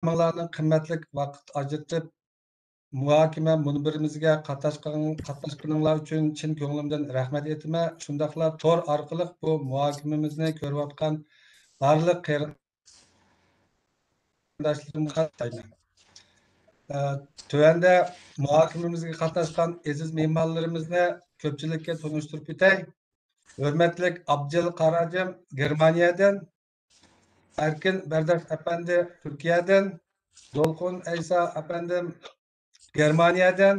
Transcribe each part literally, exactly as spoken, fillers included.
ھەممىڭلارنىڭ قىممەتلىك ۋاقىت ئاجرىتىپ، مۇھاكىمە مۇنبىرىمىزگە قاتناشقان-، قاتناشقىنىڭلار ئۈچۈن چىن كۆڭلۈمدىن رەھمەت ئېيتىمەن. شۇنداقلا تور ئارقىلىق بۇ مۇھاكىمىمىزنى كۆرۈۋاتقان بارلىق قېرىنداشلىرىمغا تايىنىمەن. ئە، تۆۋەندە مۇھاكىمىمىزگە قاتناشقان ئەزىز مېھمانلىرىمىزنى كۆپچىلىككە تونۇشتۇرۇپ ئۆتەي. ھۆرمەتلىك ئابجىل قاراجىم گېرمانىيەدىن، ئەركىن بەرداش ئەپەندى تۈركىيەدىن، دولقۇن ئەيسا ئەپەندىم گېرمانىيەدىن،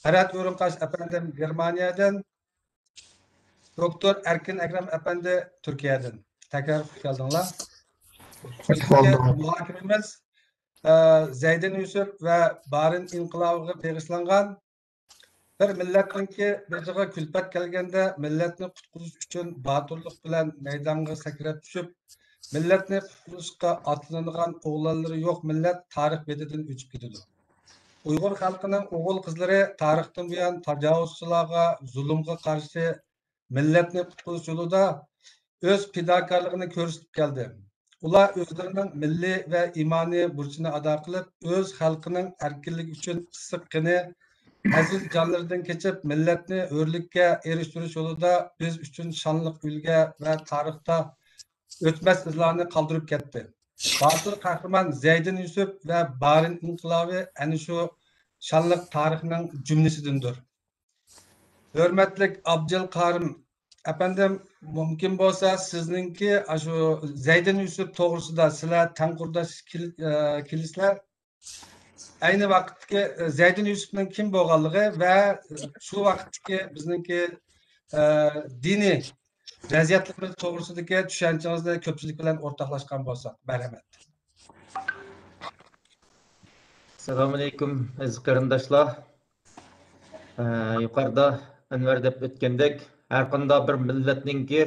پەرھات ئورۇنقاش ئەپەندىم گېرمانىيەدىن، دوكتور ئەركىن ئەكرەم ئەپەندى تۈركىيەدىن. تەكرار خۇش كەلدىڭلار. خۇش بۈگۈنكى بولدۇق. مۇھاكىمىمىز، ئە، زەيدىن يۈسۈپ ۋە بارىن ئىنقىلابىغا بېغىشلانغان بىر مىللەتنىڭكى بېشىغا كۈلپەت كەلگەندە، مىللەتنى قۇتقۇزۇش ئۈچۈن باتۇرلۇق بىلەن مەيدانغا سەكرەپ چۈشۈپ، مىللەتنى قۇتقۇزۇشقا ئاتلىنىدىغان ئوغلانلىرى يوق مىللەت تارىخ بېتىدىن ئۆچۈپ كېتىدۇ. ئۇيغۇر خەلقىنىڭ ئوغۇل-قىزلىرى تارىختىن بۇيان تاجاۋۇزچىلارغا، زۇلۇمغا قارشى مىللەتنى قۇتقۇزۇش يولىدا ئۆز پىداكارلىقىنى كۆرسىتىپ كەلدى. ئۇلار ئۆزلىرىنىڭ مىللىي ۋە ئىمانىي بۇرچىنى ئادا قىلىپ، ئۆز خەلقىنىڭ ئەركىنلىكى ئۈچۈن ئىسسىق قېنى، ئەزىز جانلىرىدىن كېچىپ، مىللەتنى ھۆرلۈككە ئېرىشتۈرۈش يولىدا بىز ئۈچۈن شانلىق ئۈلگە ۋە تارىختا ئۆچمەس ئىزلارنى قالدۇرۇپ كەتتى. باتۇر قەھرىمان زەيدىن يۈسۈپ ۋە بارىن ئىنقىلابى ئەنە شۇ شانلىق تارىخنىڭ جۈملىسىدىندۇر. ھۆرمەتلىك ئابجىل قارىم ئەپەندىم، مۇمكىن بولسا سىزنىڭكى ئاشۇ زەيدىن يۈسۈپ توغرىسىدا، سىلەر تەڭ قۇرداش كېل-، ئە، كېلىسىلەر. ئەينى ۋاقىتتىكى، ئە، زەيدىن يۈسۈپنىڭ كىم بولغانلىقى ۋە شۇ ۋاقىتتىكى بىزنىڭكى، ئە، دىنىي ۋەزىيەتلىرىمىز توغرىسىدىكى چۈشەنچىڭىزنى كۆپچىلىك بىلەن ئورتاقلاشقان بولساق، مەرھەمەت. ئەسسالامۇئەلەيكۇم، ئەزىز قېرىنداشلار. ئە، يۇقىرىدا ئەنۋەر دەپ ئۆتكەندەك، ھەرقانداق بىر مىللەتنىڭكى،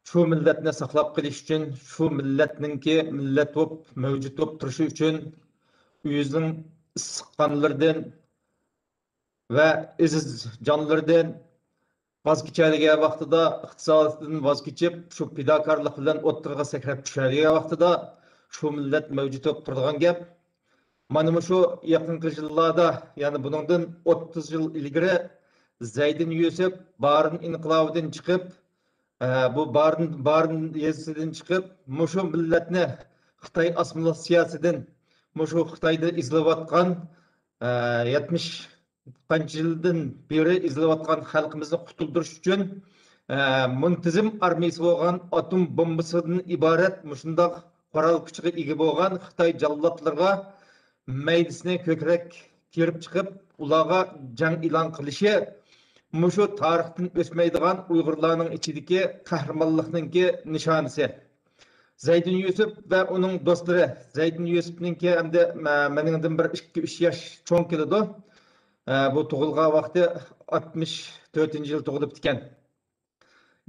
شۇ مىللەتنى ساقلاپ قېلىش ئۈچۈن، شۇ مىللەتنىڭكى مىللەت بولۇپ مەۋجۇت بولۇپ تۇرۇشى ئۈچۈن ئۆزىنىڭ ئىسسىق قانلىرىدىن ۋە ئەزىز جانلىرىدىن ۋاز كېچەلىگەن ۋاقتىدا، ئىقتىسادىدىن ۋاز كېچىپ، شۇ پىداكارلىق بىلەن ئوتتۇرىغا سەكرەپ چۈشەلىگەن ۋاقتىدا، شۇ مىللەت مەۋجۇت بولۇپ تۇرىدىغان گەپ. مانا مۇشۇ يېقىنقى يىللاردا، يەنى بۇنىڭدىن ئوتتۇز يىل ئىلگىرى زەيدىن يۈسۈپ بارىن ئىنقىلابىدىن چىقىپ، ئە، بۇ بارىن، بارىن يېزىسىدىن چىقىپ، مۇشۇ مىللەتنى خىتاي ئاسسىمىلياتسىيەسىدىن، مۇشۇ خىتايدا ئېزىلىۋاتقان، ئە، يەتمىش قانچە يىلدىن بېرى ئېزىلىۋاتقان خەلقىمىزنى قۇتۇلدۇرۇش ئۈچۈن، ئە، مۇنتىزىم ئارمىيىسى بولغان، ئاتوم بومبىسىدىن ئىبارەت مۇشۇنداق قورال كۈچىگە ئىگە بولغان خىتاي جاللاتلىرىغا مەيدىسىنى كۆكرەك كېرىپ چىقىپ، ئۇلارغا جەڭ ئېلان قىلىشى مۇشۇ تارىختىن ئۆچمەيدىغان ئۇيغۇرلارنىڭ ئىچىدىكى قەھرىمانلىقنىڭكى نىشانىسى. زەيدىن يۈسۈپ ۋە ئۇنىڭ دوستلىرى، زەيدىن يۈسۈپنىڭكى ئەمدى، مە-، مېنىڭدىن بىر ئىككى، ئۈچ ياش چوڭ كېلىدۇ. ئە، بۇ تۇغۇلغان ۋاقتى ئاتمىش تۆتىنچى يىل تۇغۇلۇپتىكەن.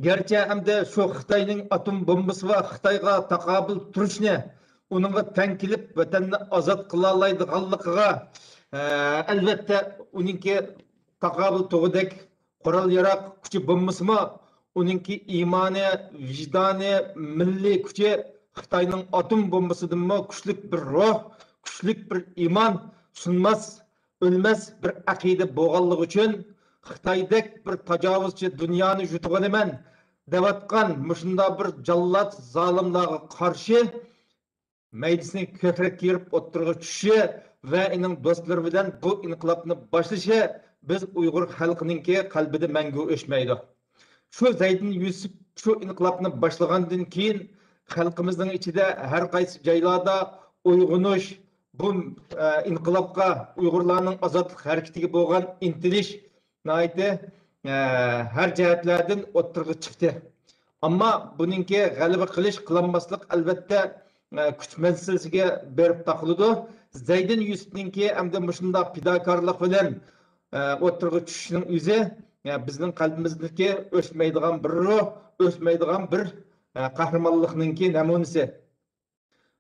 گەرچە ئەمدى شۇ خىتاينىڭ ئاتوم بومبىسى ۋە خىتايغا تاقابىل تۇرۇشنى، ئۇنىڭغا تەڭ كېلىپ ۋەتەننى ئازاد قىلالايدىغانلىقىغا، ئە، ئەلۋەتتە ئۇنىڭكى تاقابىل تۇغۇدەك قورال ياراق كۈچى بولمىسىمۇ، ئۇنىڭكى ئىمانى، ۋىجدانى، مىللىي كۈچى خىتاينىڭ ئاتوم بومبىسىدىنمۇ كۈچلۈك بىر روھ، كۈچلۈك بىر ئىمان، سۇنماس، ئۆلمەس بىر ئەقىدە بولغانلىقى ئۈچۈن، خىتايدەك بىر تاجاۋۇزچى دۇنيانى يۇتۇۋالىمەن دەۋاتقان مۇشۇنداق بىر جاللات زالىملارغا قارشى مەيدىسىنى كۆكرەك كېرىپ ئوتتۇرىغا چۈشۈشى ۋە ئېنىڭ دوستلىرى بىلەن بۇ ئىنقىلابنى باشلىشى بىز ئۇيغۇر خەلقىنىڭكى قەلبىدە مەڭگۈ ئۆچمەيدۇ. شۇ زەيدىن يۈسۈپ شۇ ئىنقىلابنى باشلىغاندىن كېيىن، خەلقىمىزنىڭ ئىچىدە ھەر قايسى جايلاردا ئويغىنىش، بۇ، ئە، ئىنقىلابقا، ئۇيغۇرلارنىڭ ئازادلىق ھەرىكىتىگە بولغان ئىنتىلىش ناھايىتى، ئە، ھەر جەھەتلەردىن ئوتتۇرىغا چىقتى. ئەمما بۇنىڭكى غەلىبە قىلىش، قىلالماسلىق، ئەلۋەتتە، ئە، كۈچ مەسىلىسىگە بېرىپ تاقىلىدۇ. زەيدىن يۈسۈپنىڭكى ئەمدى مۇشۇنداق پىداكارلىق بىلەن، ئە، ئوتتۇرىغا چۈشۈشىنىڭ ئۆزى، ئە، بىزنىڭ قەلبىمىزدىكى ئۆچمەيدىغان بىر روھ، ئۆچمەيدىغان بىر، ئە، قەھرىمانلىقنىڭكى نەمۇنىسى.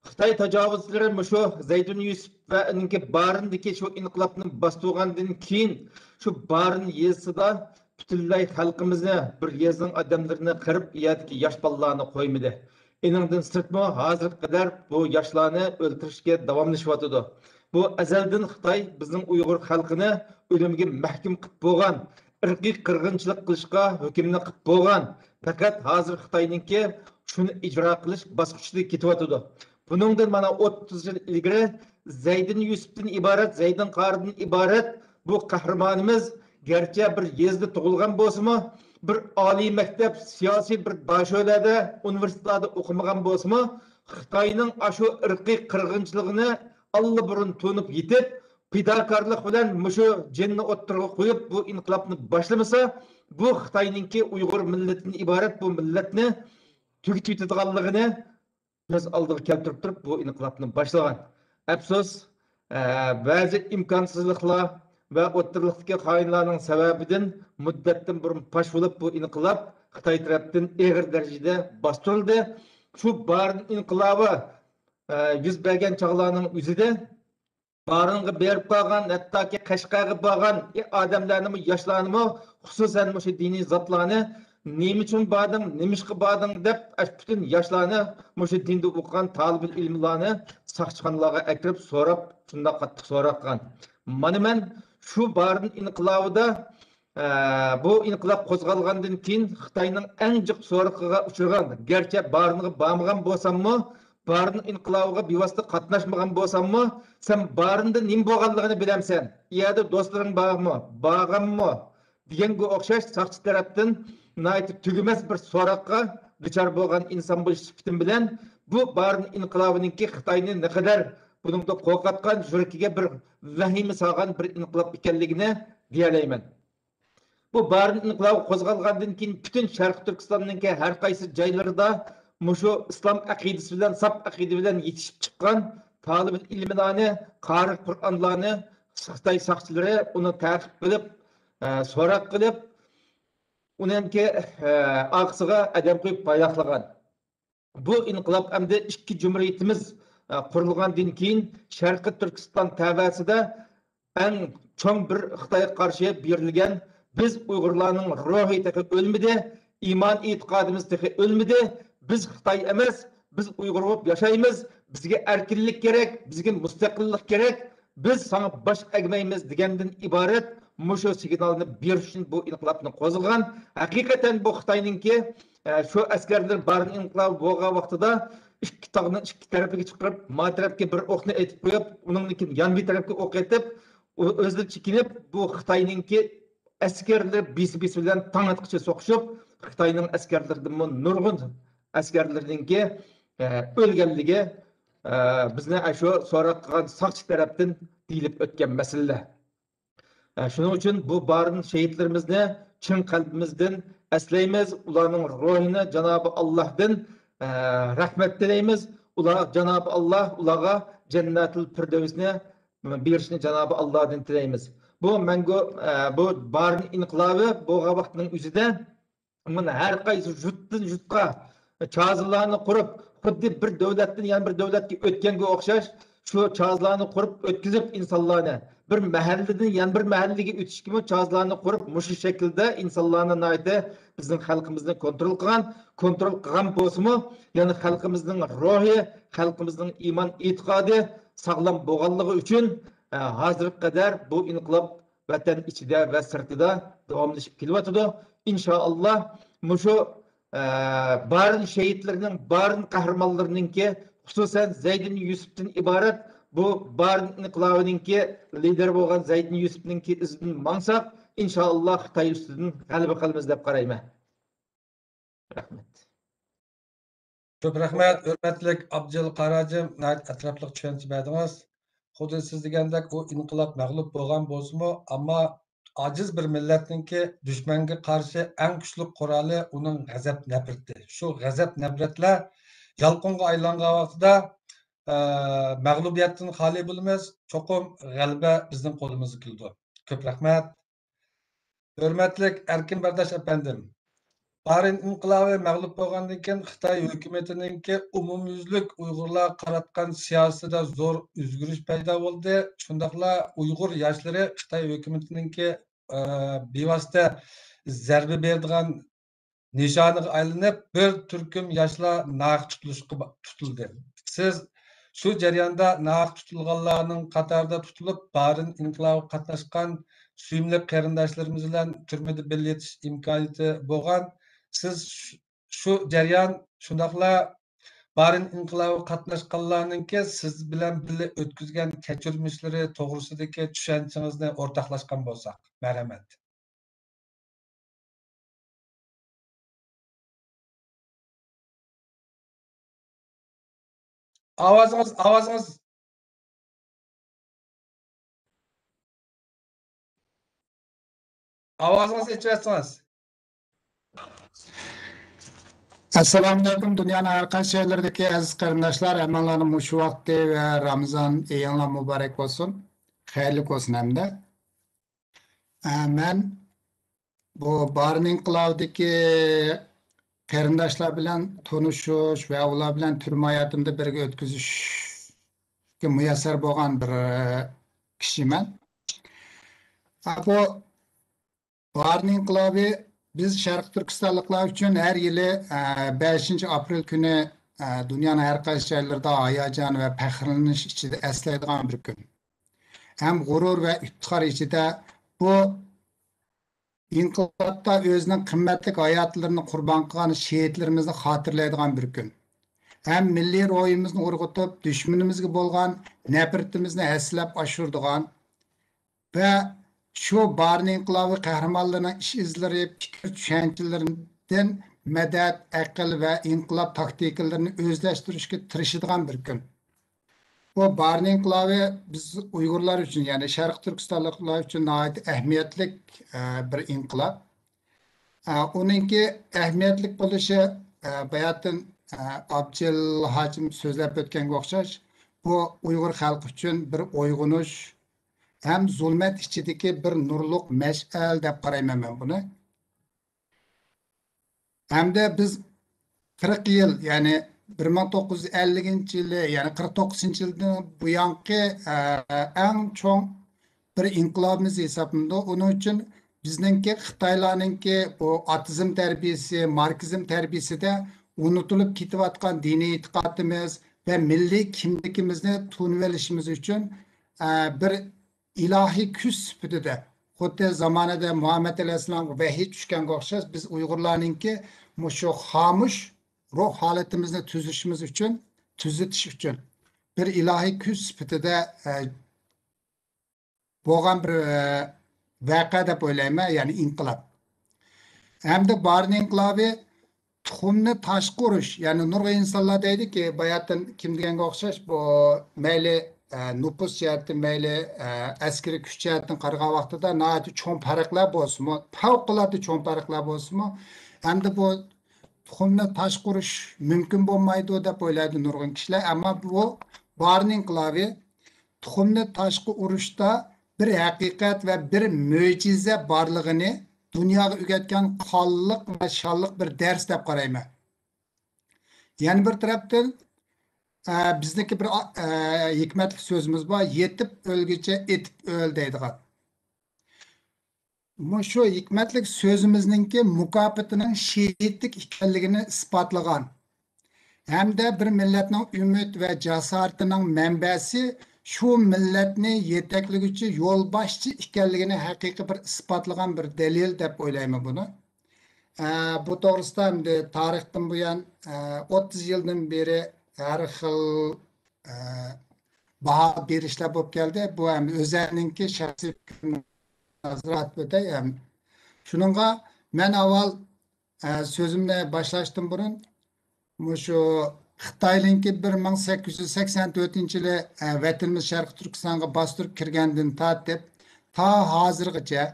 خىتاي تاجاۋۇزچىلىرى مۇشۇ زەيدۇن يۈسۈپ ۋە ئۇنىڭكى بارىندىكى شۇ ئىنقىلابنى باستۇرغاندىن كېيىن، شۇ بارىن يېزىسىدا پۈتۈنلەي خەلقىمىزنى، بىر يېزىنىڭ ئادەملىرىنى قىرىپ، ئۇ يەردىكى ياش بالىلارنى قويمىدى. ئېنىڭدىن سىرتمۇ، ھازىرغا قەدەر بۇ ياشلارنى ئۆلتۈرۈشكە داۋاملىشىۋاتىدۇ. بۇ ئەزەلدىن خىتاي بىزنىڭ ئۇيغۇر خەلقىنى ئۆلۈمگە مەھكۇم قىلىپ بولغان، ئىرقىي قىرغىنچىلىق قىلىشقا ھۆكۈمنى قىلىپ بولغان، پەقەت ھازىر خىتاينىڭكى شۇنى ئىجرا قىلىش باسقۇچىدا كېتىۋاتىدۇ. بۇنىڭدىن مانا ئوتتۇز يىل ئىلگىرى زەيدىن يۈسۈپتىن ئىبارەت، زەيدىن قارىدىن ئىبارەت بۇ قەھرىمانىمىز گەرچە بىر يېزىدا تۇغۇلغان بولسىمۇ، بىر ئالىي مەكتەپ، سىياسىي بىر داشۆلەدە، ئۇنىۋېرسىتېتلاردا ئوقۇمىغان بولسىمۇ، خىتاينىڭ ئاشۇ ئىرقىي قىرغىنچىلىقىنى ئاللىبۇرۇن تونۇپ يېتىپ، پىداكارلىق بىلەن مۇشۇ جېنىنى ئوتتۇرىغا قويۇپ، بۇ ئىنقىلابنى باشلىمىسا، بۇ خىتاينىڭكى ئۇيغۇر مىللىتىدىن ئىبارەت بۇ مىللەتنى تۈگىتىۋېتىدىغانلىقىنى كۆز ئالدىغا كەلتۈرۈپ تۇرۇپ بۇ ئىنقىلابنى باشلىغان. ئەپسۇس، ئە، بەزى ئىمكانسىزلىقلار ۋە ئوتتۇرىلىقتىكى خائىنلارنىڭ سەۋەبىدىن مۇددەتتىن بۇرۇن پاش بولۇپ، بۇ ئىنقىلاب خىتاي تەرەپتىن ئېغىر دەرىجىدە باستۇرۇلدى. شۇ بارىن ئىنقىلابى، ئە، يۈز بەرگەن چاغلارنىڭ ئۆزىدە بارىنغا بېرىپ قالغان، ھەتتاكى قەشقەرگە بارغان ئادەملەرنىمۇ، ياشلارنىمۇ، خۇسۇسەن مۇشۇ دىنىي زاتلارنى نېمە ئۈچۈن باردىڭ، نېمىشقا باردىڭ دەپ، ئاشۇ پۈتۈن ياشلارنى، مۇشۇ دىندا ئوقۇغان تالىبىل ئىلىملارنى ساقچىخانىلارغا ئەكىرىپ سوراپ، شۇنداق قاتتىق سوراق قىلغان. مانا مەن شۇ بارىن ئىنقىلابىدا، ئە، بۇ ئىنقىلاب قوزغالغاندىن كېيىن خىتاينىڭ ئەڭ جىق سورىقىغا ئۇچرىغان، گەرچە بارىنغا بارمىغان بولساممۇ، بارىن ئىنقىلابىغا بىۋاسىتە قاتناشمىغان بولساممۇ، سەن بارىندا نېمە بولغانلىقىنى بىلەمسەن؟ ئۇ يەردە دوستلىرىڭ بارمۇ؟ بارغانمۇ؟ دېگەنگە ئوخشاش ساقچى تەرەپتىن ناھايىتى تۈگىمەس بىر سوراققا دۇچار بولغان ئىنسان بولۇش سۈپىتىم بىلەن، بۇ بارىن ئىنقىلابىنىڭكى خىتاينى نەقەدەر بۇنىڭدا قورقۇتقان، يۈرىكىگە بىر ۋەھىمە سالغان بىر ئىنقىلاب ئىكەنلىكىنى دېيەلەيمەن. بۇ بارىن ئىنقىلابى قوزغالغاندىن كېيىن پۈتۈن شەرقىي تۈركىستاننىڭكى ھەر قايسى جايلىرىدا مۇشۇ ئىسلام ئەقىدىسى بىلەن، ساپ ئەقىدە بىلەن يېتىشىپ چىققان تالىبىل ئىلمىلارنى، قارى قۇرئانلارنى خىتاي ساقچىلىرى ئۇنى تەقىپ قىلىپ، ئە، سوراق قىلىپ، ئۇنىڭكى، ئە، ئارقىسىغا ئادەم قويۇپ پايلاقلىغان. بۇ ئىنقىلاب ئەمدى ئىككى جۇمھۇرىيىتىمىز، ئە، قۇرۇلغاندىن كېيىن شەرقىي تۈركىستان تەۋەسىدە ئەڭ چوڭ بىر خىتايغا قارشى بېرىلگەن، بىز ئۇيغۇرلارنىڭ روھى تېخى ئۆلمىدى، ئىمان ئېتىقادىمىز تېخى ئۆلمىدى، بىز خىتاي ئەمەس، بىز ئۇيغۇر بولۇپ ياشايمىز، بىزگە ئەركىنلىك كېرەك، بىزگە مۇستەقىللىق كېرەك، بىز ساڭا باش ئەگمەيمىز دېگەندىن ئىبارەت مۇشۇ سىگنالنى بېرىش ئۈچۈن بۇ ئىنقىلابنى قوزغىغان. ھەقىقەتەن بۇ خىتاينىڭكى، ئە، شۇ ئەسكەرلىرى بارىن ئىنقىلابى بولغان ۋاقتىدا ئىككى تاغنى ئىككى تەرىپىگە چىقىرىپ، ما تەرەپكە بىر ئوقنى ئېتىپ قويۇپ، ئۇنىڭدىن كېيىن يان بىر تەرەپكە ئوق ئېتىپ، ئۆ-، ئۆزلىرى چېكىنىپ، بۇ خىتاينىڭكى ئەسكەرلىرى بىسى-بىسى بىلەن تاڭ ئاتقۇچە سوقۇشۇپ، خىتاينىڭ ئەسكەرلىرىدىنمۇ نۇرغۇن ئەسكەرلىرىنىڭكى، ئە، ئۆلگەنلىكى، ئە، بىزنى ئاشۇ سوراق قىلغان ساقچى تەرەپتىن دېيىلىپ ئۆتكەن مەسىلىلەر. ئە، شۇنىڭ ئۈچۈن بۇ بارىن شېھىتلىرىمىزنى چىن قەلبىمىزدىن ئەسلەيمىز، ئۇلارنىڭ روھىنى جانابى ئاللاھدىن، ئە، رەھمەت تىلەيمىز. ئۇلار، جانابى ئاللاھ ئۇلارغا جەننەتۇل پىردەۋسنى بېرىشنى جانابى ئاللاھدىن تىلەيمىز. بۇ مەڭگۈ، ئە، بۇ بارىن ئىنقىلابى بولغان ۋاقىتنىڭ ئۆزىدە مانا ھەر قايسى يۇرتتىن يۇرتقا چازىلارنى قۇرۇپ، خۇددى بىر دۆلەتتىن يەنە بىر دۆلەتكە ئۆتكەنگە ئوخشاش، شۇ چازىلارنى قۇرۇپ ئۆتكۈزۈپ ئىنسانلارنى، بىر مەھەللىدىن يەنە بىر مەھەللىگە ئۆتۈشكىمۇ چازىلارنى قۇرۇپ، مۇشۇ شەكىلدە ئىنسانلارنى ناھايىتى بىزنىڭ خەلقىمىزنى كونترول قىلغان، كونترول قىلغان بولسىمۇ، يەنە خەلقىمىزنىڭ روھى، خەلقىمىزنىڭ ئىمان ئېتىقادى ساغلام بولغانلىقى ئۈچۈن، ئە، ھازىرغا قەدەر بۇ ئىنقىلاب ۋەتەن ئىچىدە ۋە سىرتىدا داۋاملىشىپ كېلىۋاتىدۇ. ئىنشائاللا، مۇشۇ، ئە، بارىن شېھىتلىرىنىڭ، بارىن قەھرىمانلىرىنىڭكى، خۇسۇسەن زەيدىن يۈسۈپتىن ئىبارەت بۇ بارىن ئىنقىلابىنىڭكى لىدىرى بولغان زەيدىن يۈسۈپنىڭكى ئىزىدىن ماڭساق، ئىنشائاللا، خىتاي ئۈستىدىن غەلىبە قىلىمىز دەپ قارايمەن. رەھمەت. كۆپ رەھمەت، ھۆرمەتلىك ئابدۇجېلىل قارى ھاجىم، ناھايىتى ئەتراپلىق چۈشەنچە بەردىڭىز. خۇددى سىز دېگەندەك، ئۇ ئىنقىلاب مەغلۇپ بولغان بولسىمۇ، ئەمما ئاجىز بىر مىللەتنىڭكى دۈشمەنگە قارشى ئەڭ كۈچلۈك قورالى ئۇنىڭ غەزەپ نەپرىتى. شۇ غەزەپ نەپرەتلەر يالقۇنغا ئايلانغان ۋاقتىدا، ئە، مەغلۇبىيەتتىن خالىي بولىمىز، چوقۇم غەلىبە بىزنىڭ قولىمىزغا كېلىدۇ. كۆپ رەھمەت. ھۆرمەتلىك ئەركىن بەرداش ئەپەندىم، بارىن ئىنقىلابى مەغلۇپ بولغاندىن كېيىن خىتاي ھۆكۈمىتىنىڭكى ئومۇميۈزلۈك ئۇيغۇرلارغا قاراتقان سىياسىتىدە زور ئۆزگىرىش پەيدا بولدى. شۇنداقلا ئۇيغۇر ياشلىرى خىتاي ھۆكۈمىتىنىڭكى، ئە، بىۋاسىتە زەربە بېرىدىغان نىشانىغا ئايلىنىپ، بىر تۈركۈم ياشلار ناھەق تۇتۇلۇشقا با-، تۇتۇلدى. سىز شۇ جەرياندا ناھەق تۇتۇلغانلارنىڭ قاتارىدا تۇتۇلۇپ، بارىن ئىنقىلابىغا قاتناشقان سۆيۈملۈك قېرىنداشلىرىمىز بىلەن تۈرمىدە بىللە يېتىش ئىمكانىيىتى بولغان. سىز شۇ، شۇ جەريان، شۇنداقلا بارىن ئىنقىلابىغا قاتناشقانلارنىڭكى سىز بىلەن بىللە ئۆتكۈزگەن كەچۈرمىشلىرى توغرىسىدىكى چۈشەنچىڭىزنى ئورتاقلاشقان بولساق. مەرھەمەت. ئاۋازىڭىز، ئاۋازىڭىز، ئاۋازىڭىزنى ئېچىۋەتسىڭىز. ئەسسالامۇئەلەيكۇم، دۇنيانىڭ ھەر قايسى جايلىرىدىكى ئەزىز قېرىنداشلار، ھەممىڭلارنىڭ مۇشۇ ۋاقتى ۋە رامىزان ئېيىڭلار مۇبارەك بولسۇن، خەيرلىك بولسۇن ھەمدە. ئە، مەن بۇ بارىن ئىنقىلابىدىكى قېرىنداشلار بىلەن تونۇشۇش ۋە ئۇلار بىلەن تۈرمە ھاياتىمدا بىرگە ئۆتكۈزۈشكە مۇيەسسەر بولغان بىر، ئە، كىشىمەن. ئە، بۇ بارىن ئىنقىلابى بىز شەرقىي تۈركىستانلىقلار ئۈچۈن ھەر يىلى، ئە، بەشىنچى ئاپرېل كۈنى، ئە، دۇنيانىڭ ھەر قايسى جايلىرىدا ھاياجان ۋە پەخىرلىنىش ئىچىدە ئەسلەيدىغان بىر كۈن. ھەم غۇرۇر ۋە ئىپتىخار ئىچىدە بۇ ئىنقىلابتا ئۆزىنىڭ قىممەتلىك ھاياتلىرىنى قۇربان قىلغان شېھىتلىرىمىزنى خاتىرىلەيدىغان بىر كۈن. ھەم مىللىي روھىمىزنى ئۇرغۇتۇپ، دۈشمىنىمىزگە بولغان نەپرىتىمىزنى ھەسسىلەپ ئاشۇرىدىغان ۋە شۇ بارىن ئىنقىلابى قەھرىمانلىرىنىڭ ئىش ئىزلىرى، پىكىر چۈشەنچىلىرىدىن مەدەت، ئەقىل ۋە ئىنقىلاب تاكتىكىلىرىنى ئۆزلەشتۈرۈشكە تىرىشىدىغان بىر كۈن. بۇ بارىن ئىنقىلابى بىز ئۇيغۇرلار ئۈچۈن، يەنى شەرقىي تۈركىستانلىقلار ئۈچۈن ناھايىتى ئەھمىيەتلىك، ئە، بىر ئىنقىلاب. ئە، ئۇنىڭكى ئەھمىيەتلىك بولۇشى، ئە، باياتىن، ئە، ئابجىل ھاجىم سۆزلەپ ئۆتكەنگە ئوخشاش، بۇ ئۇيغۇر خەلقى ئۈچۈن بىر ئويغىنىش ھەم زۇلمەت ئىچىدىكى بىر نۇرلۇق مەشئەل دەپ قارايمەن مەن بۇنى. ھەمدە بىز قىرىق يىل، يەنى بىر مىڭ توققۇز يۈز ئەللىكىنچى يىلى، يەنى قىرىق توققۇزىنچى يىلدىن بۇيانقى، ئە، ئەڭ چوڭ بىر ئىنقىلابىمىز ھېسابلىنىدۇ. ئۇنىڭ ئۈچۈن بىزنىڭكى خىتايلارنىڭكى بۇ ئاتېئىزم تەربىيەسى، ماركسىزم تەربىيەسىدە ئۇنتۇلۇپ كېتىۋاتقان دىنىي ئېتىقادىمىز ۋە مىللىي كىملىكىمىزنى تونۇۋېلىشىمىز ئۈچۈن، ئە، بىر ئىلاھىي كۈچ سۈپىتىدە، خۇددى زامانىدە مۇھەممەد ئەلەيھىسسالامغا ۋەھىي چۈشكەنگە ئوخشاش، بىز ئۇيغۇرلارنىڭكى مۇشۇ خامۇش روھ ھالىتىمىزنى تۈزۈشىمىز ئۈچۈن، تۈزىتىش ئۈچۈن بىر ئىلاھىي كۈچ سۈپىتىدە، ئە، بولغان بىر، ئە، ۋەقە دەپ ئويلايمەن، يەنى ئىنقىلاب. ھەمدە بارىن ئىنقىلابى تۇخۇمنى تاشقا ئۇرۇش، يەنى نۇرغۇن ئىنسانلار دەيدۇكى، باياتىن كىم دېگەنگە ئوخشاش، بۇ مەيلى، ئە، نوپۇس جەھەتتىن، مەيلى، ئە، ئەسكىرىي كۈچ جەھەتتىن قارىغان ۋاقتىدا ناھايىتى چوڭ پەرقلەر بولسىمۇ، پەۋقۇلئاددە چوڭ پەرقلەر بولسىمۇ، ئەمدى بۇ تۇخۇمنى تاشقا ئۇرۇش مۇمكىن بولمايدۇ دەپ ئويلايدۇ نۇرغۇن كىشىلەر. ئەمما بۇ بارىن ئىنقىلابى تۇخۇمنى تاشقا ئۇرۇشتا بىر ھەقىقەت ۋە بىر مۆجىزە بارلىقىنى دۇنياغا ئۆگەتكەن قانلىق ۋە شانلىق بىر دەرس دەپ قارايمەن. يەنە بىر تەرەپتىن، ئە، بىزنىڭكى بىر، ئە، ھېكمەتلىك سۆزىمىز بار، «يېتىپ ئۆلگۈچە ئېتىپ ئۆل» دەيدىغان. مۇشۇ ھېكمەتلىك سۆزىمىزنىڭكى مۇكاپاتىنىڭ شېھىتلىك ئىكەنلىكىنى ئىسپاتلىغان ھەمدە بىر مىللەتنىڭ ئۈمىد ۋە جاسارىتىنىڭ مەنبەسى، شۇ مىللەتنى يېتەكلىگۈچى يولباشچى ئىكەنلىكىنى ھەقىقىي بىر ئىسپاتلىغان بىر دەلىل دەپ ئويلايمەن بۇنى. ئە، بۇ توغرىسىدا ئەمدى تارىختىن بۇيان، ئە، ئوتتۇز يىلدىن بېرى ھەر خىل، ئە، باھا بېرىشلەر بولۇپ كەلدى. بۇ ئەمدى ئۆزەلنىڭكى شەخسىي پىكرىنى ھازىر ئېيتىپ ئۆتەي. ئەم، شۇنىڭغا مەن ئاۋۋال، ئە، سۆزۈمنى باشلاشتىن بۇرۇن، مۇشۇ خىتاينىڭكى بىر مىڭ سەككىز يۈز سەكسەن تۆتىنچى يىلى، ئە، ۋەتىنىمىز شەرقىي تۈركىستانغا باستۇرۇپ كىرگەندىن تارتىپ، تا ھازىرغىچە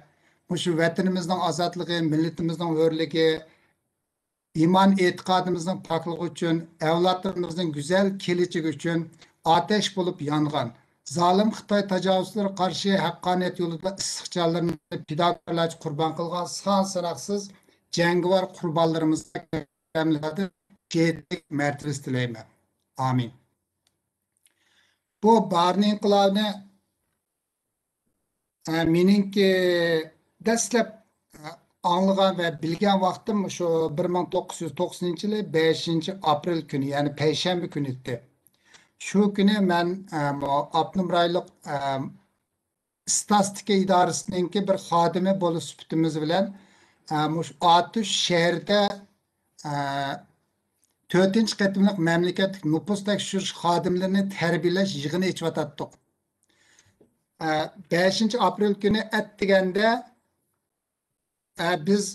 مۇشۇ ۋەتىنىمىزنىڭ ئازادلىقى، مىللىتىمىزنىڭ ھۆرلۈكى، ئىمان ئېتىقادىمىزنىڭ پاكلىقى ئۈچۈن، ئەۋلادلىرىمىزنىڭ گۈزەل كېلىچىكى ئۈچۈن ئاتەش بولۇپ يانغان، زالىم خىتاي تاجاۋۇزچىلىرىغا قارشى ھەققانىيەت يولىدا ئىسسىق جانلىرىنى پىداكارلارچە قۇربان قىلغان سان ساناقسىز جەڭگىۋار قۇربانلىرىمىزغا كۆركەملىكلەردىن شېھىتلىك مەرتىۋىسى تىلەيمەن. ئامىن. بۇ بارىن ئىنقىلابىنى، ئە، مېنىڭكى دەسلەپ، ئە، ئاڭلىغان ۋە بىلگەن ۋاقتىم شۇ بىر مىڭ توققۇز يۈز توقسىنىنچى يىلى بەشىنچى ئاپرېل كۈنى، يەنى پەيشەنبە كۈنى ئىدى. شۇ كۈنى مەن، ئە، مۇ-، ئاپتونوم رايونلۇق، ئە، ئىستاتىستىكا ئىدارىسىنىڭكى بىر خادىمى بولۇش سۈپىتىمىز بىلەن، ئە، مۇشۇ ئاتۇش شەھىرىدە، ئە، تۆتىنچى قېتىملىق مەملىكەتلىك نوپۇس تەكشۈرۈش خادىملىرىنى تەربىيەلەش يىغىنى ئېچىۋاتاتتۇق. ئە، بەشىنچى ئاپرېل كۈنى ئەتىگەندە، ئە، بىز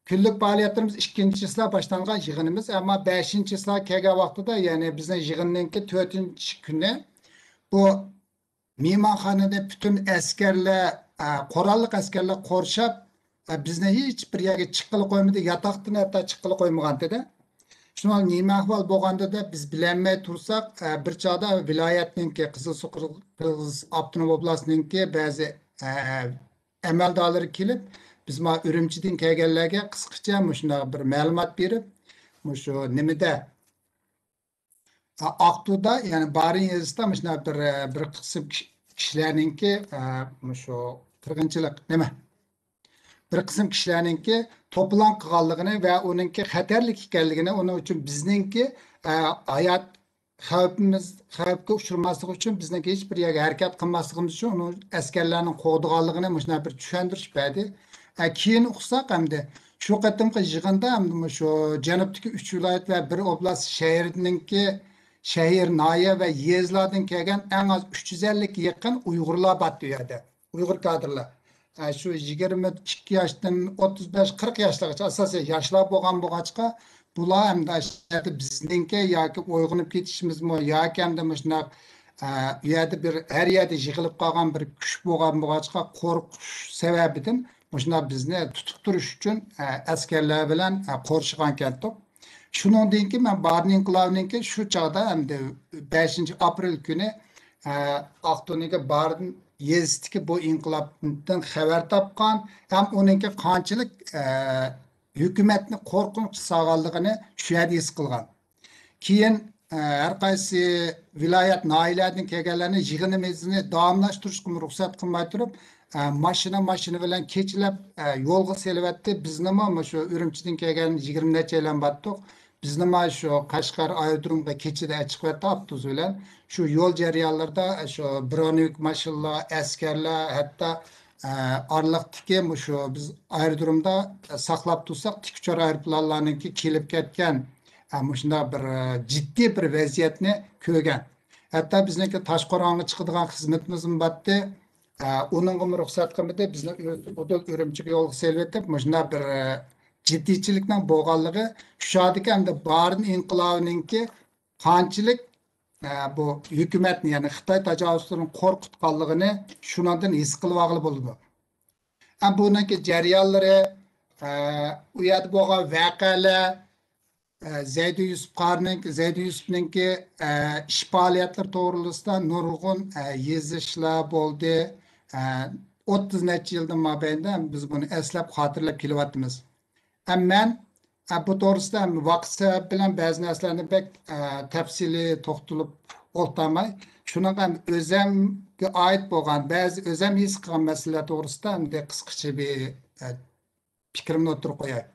كۈنلۈك پائالىيەتلىرىمىز ئىككىنچى چىسلا باشلانغان يىغىنىمىز، ئەمما بەشىنچى چىسلا كەلگەن ۋاقتىدا، يەنى بىزنىڭ يىغىننىڭكى تۆتىنچى كۈنى بۇ مېھمانخانىنى پۈتۈن ئەسكەرلەر، ئە، قوراللىق ئەسكەرلەر قورشاپ، ئە، بىزنى ھېچ بىر يەرگە چىققىلى قويمىدى، ياتاقتىن ھەتتا چىققىلى قويمىغانتىدى. شۇڭا نېمە ئەھۋال بولغاندا دەپ بىز بىلەلمەي تۇرساق، ئە، بىر چاغدا ۋىلايەتنىڭكى، قىزىل سۇ قىرغىز ئاپتونوم ئوبلاستىنىڭكى بەزى، ئە، ئەمەلدارلىرى كېلىپ، بىز ما ئۈرۈمچىدىن كەلگەنلەرگە قىسقىچە مۇشۇنداق بىر مەلۇمات بېرىپ، مۇشۇ نېمىدە، ئاقتۇدا، يەنى بارىن يېزىسىدا مۇشۇنداق بىر، بىر قىسىم كىش-، كىشىلەرنىڭكى، ئە، مۇشۇ قىرغىنچىلىق نېمە؟ بىر قىسىم كىشىلەرنىڭكى توپىلاڭ قىلغانلىقىنى ۋە ئۇنىڭكى خەتەرلىك ئىكەنلىكىنى، ئۇنىڭ ئۈچۈن بىزنىڭكى، ئە، ھايات خەۋپىمىز، خەۋپكە ئۇچرىماسلىقى ئۈچۈن بىزنىڭكى ھېچ بىر يەرگە ھەرىكەت قىلماسلىقىمىز ئۈچۈن ئۇنىڭ ئەسكەرلەرنىڭ قوغدىغانلىقىنى مۇشۇنداق بىر چۈشەندۈرۈش بەردى. ئە، كېيىن ئۇقساق ئەمدى شۇ قېتىمقى يىغىندا ئەمدى مۇشۇ جەنۇبتىكى ئۈچ ۋىلايەت ۋە بىر ئوبلاست شەھىرىنىڭكى شەھەر، ناھىيە ۋە يېزىلاردىن كەلگەن ئەڭ ئاز ئۈچ يۈز ئەللىككە يېقىن ئۇيغۇرلار بارتتى ئۇ يەردە. ئۇيغۇر كادىرلار. ئە، شۇ يىگىرمە ئىككى ياشتىن ئوتتۇز بەش، قىرىق ياشلارغىچە، ئاساسەن ياشلار بولغان بولغاچقا، بۇلار ئەمدى شۇ يەردە بىزنىڭكى ياكى ئويغىنىپ كېتىشىمىزمۇ ياكى ئەمدى مۇشۇنداق، ئە، ئۇ يەردە بىر، ھەر يەردە يىغىلىپ قالغان بىر كۈچ بولغان بولغاچقا، قورقۇش سەۋەبىدىن مۇشۇنداق بىزنى تۇتۇپ تۇرۇش ئۈچۈن، ئە، ئەسكەرلەر بىلەن، ئە، قورشىغان كەتتۇق. شۇنىڭدىن كېيىن مەن بارىن ئىنقىلابىنىڭكى شۇ چاغدا ئەمدى بەشىنچى ئاپرېل كۈنى، ئە، ئاقتونىڭكى بارىن يېزىسىدىكى بۇ ئىنقىلابتىن خەۋەر تاپقان ھەم ئۇنىڭكى قانچىلىك، ئە، ھۆكۈمەتنى قورقۇنچ سالغانلىقىنى شۇ يەردە ھېس قىلغان. كېيىن، ئە، ھەر قايسى ۋىلايەت، ناھىيەلەردىن كەلگەنلەرنى يىغىنىمىزنى داۋاملاشتۇرۇشقىمۇ رۇخسەت قىلماي تۇرۇپ، ئە، ماشىنا، ماشىنا بىلەن كېچىلەپ، ئە، يولغا سېلىۋەتتى. بىزنىمۇ مۇشۇ ئۈرۈمچىدىن كەلگەن يىگىرمە نەچچە ئايلان بارتۇق. بىزنىمۇ شۇ قەشقەر ئايرودرومغا كېچىدە ئەچىقىۋەتتى ئاپتوبۇس بىلەن. شۇ يول جەريانلىرىدا شۇ برونېۋىك ماشىنىلار، ئەسكەرلەر، ھەتتا، ئە، ئارىلىقتىكى مۇشۇ بىز ئايرودرومدا ساقلاپ تۇرساق، تىك ئۇچار ئايروپىلانلارنىڭكى كېلىپ كەتكەن، ئە، مۇشۇنداق بىر، ئە، جىددىي بىر ۋەزىيەتنى كۆرگەن. ھەتتا بىزنىڭكى تاشقورغانغا چىقىدىغان خىزمىتىمىزمۇ بارتتى. ئە، ئۇنىڭغىمۇ رۇخسەت قىلمىدى. بىزنى ئۆزى ئۇدۇل ئۈرۈمچىگە يولغا سېلىۋېتىپ، مۇشۇنداق بىر، ئە، جىددىيچىلىكنىڭ بولغانلىقى، شۇ چاغدىكى ئەمدى بارىن ئىنقىلابىنىڭكى قانچىلىك، ئە، بۇ ھۆكۈمەتنى، يەنى خىتاي تاجاۋۇزچىلىرىنى قورقۇتقانلىقىنى شۇنىڭدىن ھېس قىلىۋالغىلى بولىدۇ. ئە، بۇنىڭكى جەريانلىرى، ئە، ئۇ يەردە بولغان ۋەقەلەر، ئە، زەيدى يۈسۈپ قارىنىڭ، زەيدى يۈسۈپنىڭكى، ئە، ئىش پائالىيەتلىرى توغرىلىسىدا نۇرغۇن، ئە، يېزىشلار بولدى. ئە، ئوتتۇز نەچچە يىلدىن مابەينىدە بىز بۇنى ئەسلەپ، خاتىرىلەپ كېلىۋاتىمىز. ئە، مەن، ئە، بۇ توغرىسىدا ۋاقىت سەۋەبى بىلەن بەزى نەرسىلەرنى بەك، ئە، تەپسىلىي توختىلىپ ئولتۇرماي، شۇنىڭغا ئۆزەمگە ئائىت بولغان، بەزى ئۆزەم ھېس قىلغان مەسىلىلەر توغرىسىدا ئەمدى قىسقىچە بىر، ئە، پىكرىمنى ئوتتۇرىغا قوياي.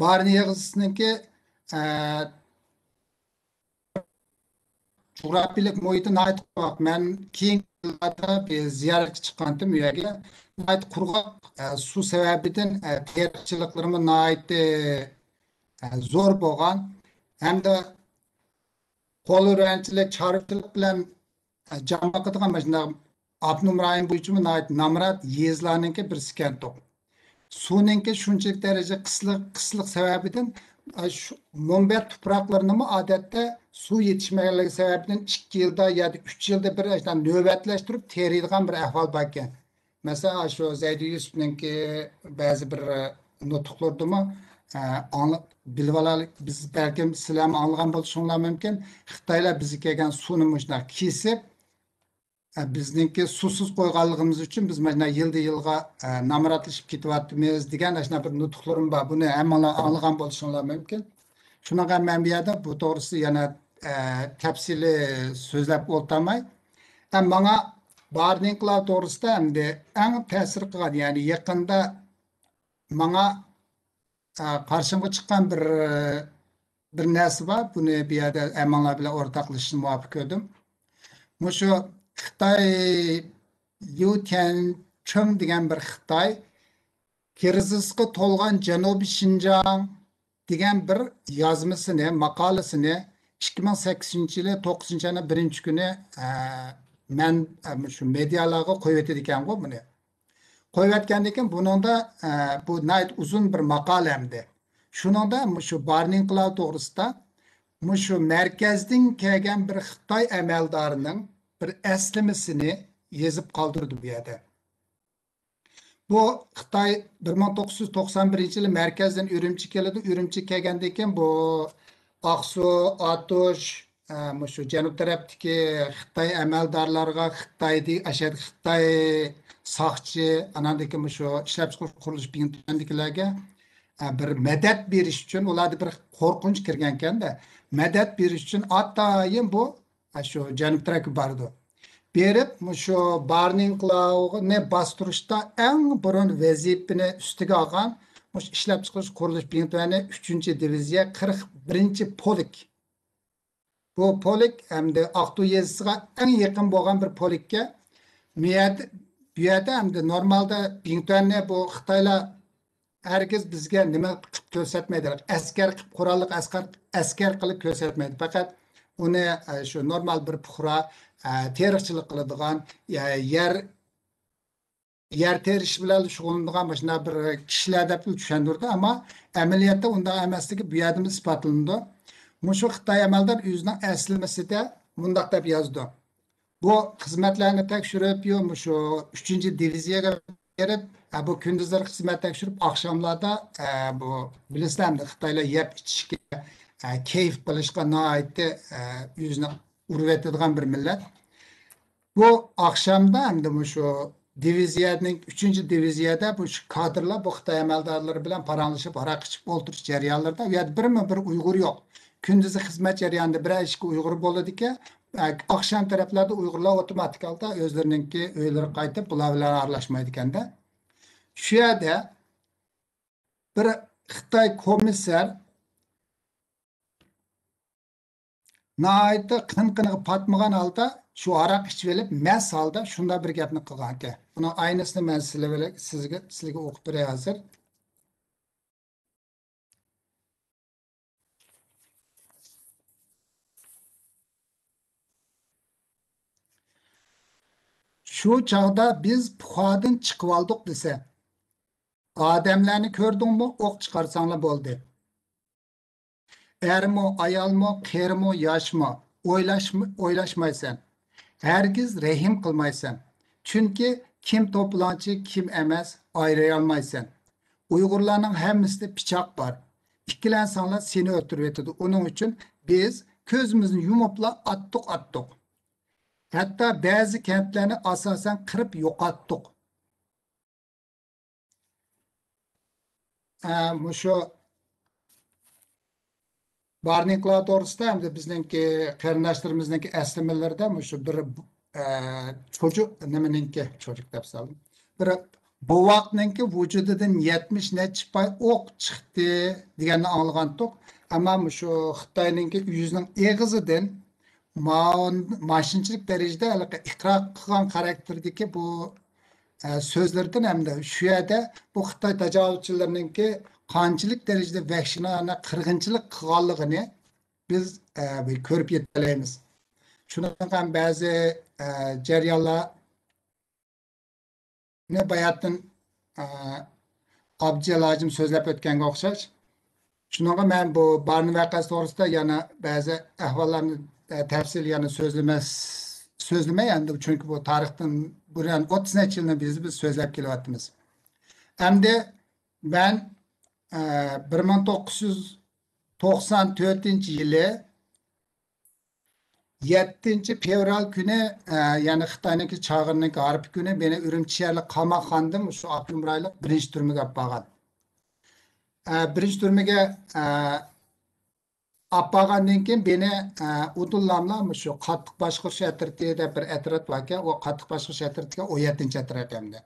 بارىن يېزىسىنىڭكى، ئە، جۇغراپىيەلىك مۇھىتى ناھايىتى قۇرغاق. مەن كېيىنكى يىللاردا بىر زىيارەتكە چىققانتىم ئۇ يەرگە. ناھايىتى قۇرغاق، ئە، سۇ سەۋەبىدىن، ئە، تېرىقچىلىقلىرىمۇ ناھايىتى، ئە، زور بولغان. ھەمدە قول ھۈنەرۋەنچىلىك، چارۋىچىلىق بىلەن، ئە، جان باقىدىغان مانا شۇنداق ئاپتونوم رايون بويىچىمۇ ناھايىتى نامرات يېزىلارنىڭكى بىرسى ئىكەنتۇق. سۇنىڭكى شۇنچىلىك دەرىجە قىسلىق، قىسلىق سەۋەبىدىن، ئە، شۇ مۇنبەت تۇپراقلىرىنىمۇ ئادەتتە سۇ يېتىشمىگەنلىكى سەۋەبىدىن ئىككى يىلدا ياكى ئۈچ يىلدا بىر ئاشۇنداق نۆۋەتلەشتۈرۈپ تېرىيدىغان بىر ئەھۋال باركەن. مەسىلەن، شۇ زەيدى يۈسۈپنىڭكى بەزى بىر، ئە، نۇتۇقلىرىدىمۇ، ئە، ئاڭلا-، بىلىۋالايلى، بىز بەلكىم سىلەرمۇ ئاڭلىغان بولۇشۇڭلار مۇمكىن. خىتايلار بىزگە كەلگەن سۇنى مۇشۇنداق كېسىپ، ئە، بىزنىڭكى سۇسىز قويغانلىقىمىز ئۈچۈن بىز مانا يىلدا يىلغا، ئە، نامراتلىشىپ كېتىۋاتىمىز دېگەن ئاشۇنداق بىر نۇتۇقلىرىم بار. بۇنى ھەممىڭلار ئاڭلىغان بولۇشۇڭلار مۇمكىن. شۇنىڭغا مەن بۇ يەردە بۇ توغرىسىدا يەنە، ئە، تەپسىلىي سۆزلەپ ئولتۇرماي، ئە، ماڭا بارىن ئىنقىلابى توغرىسىدا ئەمدى ئەڭ تەسىر قىلغان، يەنى يېقىندا ماڭا، ئە، قارشىمغا چىققان بىر، بىر نەرسە بار. بۇنى بۇ يەردە ھەممىڭلار بىلەن ئورتاقلىشىشنى مۇۋاپىق كۆردۈم. مۇشۇ خىتاي ليۇ تيەنچىڭ دېگەن بىر خىتاي كىرىزىسقا تولغان جەنۇبىي شىنجاڭ دېگەن بىر يازمىسىنى، ماقالىسىنى ئىككى مىڭ سەككىزىنچى يىلى توققۇزىنچى ئاينىڭ بىرىنچى كۈنى، ئە، مەن، ئە، مۇشۇ مېدىيالارغا قويۇۋېتىدىكەنغۇ بۇنى. قويۇۋەتكەندىن كېيىن بۇنىڭدا، ئە، بۇ ناھايىتى ئۇزۇن بىر ماقالە ئەمدى. شۇنىڭدا مۇشۇ بارنىڭ قىلاۋ توغرىسىدا مۇشۇ مەركەزدىن كەلگەن بىر خىتاي ئەمەلدارىنىڭ بىر ئەسلىمىسىنى يېزىپ قالدۇرىدۇ بۇ يەردە. بۇ خىتاي بىر مىڭ توققۇز يۈز توقسان بىرىنچى يىلى مەركەزدىن ئۈرۈمچىگە كېلىدۇ. ئۈرۈمچىگە كەلگەندىن كېيىن بۇ ئاقسۇ، ئاتۇش، ئە، مۇشۇ جەنۇب تەرەپتىكى خىتاي ئەمەلدارلارغا، خىتايدى-، ئاشۇ خىتاي ساقچى، ئاناندىن كېيىن مۇشۇ ئىشلەپچىقىرىش قۇرۇلۇشى بىڭتۈەندىكىلەرگە، ئە، بىر مەدەت بېرىش ئۈچۈن، ئۇلاردا بىر قورقۇنچ كىرگەنكەندە، مەدەت بېرىش ئۈچۈن ئاتايىن بۇ، ئە، شۇ جەنۇب تەرەپكە بارىدۇ. بېرىپ، مۇشۇ بارنىڭ قىلاۋنى باستۇرۇشتا ئەڭ بۇرۇن ۋەزىپىنى ئۈستىگە ئالغان مۇشۇ ئىشلەپچىقىرىش قۇرۇلۇش بىڭتۈەنى ئۈچىنچى دىۋىزىيە قىرىق بىرىنچى پولك. بۇ پولك ئەمدى ئاقتۇ يېزىسىغا ئەڭ يېقىن بولغان بىر پولككە، بۇ يەردە، بۇ يەردە ئەمدى نورمالدا بىڭتۈەننى بۇ خىتايلار ھەرگىز بىزگە نېمە قىلىپ كۆرسەتمەيدۇ. ئەسكەر قىلىپ، قوراللىق ئەسكەر، ئەسكەر قىلىپ كۆرسەتمەيدۇ. پەقەت ئۇنى، ئە، شۇ نورمال بىر پۇقرا، ئە، تېرىقچىلىق قىلىدىغان، يە-، يەر، يەر تېرىش بىلەن شۇغۇللىنىدىغان مۇشۇنداق بىر كىشىلەر دەپ چۈشەندۈردى. ئەمما ئەمەلىيەتتە ئۇنداق ئەمەسلىكى بۇ يەردىمۇ ئىسپاتلىنىدۇ. مۇشۇ خىتاي ئەمەلدار ئۆزىنىڭ ئەسلىمىسىدە مۇنداق دەپ يازىدۇ. بۇ خىزمەتلەرنى تەكشۈرۈپ، يو-، مۇشۇ ئۈچىنچى دىۋىزىيەگە بېرىپ، ھە، بۇ كۈندۈزلىرى خىزمەت تەكشۈرۈپ، ئاخشاملاردا، ئە، بۇ بىلىسىلەر ئەمدى خىتايلار يەپ ئىچىشكە، ئە، كەيپ قىلىشقا ناھايىتى، ئە، ئۆزىنى ئۇرۇۋېتىدىغان بىر مىللەت. بۇ ئاخشامدا ئەمدى مۇشۇ دىۋىزىيەنىڭ، ئۈچىنچى دىۋىزىيەدە بۇ شۇ كادىرلار بۇ خىتاي ئەمەلدارلىرى بىلەن پاراڭلىشىپ، ھاراق ئىچىپ ئولتۇرۇش جەريانلىرىدا، ئۇ يەردە بىرمۇ بىر ئۇيغۇر يوق. كۈندۈزى خىزمەت جەريانىدا بىرەر ئىككى ئۇيغۇر بولىدىكەن، ئاخشام تەرەپلەردە ئۇيغۇرلار ئاپتوماتىك ھالدا ئۆزلىرىنىڭكى ئۆيلىرىگە قايتىپ، بۇلار بىلەن ئارىلاشمايدىكەندە. شۇ يەردە بىر خىتاي كومىسسار ناھايىتى قىن-قىنىغا پاتمىغان ھالدا شۇ ھاراق ئىچىۋېلىپ، مەست ھالدا شۇنداق بىر گەپنى قىلغانىكەن. بۇنىڭ ئاينىسىنى مەن سىلەر بىلەن، سىزگە، سىلەرگە ئوقۇپ بېرەي ھازىر. شۇ چاغدا بىز پۇخادىن چىقىۋالدۇق دېسە، ئادەملەرنى كۆردۈڭمۇ، ئوق چىقارساڭلا بولدى. ئەرمۇ، ئايالمۇ، قېرىمۇ، ياشمۇ، ئويلاشم-، ئويلاشمايسەن. ھەرگىز رەھىم قىلمايسەن. چۈنكى كىم توپىلاڭچى، كىم ئەمەس، ئايرىيالمايسەن. ئۇيغۇرلارنىڭ ھەممىسىدە پىچاق بار. ئىككىلەنسەڭلار سېنى ئۆلتۈرۈۋېتىدۇ. ئۇنىڭ ئۈچۈن بىز كۆزىمىزنى يۇمۇپلا ئاتتۇق، ئاتتۇق. ھەتتا بەزى كەنتلەرنى ئاساسەن قىرىپ يوقاتتۇق. ئە، مۇشۇ بارنىڭلار توغرىسىدا ئەمدى بىزنىڭكى قېرىنداشلىرىمىزنىڭكى ئەسلىمىلىرىدە مۇشۇ بىر، ئە، چوجۇق نېمىنىڭكى، چوجۇق دەپ سالدىم. بىر بوۋاقنىڭكى ۋۇجۇدىدىن يەتمىش نەچچە پاي ئوق چىقتى دېگەننى ئاڭلىغانتۇق. ئەمما مۇشۇ خىتاينىڭكى ئۆزىنىڭ ئېغىزىدىن ما-، ماشىنىچىلىك دەرىجىدە ھېلىقى ئىقرار قىلغان خاراكتېردىكى بۇ، ئە، سۆزلىرىدىن ھەمدە شۇ يەردە بۇ خىتاي تاجاۋۇزچىلىرىنىڭكى قانچىلىك دەرىجىدە ۋەھشىيانە قىرغىنچىلىق قىلغانلىقىنى بىز، ئە، بىر كۆرۈپ يېتەلەيمىز. شۇنىڭغا بەزى، ئە، جەريانلار باياتىن، ئە، ئابدۇجېلىل ھاجىم سۆزلەپ ئۆتكەنگە ئوخشاش. شۇنىڭغا مەن بۇ بارنى ۋەقەسى توغرىسىدا يەنە بەزى ئەھۋاللارنى، ئە، تەپسىلىي يەنە سۆزلىمەس-، سۆزلىمەي ئەمدى، چۈنكى بۇ تارىختىن بۇرۇن ئوتتۇز نەچچە يىلنى بىز، بىز سۆزلەپ كېلىۋاتىمىز. ئەمدى مەن، ئە، بىر مىڭ توققۇز يۈز توقسان تۆتىنچى يىلى يەتتىنچى فېۋرال كۈنى، ئە، يەنى خىتاينىڭكى چاغىرنىڭكى ھارپا كۈنى مېنى ئۈرۈمچى شەھەرلىك قاماقخانىدىن شۇ ئاپتونوم رايونلۇق بىرىنچى تۈرمىگە ئاپارغان. ئە، بىرىنچى تۈرمىگە، ئە، ئاپارغاندىن كېيىن مېنى، ئە، ئۇدۇللاملا مۇشۇ قاتتىق باشقۇرۇش ئەترىتى دەپ بىر ئەترەت باركەن، ئۇ قاتتىق باشقۇرۇش ئەترىتىگە ئون يەتتىنچى ئەترەت ئەمدى.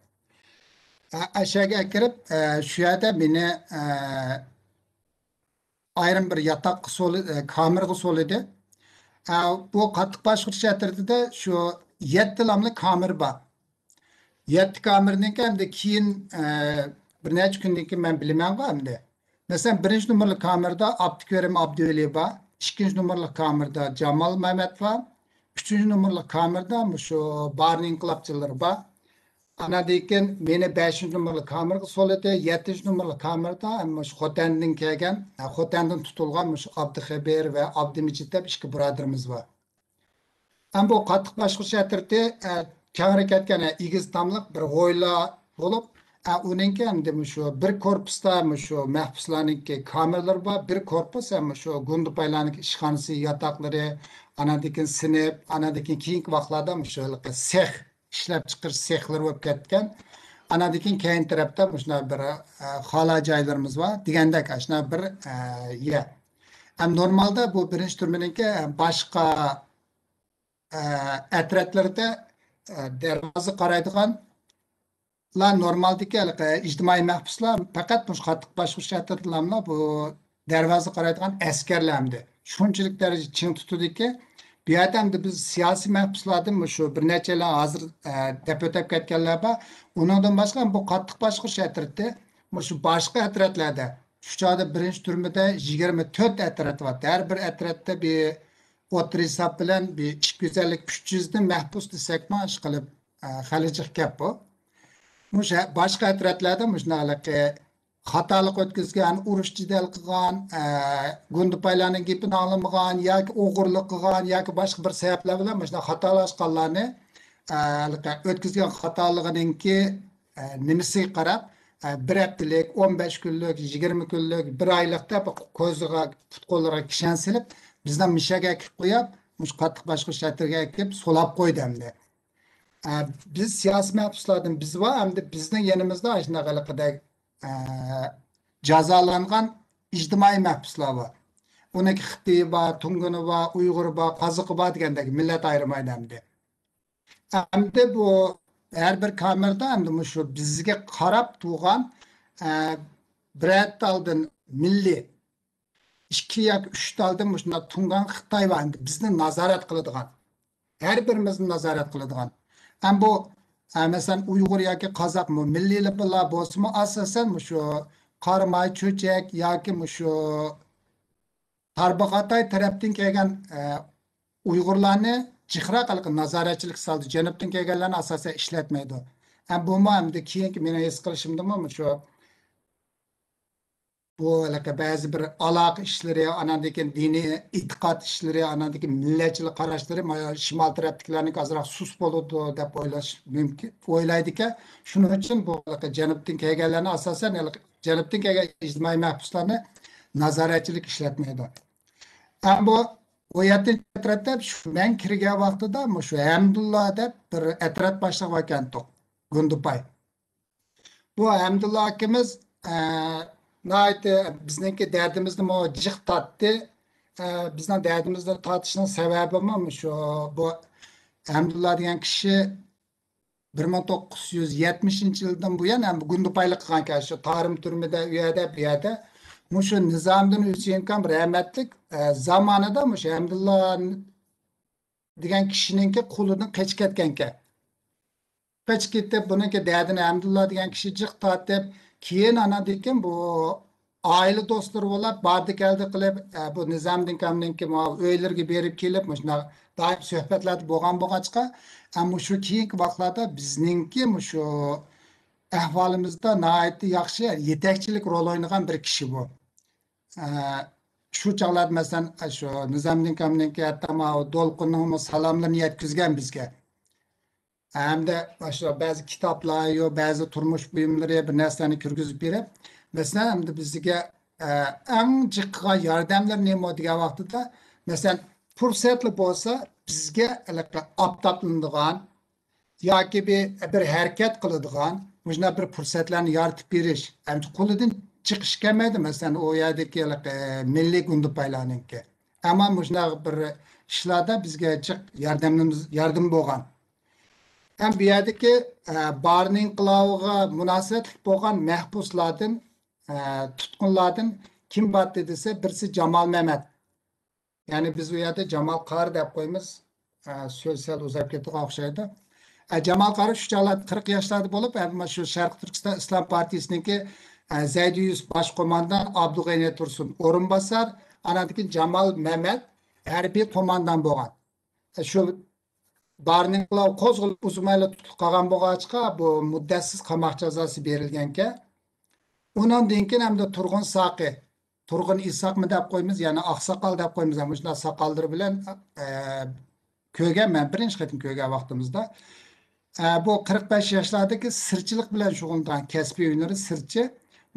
ئە-، ئەشەگە كىرىپ، ئە، شۇ يەردە مېنى، ئە، ئايرىم بىر ياتاققا سولى-، ئە، كامېرغا سولىدى. ئە، بۇ قاتتىق باشقۇرۇش ئەترىتىدە شۇ يەتتە لاملىق كامېر بار. يەتتە كامېرنىڭكى ئەمدى كېيىن، ئە، بىر نەچچە كۈندىن كېيىن مەن بىلىمەنغۇ ئەمدى. مەسىلەن، بىرىنچى نومۇرلۇق كامېردا ئابدۇكېرىم ئابدۇۋەلى بار. ئىككىنچى نومۇرلۇق كامېردا جامال مەمەت بار. ئۈچىنچى نومۇرلۇق كامېردا مۇشۇ بارىن ئىنقىلابچىلىرى بار. ئاناندىن كېيىن مېنى بەشىنچى نومۇرلۇق كامېرغا سولىدى. يەتتىنچى نومۇرلۇق كامېردا مۇشۇ خوتەندىن كەلگەن، خوتەندىن تۇتۇلغان مۇشۇ ئابدۇخېبىر ۋە ئابدۇمىجىت دەپ ئىككى بۇرادىرىمىز بار. ھەم بۇ قاتتىق باشقۇرۇش ئەترىتى، ئە، كەڭرى كەتكەن، ئە، ئېگىز تاملىق بىر ھويلا بولۇپ، ئە، ئۇنىڭكى ئەمدى مۇشۇ بىر كورپۇستا مۇشۇ مەھبۇسلارنىڭكى كامېرلىرى بار، بىر كورپۇس ھەم مۇشۇ گۇندىپايلارنىڭكى ئىشخانىسى، ياتاقلىرى، ئاناندىن كېيىن سىنىپ، ئاناندىن كېيىن كېيىنكى ۋاقىتلاردا مۇشۇ ھېلىقى سېخ، ئىشلەپچىقىرىش سېخلىرى بولۇپ كەتكەن. ئاناندىن كېيىن كەينى تەرەپتە مۇشۇنداق بىر، ئە، خالا جايلىرىمىز بار دېگەندەك، ئاشۇنداق بىر، ئە، يەر. ھەم نورمالدا بۇ بىرىنچى تۈرمىنىڭكى باشقا، ئە، ئەترەتلىرىدە، ئە، دەرۋازا قارايدىغانلار نورمالدىكى ھېلىقى ئىجتىمائىي مەھبۇسلار پەقەت مۇشۇ قاتتىق باشقۇرۇش ئەترىتىدىلاملا بۇ دەرۋازا قارايدىغان ئەسكەرلەر ئەمدى شۇنچىلىك دەرىجىدە چىڭ تۇتىدۇكى، بۇ يەردە ئەمدى بىز سىياسىي مەھبۇسلاردىن مۇشۇ بىر نەچچەيلەن ھازىر، ئە، دەپ ئۆتۈپ كەتكەنلەر بار. ئۇنىڭدىن باشقا بۇ قاتتىق باشقۇرۇش ئەترىتى مۇشۇ باشقا ئەترەتلەردە، شۇ چاغدا بىرىنچى تۈرمىدە يىگىرمە تۆت ئەترەت بار. ھەر بىر ئەترەتتە بىر ئوتتۇرا ھېساب بىلەن بىر ئىككى يۈز ئەللىك، ئۈچ يۈزدىن مەھبۇس دېسەكمۇ، ئىشقىلىپ، ئە، خېلى جىق گەپ بۇ. مۇشۇ ھە-، باشقا ئەترەتلەردە مۇشۇنداق ھېلىقى خاتالىق ئۆتكۈزگەن، ئۇرۇش جېدەل قىلغان، ئە، گۇندىپايلارنىڭ گېپىنى ئاڭلىمىغان ياكى ئوغرىلىق قىلغان ياكى باشقا بىر سەۋەبلەر بىلەن مۇشۇنداق خاتالاشقانلارنى، ئە، ھېلىقى ئۆتكۈزگەن خاتالىقىنىڭكى، ئە، نېمىسىگە قاراپ، ئە، بىر ھەپتىلىك، ئون بەش كۈنلۈك، يىگىرمە كۈنلۈك، بىر ئايلىق دەپ كۆزىگە، پۇت-قوللىرىغا كىشەن سېلىپ، بىزنى مۇشۇ يەرگە ئەكىرىپ قويۇپ، مۇشۇ قاتتىق باشقۇرۇش ئەترىتىگە ئەكىرىپ سولاپ قويدى ئەمدى. ئە، بىز سىياسىي مەھبۇسلاردىن بىز بار، ئەمدى بىزنىڭ يېنىمىزدا ئاشۇنداق ھېلىقىدەك، ئە، جازالانغان ئىجتىمائىي مەھبۇسلار بار. ئۇنىڭكى خىتىيى بار، تۇڭگىنى بار، ئۇيغۇرى بار، قازاقى بار دېگەندەك مىللەت ئايرىمايدۇ ئەمدى. ئەمدى بۇ ھەر بىر كامېردا ئەمدى مۇشۇ بىزگە قاراپ تۇرغان، ئە، بىرەر تالدىن مىللىي، ئىككى ياكى ئۈچ تالدىن مۇشۇنداق تۇڭگان خىتاي بار ئەمدى بىزنى نازارەت قىلىدىغان. ھەر بىرىمىزنى نازارەت قىلىدىغان. ھەم بۇ، ئە، مەسىلەن، ئۇيغۇر ياكى قازاقمۇ، مىللىيلار بولسىمۇ، ئاساسەن مۇشۇ قاراماي چۆچەك ياكى مۇشۇ تارباغاتاي تەرەپتىن كەلگەن، ئە، ئۇيغۇرلارنى جىقراق ھېلىقى نازارەتچىلىك سالدى. جەنۇبتىن كەلگەنلەرنى ئاساسەن ئىشلەتمەيدۇ. ھەم بۇمۇ ئەمدى كېيىنكى مېنىڭ ھېس قىلىشىمدىمۇ مۇشۇ بۇ ھېلىقى بەزى بىر ئالاقە ئىشلىرى، ئاناندىن كېيىن دىنىي ئېتىقاد ئىشلىرى، ئاناندىن كېيىن مىللەتچىلىك قاراشلىرى، مانا شىمال تەرەپتىكىلەرنىڭكى ئازراق سۇس بولىدۇ دەپ ئويلاش مۇمكىن، ئويلايدىكەن. شۇنىڭ ئۈچۈن بۇ ھېلىقى جەنۇبتىن كەلگەنلەرنى ئاساسەن ھېلىقى جەنۇبتىن كەلگەن ئىجتىمائىي مەھبۇسلارنى نازارەتچىلىك ئىشلەتمەيدۇ. ئەمما بۇ ئون يەتتىنچى ئەترەتتە شۇ مەن كىرگەن ۋاقتىدا مۇشۇ ھەمدۇللا دەپ بىر ئەترەت باشلىقى باركەنتۇق، گۇندىپاي. بۇ ھەمدۇللا ئاكىمىز، ئە، ناھايىتى بىزنىڭكى دەردىمىزنىمۇ جىق تارتتى. ئە، بىزنىڭ دەردىمىزنى تارتىشنىڭ سەۋەبىمۇ مۇشۇ، بۇ ھەمدۇللا دېگەن كىشى بىر مىڭ توققۇز يۈز يەتمىشىنچى يىلدىن بۇيان ھەم گۇندىپايلىق قىلغانكەن، شۇ تارىم تۈرمىدە، ئۇ يەردە، بۇ يەردە. مۇشۇ نىزامىدىن ھۈسەيىن ئاكام رەھمەتلىك، ئە، زامانىدا مۇشۇ ھەمدۇللا دېگەن كىشىنىڭكى قولىدىن قېچىپ كەتكەنكەن. قېچىپ كېتىپ، بۇنىڭكى دەردىنى ھەمدۇللا دېگەن كىشى جىق تارتىپ، كېيىن ئاناندىن كېيىن بۇ ئائىلە دوستلىرى بولاپ، باردى كەلدى قىلىپ، ئە، بۇ نىزامىدىن ئاكامنىڭكى مۇ-، ئۆيلىرىگە بېرىپ كېلىپ، مۇشۇنداق دائىم سۆھبەتلەردە بولغان بولغاچقا، ئە، مۇشۇ كېيىنكى ۋاقىتلاردا بىزنىڭكى مۇشۇ ئەھۋالىمىزدا ناھايىتى ياخشى يېتەكچىلىك رول ئوينىغان بىر كىشى بۇ. ئە، شۇ چاغلاردا، مەسىلەن، شۇ نىزامىدىن ئاكامنىڭكى ھەتتا ماۋۇ دولقۇننىڭمۇ سالاملىرىنى يەتكۈزگەن بىزگە. ھەمدە مۇشۇ بەزى كىتابلار، يو، بەزى تۇرمۇش بۇيۇملىرى، بىر نەرسىلەرنى كىرگۈزۈپ بېرىپ، مەسىلەن، ئەمدى بىزگە، ئە، ئەڭ جىق قىلغان ياردەملىرى نېمە دېگەن ۋاقتىدا، مەسىلەن، پۇرسەتلا بولسا بىزگە ھېلىقى ئاپتاپلىنىدىغان ياكى بىر، بىر ھەرىكەت قىلىدىغان مۇشۇنداق بىر پۇرسەتلەرنى يارىتىپ بېرىش. ئەمدى قولىدىن چىقىش كەلمەيدۇ، مەسىلەن، ئۇ يەردىكى ھېلىقى مىللىي گۇندىپايلارنىڭكى. ئەمما مۇشۇنداق بىر ئىشلاردا بىزگە جىق ياردەملىرىمىز، ياردىمى بولغان. ھەم بۇ يەردىكى، ئە، بارىن ئىنقىلابىغا مۇناسىۋەتلىك بولغان مەھبۇسلاردىن، ئە، تۇتقۇنلاردىن كىم بارتى دېسە، بىرسى جامال مەمەت. يەنى بىز ئۇ يەردە جامال قارى دەپ قويىمىز. ئە، سۆز سەل ئۇزاپ كېتىدىغان ئوخشايدۇ. ئە، جامال قارى شۇ چاغلاردا قىرىق ياشلاردا بولۇپ، ئە، مانا شۇ شەرقىي تۈركىستان ئىسلام پارتىيىسىنىڭكى، ئە، زەيدى يۈسۈپ باش قوماندان، ئابدۇغېنى تۇرسۇن ئورۇنباسار، ئاناندىن كېيىن جامال مەمەت ھەربىي قوماندان بولغان. ئە، شۇ بارىن ئىنقىلابى قوزغىلىپ ئۇزىمايلا تۇتۇلۇپ قالغان بولغاچقا، بۇ مۇددەتسىز قاماق جازاسى بېرىلگەنكەن. ئۇنىڭدىن كېيىن ئەمدى تۇرغۇن ساقى، تۇرغۇن ئىساقمۇ دەپ قويىمىز، يەنى ئاقساقال دەپ قويىمىز، مۇشۇنداق ساقاللىرى بىلەن، ئە، كۆرگەن، مەن بىرىنچى قېتىم كۆرگەن ۋاقتىمىزدا. ئە، بۇ قىرىق بەش ياشلاردىكى سىرچىلىق بىلەن شۇغۇللىنىدىغان كەسپىي ھۈنىرى سىرچى.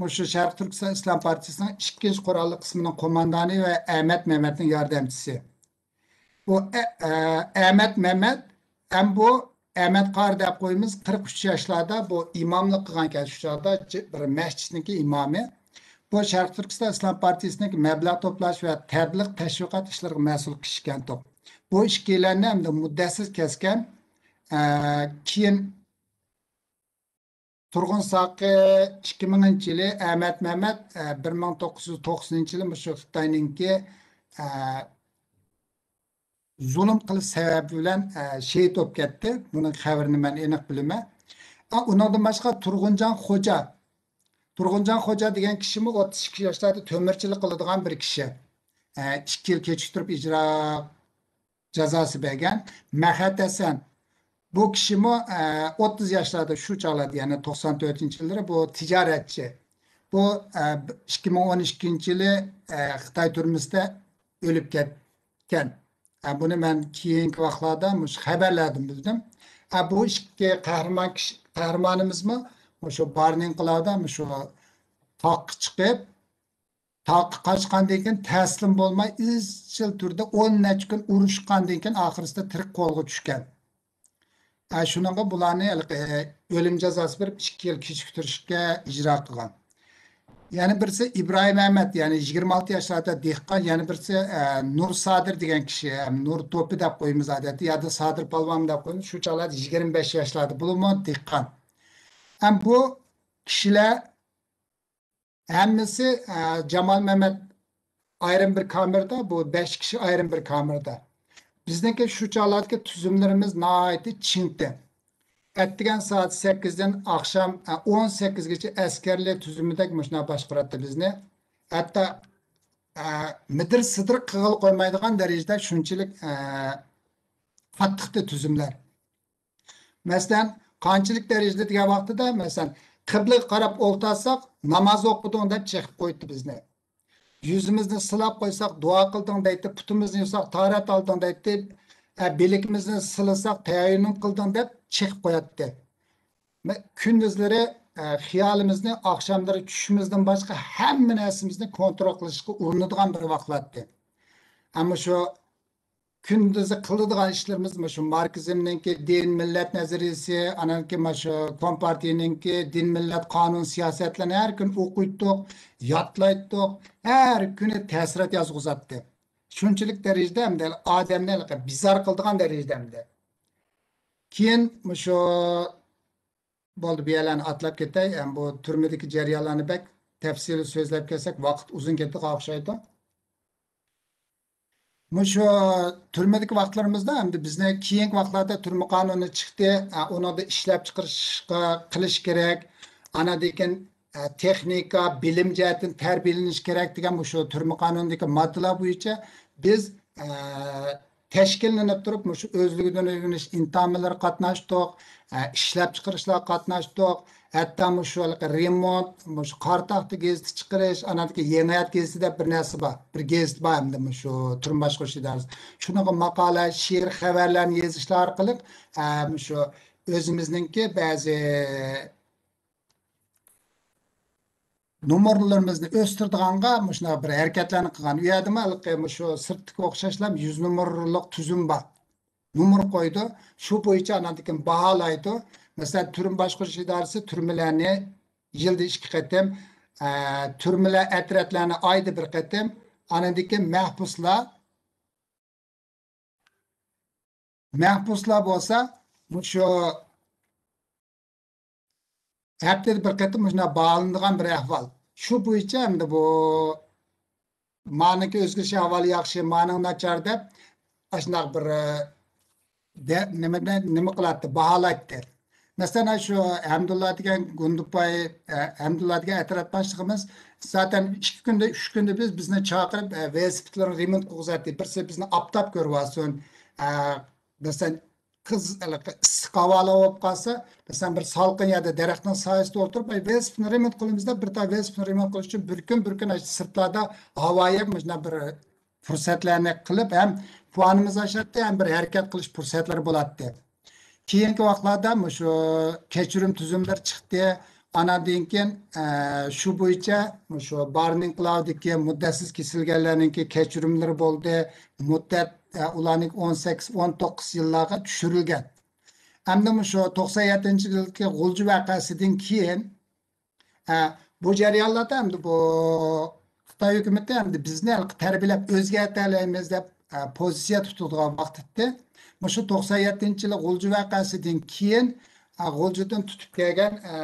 مۇشۇ شەرقىي تۈركىستان ئىسلام پارتىيىسىنىڭ ئىككىنچى قوراللىق قىسمىنىڭ قوماندانى ۋە ئەمەت مەمەتنىڭ ياردەمچىسى. بۇ ئە-، ئە-، ئەمەت مەمەت ھەم بۇ ئەمەت قارى دەپ قويىمىز، قىرىق ئۈچ ياشلاردا بۇ ئىماملىق قىلغانكەن شۇ چاغدا، جى-، بىر مەسچىتنىڭكى ئىمامى. بۇ شەرقىي تۈركىستان ئىسلام پارتىيىسىنىڭكى مەبلەغ توپلاش ۋە تەبلىغ تەشۋىقات ئىشلىرىغا مەسئۇل كىشىكەنتۇق. بۇ ئىككىيلەننى ئەمدى مۇددەتسىز كەسكەن، ئە، كېيىن تۇرغۇن ساقى ئىككى مىڭىنچى يىلى، ئەمەت مەمەت، ئە، بىر مىڭ توققۇز يۈز توقسىنىنچى يىلى مۇشۇ خىتاينىڭكى، ئە، زۇلۇم قىلىش سەۋەبى بىلەن، ئە، شېھىت بولۇپ كەتتى. بۇنىڭ خەۋىرىنى مەن ئېنىق بىلىمەن. ئا، ئۇنىڭدىن باشقا تۇرغۇنجان خوجا. تۇرغۇنجان خوجا دېگەن كىشىمۇ ئوتتۇز ئىككى ياشلاردا تۆمۈرچىلىك قىلىدىغان بىر كىشى. ئە، ئىككى يىل كېچىكتۈرۈپ ئىجرا جازاسى بەرگەن. مەھەت ھەسەن. بۇ كىشىمۇ، ئە، ئوتتۇز ياشلاردا شۇ چاغلاردا، يەنى توقسان تۆتىنچى يىللىرى بۇ تىجارەتچى. بۇ، ئە، ئىككى مىڭ ئون ئىككىنچى يىلى، ئە، خىتاي تۈرمىسىدە ئۆلۈپ كەتكەن. ئە، بۇنى مەن كېيىنكى ۋاقىتلاردا مۇشۇ خەۋەرلەردىن بىلدىم. ئە، بۇ ئىككى قەھرىمان كىشى، قەھرىمانىمىزمۇ مۇشۇ بارىن ئىنقىلابىدا مۇشۇ تاغقا چىقىپ، تاغقا قاچقاندىن كېيىن تەسلىم بولماي، ئىزچىل تۈردە ئون نەچچە كۈن ئۇرۇشقاندىن كېيىن، ئاخىرسىدا تىرىك قولغا چۈشكەن. ئە، شۇنىڭغا بۇلارنى ھېلىقى، ئە، ئۆلۈم جازاسى بېرىپ، ئىككى يىل كېچىكتۈرۈشكە ئىجرا قىلغان. يەنە بىرسى ئىبراھىم ئەمەت، يەنى يىگىرمە ئالتە ياشلاردا دېھقان، يەنە بىرسى، ئە، نۇر سادىر دېگەن كىشى، ھەم نۇر توپى دەپ قويىمىز ئادەتتە، يادا سادىر پالۋان دەپ قويىمىز، شۇ چاغلاردا يىگىرمە بەش ياشلاردا، بۇلارمۇ دېھقان. ھەم بۇ كىشىلەر ھەممىسى، ئە، جامال مەمەت ئايرىم بىر كامېردا، بۇ بەش كىشى ئايرىم بىر كامېردا. بىزنىڭكى شۇ چاغلاردىكى تۈزۈملىرىمىز ناھايىتى چىڭتى. ئەتىگەن سائەت سەككىزدىن ئاخشام، ئە، ئون سەككىزگىچە ئەسكەرلىك تۈزۈمىدەك مۇشۇنداق باشقۇراتتى بىزنى. ھەتتا، ئە، مىدىر-سىدىر قىلغىلى قويمايدىغان دەرىجىدە شۇنچىلىك، ئە، قاتتىقتى تۈزۈملەر. مەسىلەن، قانچىلىك دەرىجىدە دېگەن ۋاقتىدا، مەسىلەن، قىبلىگە قاراپ ئولتۇرساق، ناماز ئوقۇدۇڭ دەپ چېقىپ قويدى بىزنى. يۈزىمىزنى سىلاپ قويساق، دۇئا قىلدىڭ دەيتتى، پۇتىمىزنى يۇساق، تاھارەت ئالدىڭ دەيتتى، ئە، بىلىكىمىزنى سىلىساق، تەيەممۇم قىلدىڭ دەپ چېقىپ قوياتتى. مە-، كۈندۈزلىرى، ئە، خىيالىمىزنى، ئاخشاملىرى چۈشىمىزدىن باشقا ھەممە نەرسىمىزنى كونترول قىلىشقا ئۇرۇنىدىغان بىر ۋاقىت ئەتتى. ئەمما شۇ كۈندۈزى قىلىدىغان ئىشلىرىمىز مۇشۇ ماركسىزمنىڭكى دىن، مىللەت نەزەرىيىسى، ئانانكى مۇشۇ كومپارتىيىنىڭكى دىن، مىللەت، قانۇن، سىياسەتلەرنى ھەر كۈنى ئوقۇيتتۇق، يادلايتتۇق، ھەر كۈنى تەسىرات يازغۇزاتتى. شۇنچىلىك دەرىجىدە ئەمدى ئادەمنى ھېلىقى بىزار قىلىدىغان دەرىجىدە ئەمدى. كېيىن مۇشۇ بولدى، بۇ يەرلەرنى ئاتلاپ كېتەي. ئەم، بۇ تۈرمىدىكى جەريانلارنى بەك تەپسىلىي سۆزلەپ كەتسەك، ۋاقىت ئۇزۇن كېتىدىغان ئوخشايدۇ. مۇشۇ تۈرمىدىكى ۋاقىتلىرىمىزدا، ئەمدى بىزنى كېيىنكى ۋاقىتلاردا تۈرمە قانۇنى چىقتى، ئە، ئۇنىڭدا ئىشلەپچىقىرىشقا قىلىش كېرەك، ئاناندىن كېيىن، ئە، تېخنىكا، بىلىم جەھەتتىن تەربىيەلىنىش كېرەك دېگەن مۇشۇ تۈرمە قانۇنىدىكى ماددىلار بويىچە بىز، ئە، تەشكىللىنىپ تۇرۇپ، مۇشۇ ئۆزلۈكىدىن ئۆگىنىش ئىمتىھانلىرىغا قاتناشتۇق، ئە، ئىشلەپچىقىرىشلارغا قاتناشتۇق، ھەتتا مۇشۇ ھېلىقى رېمونت، مۇشۇ قارا تاختا گېزىتى چىقىرىش، ئاناندىكى يېڭى ھايات گېزىتى دەپ بىر نەرسە بار، بىر گېزىت بار ئەمدى مۇشۇ تۈرمە باشقۇرۇش ئىدارىسى. شۇنىڭغا ماقالە، شېئىر، خەۋەرلەرنى يېزىشلار ئارقىلىق، ئە، مۇشۇ ئۆزىمىزنىڭكى بەزى نومۇرلىرىمىزنى ئۆستۈرىدىغانغا مۇشۇنداق بىر ھەرىكەتلەرنى قىلغان. ئۇ يەردىمۇ ھېلىقى مۇشۇ سىرتتىكى ئوخشاشلا يۈز نومۇرلۇق تۈزۈم بار. نومۇر قويىدۇ. شۇ بويىچە ئاناندىن كېيىن باھالايدۇ. مەسىلەن، تۈرمە باشقۇرۇش ئىدارىسى تۈرمىلەرنى يىلدا ئىككى قېتىم، ئە، تۈرمىلەر ئەترەتلەرنى ئايدا بىر قېتىم، ئاناندىن كېيىن مەھبۇسلار مەھبۇسلار بولسا مۇشۇ ھەپتىدە بىر قېتىم مۇشۇنداق باھالىنىدىغان بىر ئەھۋال. شۇ بويىچە ئەمدى بۇ مانىڭكى ئۆزگىرىش ئەھۋالى ياخشى، مانىڭ ناچار دەپ، ئاشۇنداق بىر، ئە، دە-، نېمە، نېمە قىلاتتى، باھالايتتى. مەسىلەن، شۇ ھەمدۇللا دېگەن گۇندىپاي، ئە، ھەمدۇللا دېگەن ئەترەت باشلىقىمىز زاتەن ئىككى كۈندە، ئۈچ كۈندە بىز، بىزنى چاقىرىپ، ئە، ۋېلىسىپىتلىرىنى رېمونت قىلغۇزاتتى. بىرسى بىزنى ئاپتاپ كۆرۈۋالسۇن. ئە، مەسىلەن، قىز، ئىسسىق ھاۋالار بولۇپ قالسا، مەسىلەن، بىر سالقىن يەردە، دەرەخنىڭ سايىسىدا ئولتۇرۇپ، ئاي، ۋېلىسىپىتنى رېمونت قىلىمىز دەپ، بىر تال ۋېلىسىپىتنى رېمونت قىلىش ئۈچۈن بىر كۈن، بىر كۈن سىرتلاردا ھاۋا يەپ، مۇشۇنداق بىر پۇرسەتلەرنى قىلىپ، ھەم پۇۋانىمىز ئاشاتتى، ھەم بىر ھەرىكەت قىلىش پۇرسەتلىرى بولاتتى. كېيىنكى ۋاقىتلاردا مۇشۇ كەچۈرۈم تۈزۈملىرى چىقتى. ئاناندىن كېيىن، ئە، شۇ بويىچە مۇشۇ بارىن ئىنقىلابىدىكى مۇددەتسىز كېسىلگەنلەرنىڭكى كەچۈرۈملىرى بولدى. مۇددەت، ئە، ئۇلارنىڭ ئون سەككىز، ئون توققۇز يىللارغا چۈشۈرۈلگەن. ئەمدى مۇشۇ توقسان يەتتىنچى يىلدىكى غۇلجا ۋەقەسىدىن كېيىن، ئە، بۇ جەريانلاردا ئەمدى بۇ خىتاي ھۆكۈمىتى ئەمدى بىزنى ھېلىقى تەربىيەلەپ ئۆزگەرتەلەيمىز دەپ، ئە، پوزىتسىيە تۇتىدىغان ۋاقىت ئىدى. مۇشۇ توقسان يەتتىنچى يىلى غۇلجا ۋەقەسىدىن كېيىن، ئە، غۇلجىدىن تۇتۇپ كەلگەن، ئە،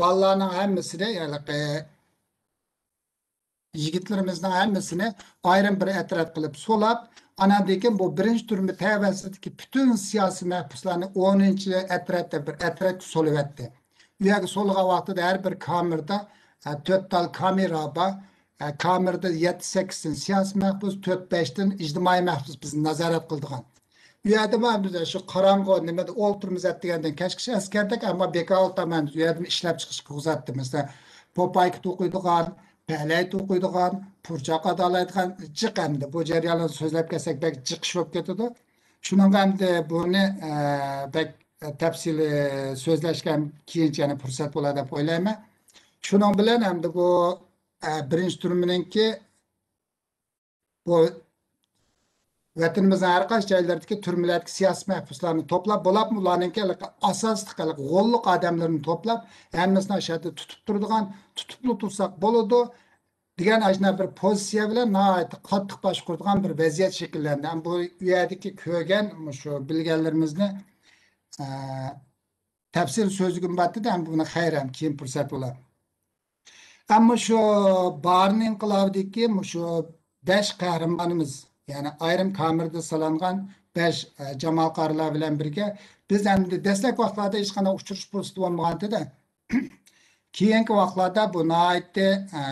بالىلارنىڭ ھەممىسىنى، ھېلىقى يىگىتلىرىمىزنىڭ ھەممىسىنى ئايرىم بىر ئەترەت قىلىپ سولاپ، ئاناندىن كېيىن بۇ بىرىنچى تۈرمە تەۋەسىدىكى پۈتۈن سىياسىي مەھبۇسلارنى ئونىنچى ئەترەتتە بىر ئەترەتكە سولىۋەتتى. ئۇ يەرگە سولىغان ۋاقتىدا ھەر بىر كامېردا، ئە، تۆت تال كامېرا بار. ئە، كامېردا يەتتە سەككىزدىن سىياسىي مەھبۇس، تۆت بەشتىن ئىجتىمائىي مەھبۇس بىزنى نازارەت قىلىدىغان. ئۇ يەردىمۇ بىز شۇ قاراڭغۇ نېمىدە ئولتۇرىمىز دېگەندىن كەچكىچە ئەسكەردەك، ئەمما بىكار ئولتۇرمايمىز. ئۇ يەردىمۇ ئىشلەپ چىقىشقا ئۇزاتتى. مەسىلەن، پوپايكا توقۇيدىغان، پەلەي توقۇيدىغان، پۇرچاق ئادالايدىغان جىق ئەمدى. بۇ جەريانلارنى سۆزلەپ كەتسەك بەك جىق ئىش بولۇپ كېتىدۇ. شۇنىڭغا ئەمدى بۇنى، ئە، بەك تەپسىلىي سۆزلەشكە كېيىنچە يەنە پۇرسەت بولار دەپ ئويلايمەن. شۇنىڭ بىلەن ئەمدى بۇ، ئە، بىرىنچى تۈرمىنىڭكى بۇ ۋەتىنىمىزنىڭ ھەر قايسى جايلىرىدىكى تۈرمىلەردىكى سىياسىي مەھبۇسلارنى توپلاپ، بولۇپمۇ ئۇلارنىڭكى ھېلىقى ئاساسلىق ھېلىقى غوللۇق ئادەملىرىنى توپلاپ، ھەممىسىنى ئاشۇ يەردە تۇتۇپ تۇرىدىغان، تۇتۇپلا تۇرساق بولىدۇ دېگەن ئاشۇنداق بىر پوزىتسىيە بىلەن ناھايىتى قاتتىق باشقۇرىدىغان بىر ۋەزىيەت شەكىللەندى. ھەم بۇ يەردىكى كۆرگەن مۇشۇ بىلگەنلىرىمىزنى، ئە، تەپسىلىي سۆزلىگۈم بارتتى، ھەم بۇنى خەير، ھەم كېيىن پۇرسەت بولا. ئەمما شۇ بارىن ئىنقىلابىدىكى مۇشۇ بەش قەھرىمانىمىز، يەنى ئايرىم كامېردا سالانغان بەش، ئە، جامال قارىلار بىلەن بىرگە بىز ئەمدى دەسلەپكى ۋاقىتلاردا ھېچقانداق ئۇچرىشىش پۇرسىتى بولمىغانتىدە، كېيىنكى ۋاقىتلاردا بۇ ناھايىتى، ئە،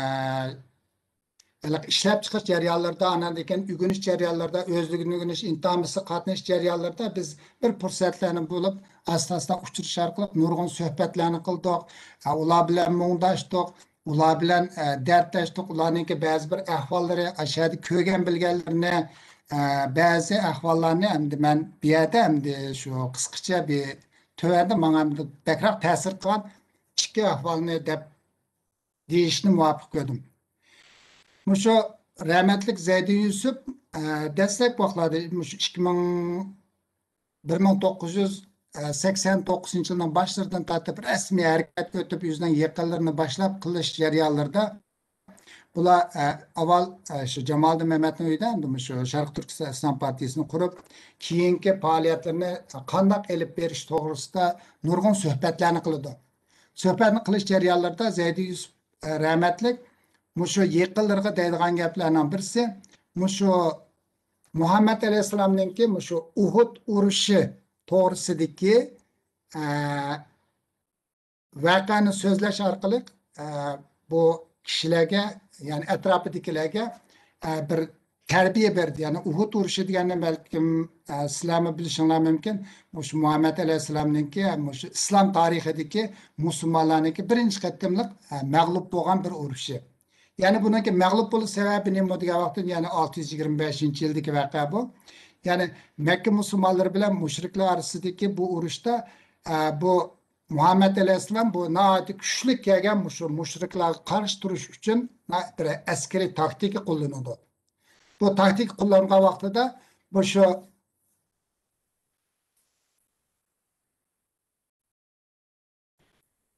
ھېلىقى ئىشلەپچىقىرىش جەريانلىرىدا، ئاناندىن كېيىن ئۆگىنىش جەريانلىرىدا، ئۆزلۈكىنى ئۆگىنىش ئىمتىھانىمىزغا قاتنىشىش جەريانلىرىدا بىز بىر پۇرسەتلەرنى بولۇپ، ئاستا-ئاستا ئۇچرىشىش ئارقىلىق نۇرغۇن سۆھبەتلەرنى قىلدۇق. ئە، ئۇلار بىلەن مۇڭداشتۇق، ئۇلار بىلەن، ئە، دەردلەشتۇق. ئۇلارنىڭكى بەزى بىر ئەھۋاللىرى، ئاشۇ يەردە كۆرگەن بىلگەنلىرىنى، ئە، بەزى ئەھۋاللارنى ئەمدى مەن بۇ يەردە ئەمدى شۇ قىسقىچە بىر تۆۋەندە ماڭا ئەمدى بەكرەك تەسىر قىلغان ئىككى ئەھۋالنى دەپ دېيىشنى مۇۋاپىق كۆردۈم. مۇشۇ رەھمەتلىك زەيدى يۈسۈپ، ئە، دەسلەپ ۋاقىتلاردا مۇشۇ ئىككى مىڭ، بىر مىڭ توققۇز يۈز سەكسەن توققۇزىنچى يىلنىڭ باشلىرىدىن تارتىپ رەسمىي ھەرىكەتكە ئۆتۈپ، ئۆزىنىڭ يېقىنلىرىنى باشلاپ قىلىش جەريانلىرىدا بۇلار، ئە، ئاۋۋال، ئە، شۇ جامالىدىن مەمەتنىڭ ئۆيىدە ئەمدى مۇشۇ شەرقىي تۈركىستان ئىسلام پارتىيىسىنى قۇرۇپ، كېيىنكى پائالىيەتلىرىنى قانداق ئېلىپ بېرىش توغرىسىدا نۇرغۇن سۆھبەتلەرنى قىلىدۇ. سۆھبەتنى قىلىش جەريانلىرىدا زەيدى يۈسۈپ، ئە، رەھمەتلىك مۇشۇ يېقىنلىرىغا دەيدىغان گەپلەرنىڭ بىرسى، مۇشۇ مۇھەممەد ئەلەيھىسسالامنىڭكى مۇشۇ ئۇھۇد ئۇرۇشى توغرىسىدىكى، ئە، ۋەقەنى سۆزلەش ئارقىلىق، ئە، بۇ كىشىلەرگە، يەنى ئەتراپىدىكىلەرگە، ئە، بىر تەربىيە بەردى. يەنى ئۇھۇد ئۇرۇشى دېگەننى بەلكىم، ئە، سىلەرمۇ بىلىشىڭلار مۇمكىن. مۇشۇ مۇھەممەد ئەلەيھىسسالامنىڭكى، مۇشۇ ئىسلام تارىخىدىكى مۇسۇلمانلارنىڭكى بىرىنچى قېتىملىق، ئە، مەغلۇپ بولغان بىر ئۇرۇشى. يەنى بۇنىڭكى مەغلۇپ بولۇش سەۋەبى نېمە دېگەن ۋاقىتتا، يەنى ئالتە يۈز يىگىرمە بەشىنچى يىلدىكى ۋەقە بۇ. يەنى مەككە مۇسۇلمانلىرى بىلەن مۇشرىكلار ئارىسىدىكى بۇ ئۇرۇشتا، ئە، بۇ مۇھەممەد ئەلەيھىسسالام بۇ ناھايىتى كۈچلۈك كەلگەن مۇشۇ مۇشرىكلارغا قارشى تۇرۇش ئۈچۈن بىر ئەسكىرىي تاكتىكا قوللىنىدۇ. بۇ تاكتىكا قوللانغان ۋاقتىدا مۇشۇ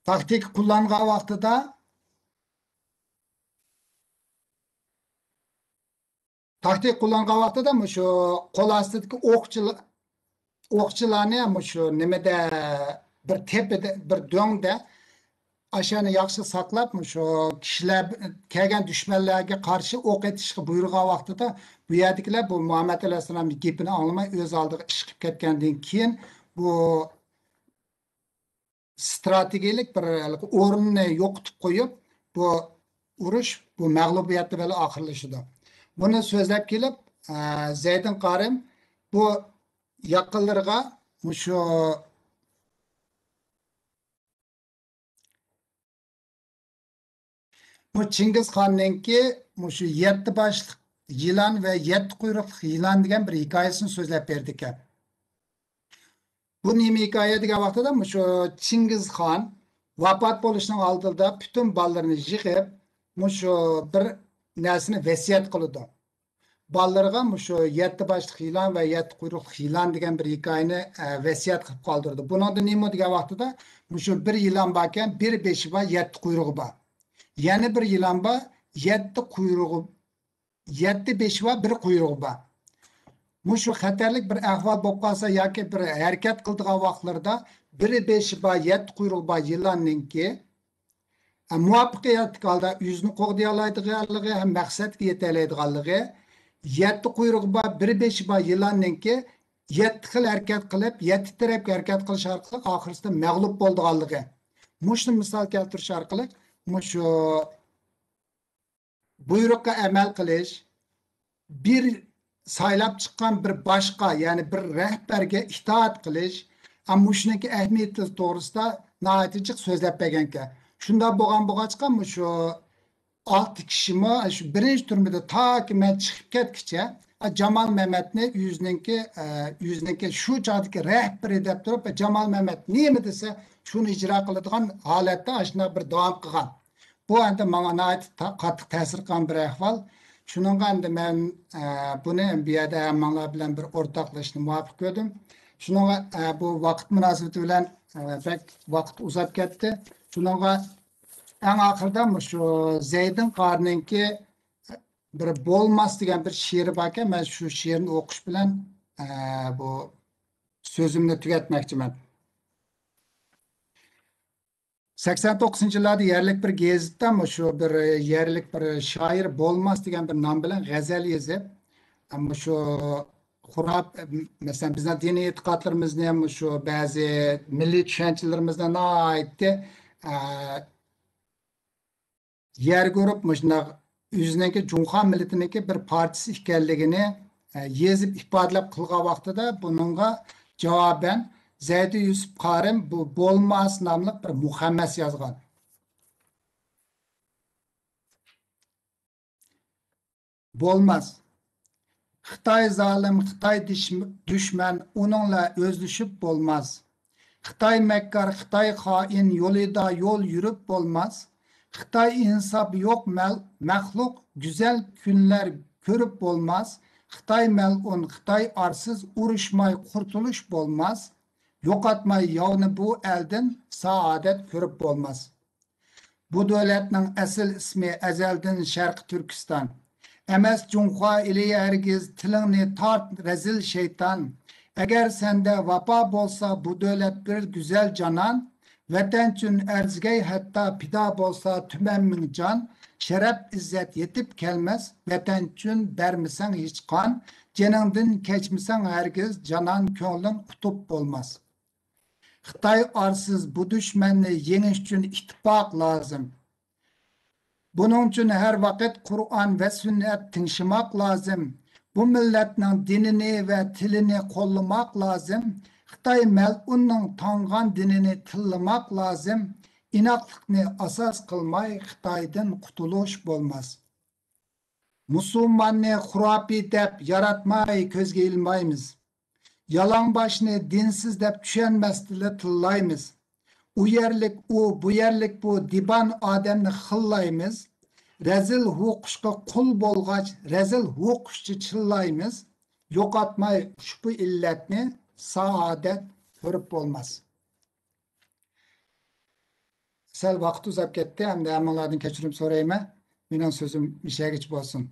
تاكتىكا قوللانغان ۋاقتىدا، تاكتىكا قوللانغان ۋاقتىدا مۇشۇ قول ئاستىدىكى ئوقچىلار، ئوقچىلارنى مۇشۇ نېمىدە، بىر تېپىدە، بىر دۆڭدە ئاشۇنى ياخشى ساقلاپ، مۇشۇ كىشىلەر كەلگەن دۈشمەنلەرگە قارشى ئوق ئېتىشقا بۇيرۇغان ۋاقتىدا، بۇ يەردىكىلەر بۇ مۇھەممەد ئەلەيھىسسالامنىڭ گېپىنى ئاڭلىماي، ئۆز ئالدىغا ئىش قىلىپ كەتكەندىن كېيىن، بۇ ستراتېگىيەلىك بىر ھېلىقى ئورۇننى يوقىتىپ قويۇپ، بۇ ئۇرۇش، بۇ مەغلۇبىيەت بىلەن ئاخىرلىشىدۇ. بۇنى سۆزلەپ كېلىپ، ئە، زەيدىن قارىم بۇ ياقىنلىرىغا مۇشۇ، بۇ چىڭگىز خاننىڭكى مۇشۇ يەتتە باشلىق يىلان ۋە يەتتە قۇيرۇقلۇق يىلان دېگەن بىر ھېكايىسىنى سۆزلەپ بېرىدىكەن. بۇ نېمە ھېكايە دېگەن ۋاقتىدا، مۇشۇ چىڭگىز خان ۋاپات بولۇشنىڭ ئالدىدا پۈتۈن بالىلىرىنى يىغىپ، مۇشۇ بىر نەرسىنى ۋەسىيەت قىلىدۇ. بالىلىرىغا مۇشۇ يەتتە باشلىق يىلان ۋە يەتتە قۇيرۇقلۇق يىلان دېگەن بىر ھېكايىنى، ئە، ۋەسىيەت قىلىپ قالدۇرىدۇ. بۇنىڭدا نېمە دېگەن ۋاقتىدا، مۇشۇ بىر يىلان باركەن، بىر بېشى بار، يەتتە قۇيرۇقى بار. يەنە بىر يىلان بار، يەتتە قۇيرۇقى، يەتتە بېشى بار، بىر قۇيرۇقى بار. مۇشۇ خەتەرلىك بىر ئەھۋال بولۇپ قالسا ياكى بىر ھەرىكەت قىلىدىغان ۋاقىتلىرىدا، بىر بېشى بار، يەتتە قۇيرۇقى بار يىلاننىڭكى، ئە، مۇۋەپپەقىيەتلىك ھالدا ئۆزىنى قوغدىيالايدىغانلىقى ھەم مەقسەتكە يېتەلەيدىغانلىقى، يەتتە قۇيرۇقى بار، بىر بېشى بار يىلاننىڭكى يەتتە خىل ھەرىكەت قىلىپ، يەتتە تەرەپكە ھەرىكەت قىلىش ئارقىلىق ئاخىرسىدا مەغلۇپ بولىدىغانلىقى. مۇشۇنى مىسال كەلتۈرۈش ئارقىلىق مۇشۇ بۇيرۇققا ئەمەل قىلىش، بىر سايلاپ چىققان بىر باشقا، يەنى بىر رەھبەرگە ئىتائەت قىلىش، ئە، مۇشۇنىڭكى ئەھمىيىتى توغرىسىدا ناھايىتى جىق سۆزلەپ بەرگەنكەن. شۇنداق بولغان بولغاچقا، مۇشۇ ئالتە كىشىمۇ شۇ بىرىنچى تۈرمىدە تاكى مەن چىقىپ كەتكىچە، ئە، جامال مەمەتنى ئۆزىنىڭكى، ئە، ئۆزىنىڭكى شۇ چاغدىكى رەھبىرى دەپ تۇرۇپ، جامال مەمەت نېمە دېسە، شۇنى ئىجرا قىلىدىغان ھالەتتە ئاشۇنداق بىر داۋام قىلغان. بۇ ئەمدى ماڭا ناھايىتى تا-، قاتتىق تەسىر قىلغان بىر ئەھۋال. شۇنىڭغا ئەمدى مەن، ئە، بۇنى بۇ يەردە ھەممىڭلار بىلەن بىر ئورتاقلىشىشنى مۇۋاپىق كۆردۈم. شۇنىڭغا، ئە، بۇ ۋاقىت مۇناسىۋىتى بىلەن، ئە، بەك ۋاقىت ئۇزاپ كەتتى. شۇنىڭغا ئەڭ ئاخىرىدا مۇشۇ زەيدىن قارىنىڭكى بىر بولماس دېگەن بىر شېئىرى باركەن، مەن شۇ شېئىرنى ئوقۇش بىلەن، ئە، بۇ سۆزۈمنى تۈگەتمەكچىمەن. سەكسەن توققۇزىنچى يىللاردا يەرلىك بىر گېزىتتە مۇشۇ بىر يەرلىك بىر شائىر بولماس دېگەن بىر نام بىلەن غەزەل يېزىپ، مۇشۇ خۇراپ-، مەسىلەن، بىزنىڭ دىنىي ئېتىقادلىرىمىزنى، مۇشۇ بەزى مىللىي چۈشەنچىلىرىمىزنى ناھايىتى، ئە، يەرگە ئۇرۇپ، مۇشۇنداق ئۆزىنىڭكى جۇڭخۇا مىللىتىنىڭكى بىر پارچىسى ئىكەنلىكىنى، ئە، يېزىپ ئىپادىلەپ قىلغان ۋاقتىدا، بۇنىڭغا جاۋابەن زەيدى يۈسۈپ قارىم بۇ بولماس ناملىق بىر مۇخەممەس يازغان. بولماس. خىتاي زالىم، خىتاي دىش-، دۈشمەن، ئۇنىڭلا ئۆزلىشىپ بولماس. خىتاي مەككار، خىتاي خائىن، يولىدا يول يۈرۈپ بولماس. خىتاي ئىنساپى يوق مەل-، مەخلۇق، گۈزەل كۈنلەر كۆرۈپ بولماس. خىتاي مەلئۇن، خىتاي ئارسىز، ئۇرۇشماي قۇرتۇلۇش بولماس. يوقاتماي ياۋنى بۇ ئەلدىن، سائادەت كۆرۈپ بولماس. بۇ دۆلەتنىڭ ئەسلى ئىسمى ئەزەلدىن شەرقىي تۈركىستان. ئەمەس جۇڭخۇا ئېلى ھەرگىز تىلىڭنى تارت رەزىل شەيتان. ئەگەر سەندە ۋاپا بولسا بۇ دۆلەت بىر گۈزەل جانان. ۋەتەن ئۈچۈن ئەرزىگەي ھەتتا پىدا بولسا تۈمەن مىڭ جان. شەرەپ ئىززەت يېتىپ كەلمەس ۋەتەن ئۈچۈن بەرمىسەڭ ھېچ قان. جېنىڭدىن كەچمىسەڭ ھەرگىز جانان كۆڭلۈڭ قۇتۇپ بولماس. خىتاي ئارسىز بۇ دۈشمەننى يېڭىش ئۈچۈن ئىتتىپاق لازىم. بۇنىڭ ئۈچۈن ھەر ۋاقىت قۇرئان ۋە سۈننەت تىڭشىماق لازىم. بۇ مىللەتنىڭ دىنىنى ۋە تىلىنى قوللىماق لازىم. خىتاي مەلئۇننىڭ تاڭغان دىنىنى تىللىماق لازىم. ئىناقلىقنى ئاساس قىلماي خىتايدىن قۇتۇلۇش بولماس. مۇسۇلماننى خۇراپىي دەپ ياراتماي كۆزگە ئىلمايمىز. يالاڭباشنى دىنسىز دەپ چۈشەنمەستىنلا تىللايمىز. ئۇ يەرلىك ئۇ، بۇ يەرلىك بۇ دىبان ئادەمنى خىللايمىز. رەزىل ھۇقۇشقا قۇل بولغاچ، رەزىل ھۇقۇشچە چىللايمىز. يوقاتماي ئۇشبۇ ئىللەتنى، سائادەت كۆرۈپ بولماس. سەل ۋاقىت ئۇزاپ كەتتى، ھەمدە ھەممىڭلاردىن كەچۈرۈم سورايمەن. مېنىڭ سۆزۈم مىشەگىچە بولسۇن.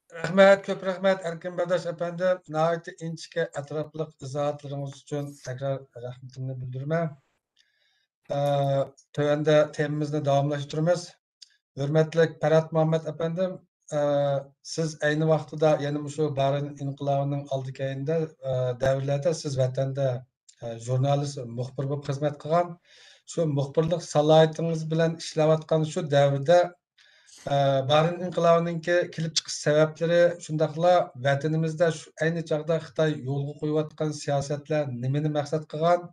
رەھمەت، كۆپ رەھمەت ئەركىن بەرداش ئەپەندىم. ناھايىتى ئىنچىكە، ئەتراپلىق ئىزاھاتلىرىڭىز ئۈچۈن تەكرار رەھمىتىمنى بىلدۈرىمەن. ئە، تۆۋەندە تېمىمىزنى داۋاملاشتۇرىمىز. ھۆرمەتلىك پەرھات مۇھەممەت ئەپەندىم، ئە، سىز ئەينى ۋاقتىدا يەنە مۇشۇ بارىن ئىنقىلابىنىڭ ئالدى كەينىدە، ئە، دەۋرلەردە سىز ۋەتەندە، ئە، ژۇرنالىست، مۇخبىر بولۇپ خىزمەت قىلغان. شۇ مۇخبىرلىق سالاھىيىتىڭىز بىلەن ئىشلەۋاتقان شۇ دەۋردە، ئە، بارىن ئىنقىلابىنىڭكى كېلىپ چىقىش سەۋەبلىرى، شۇنداقلا ۋەتىنىمىزدە شۇ ئەينى چاغدا خىتاي يولغا قويۇۋاتقان سىياسەتلەر نېمىنى مەقسەت قىلغان؟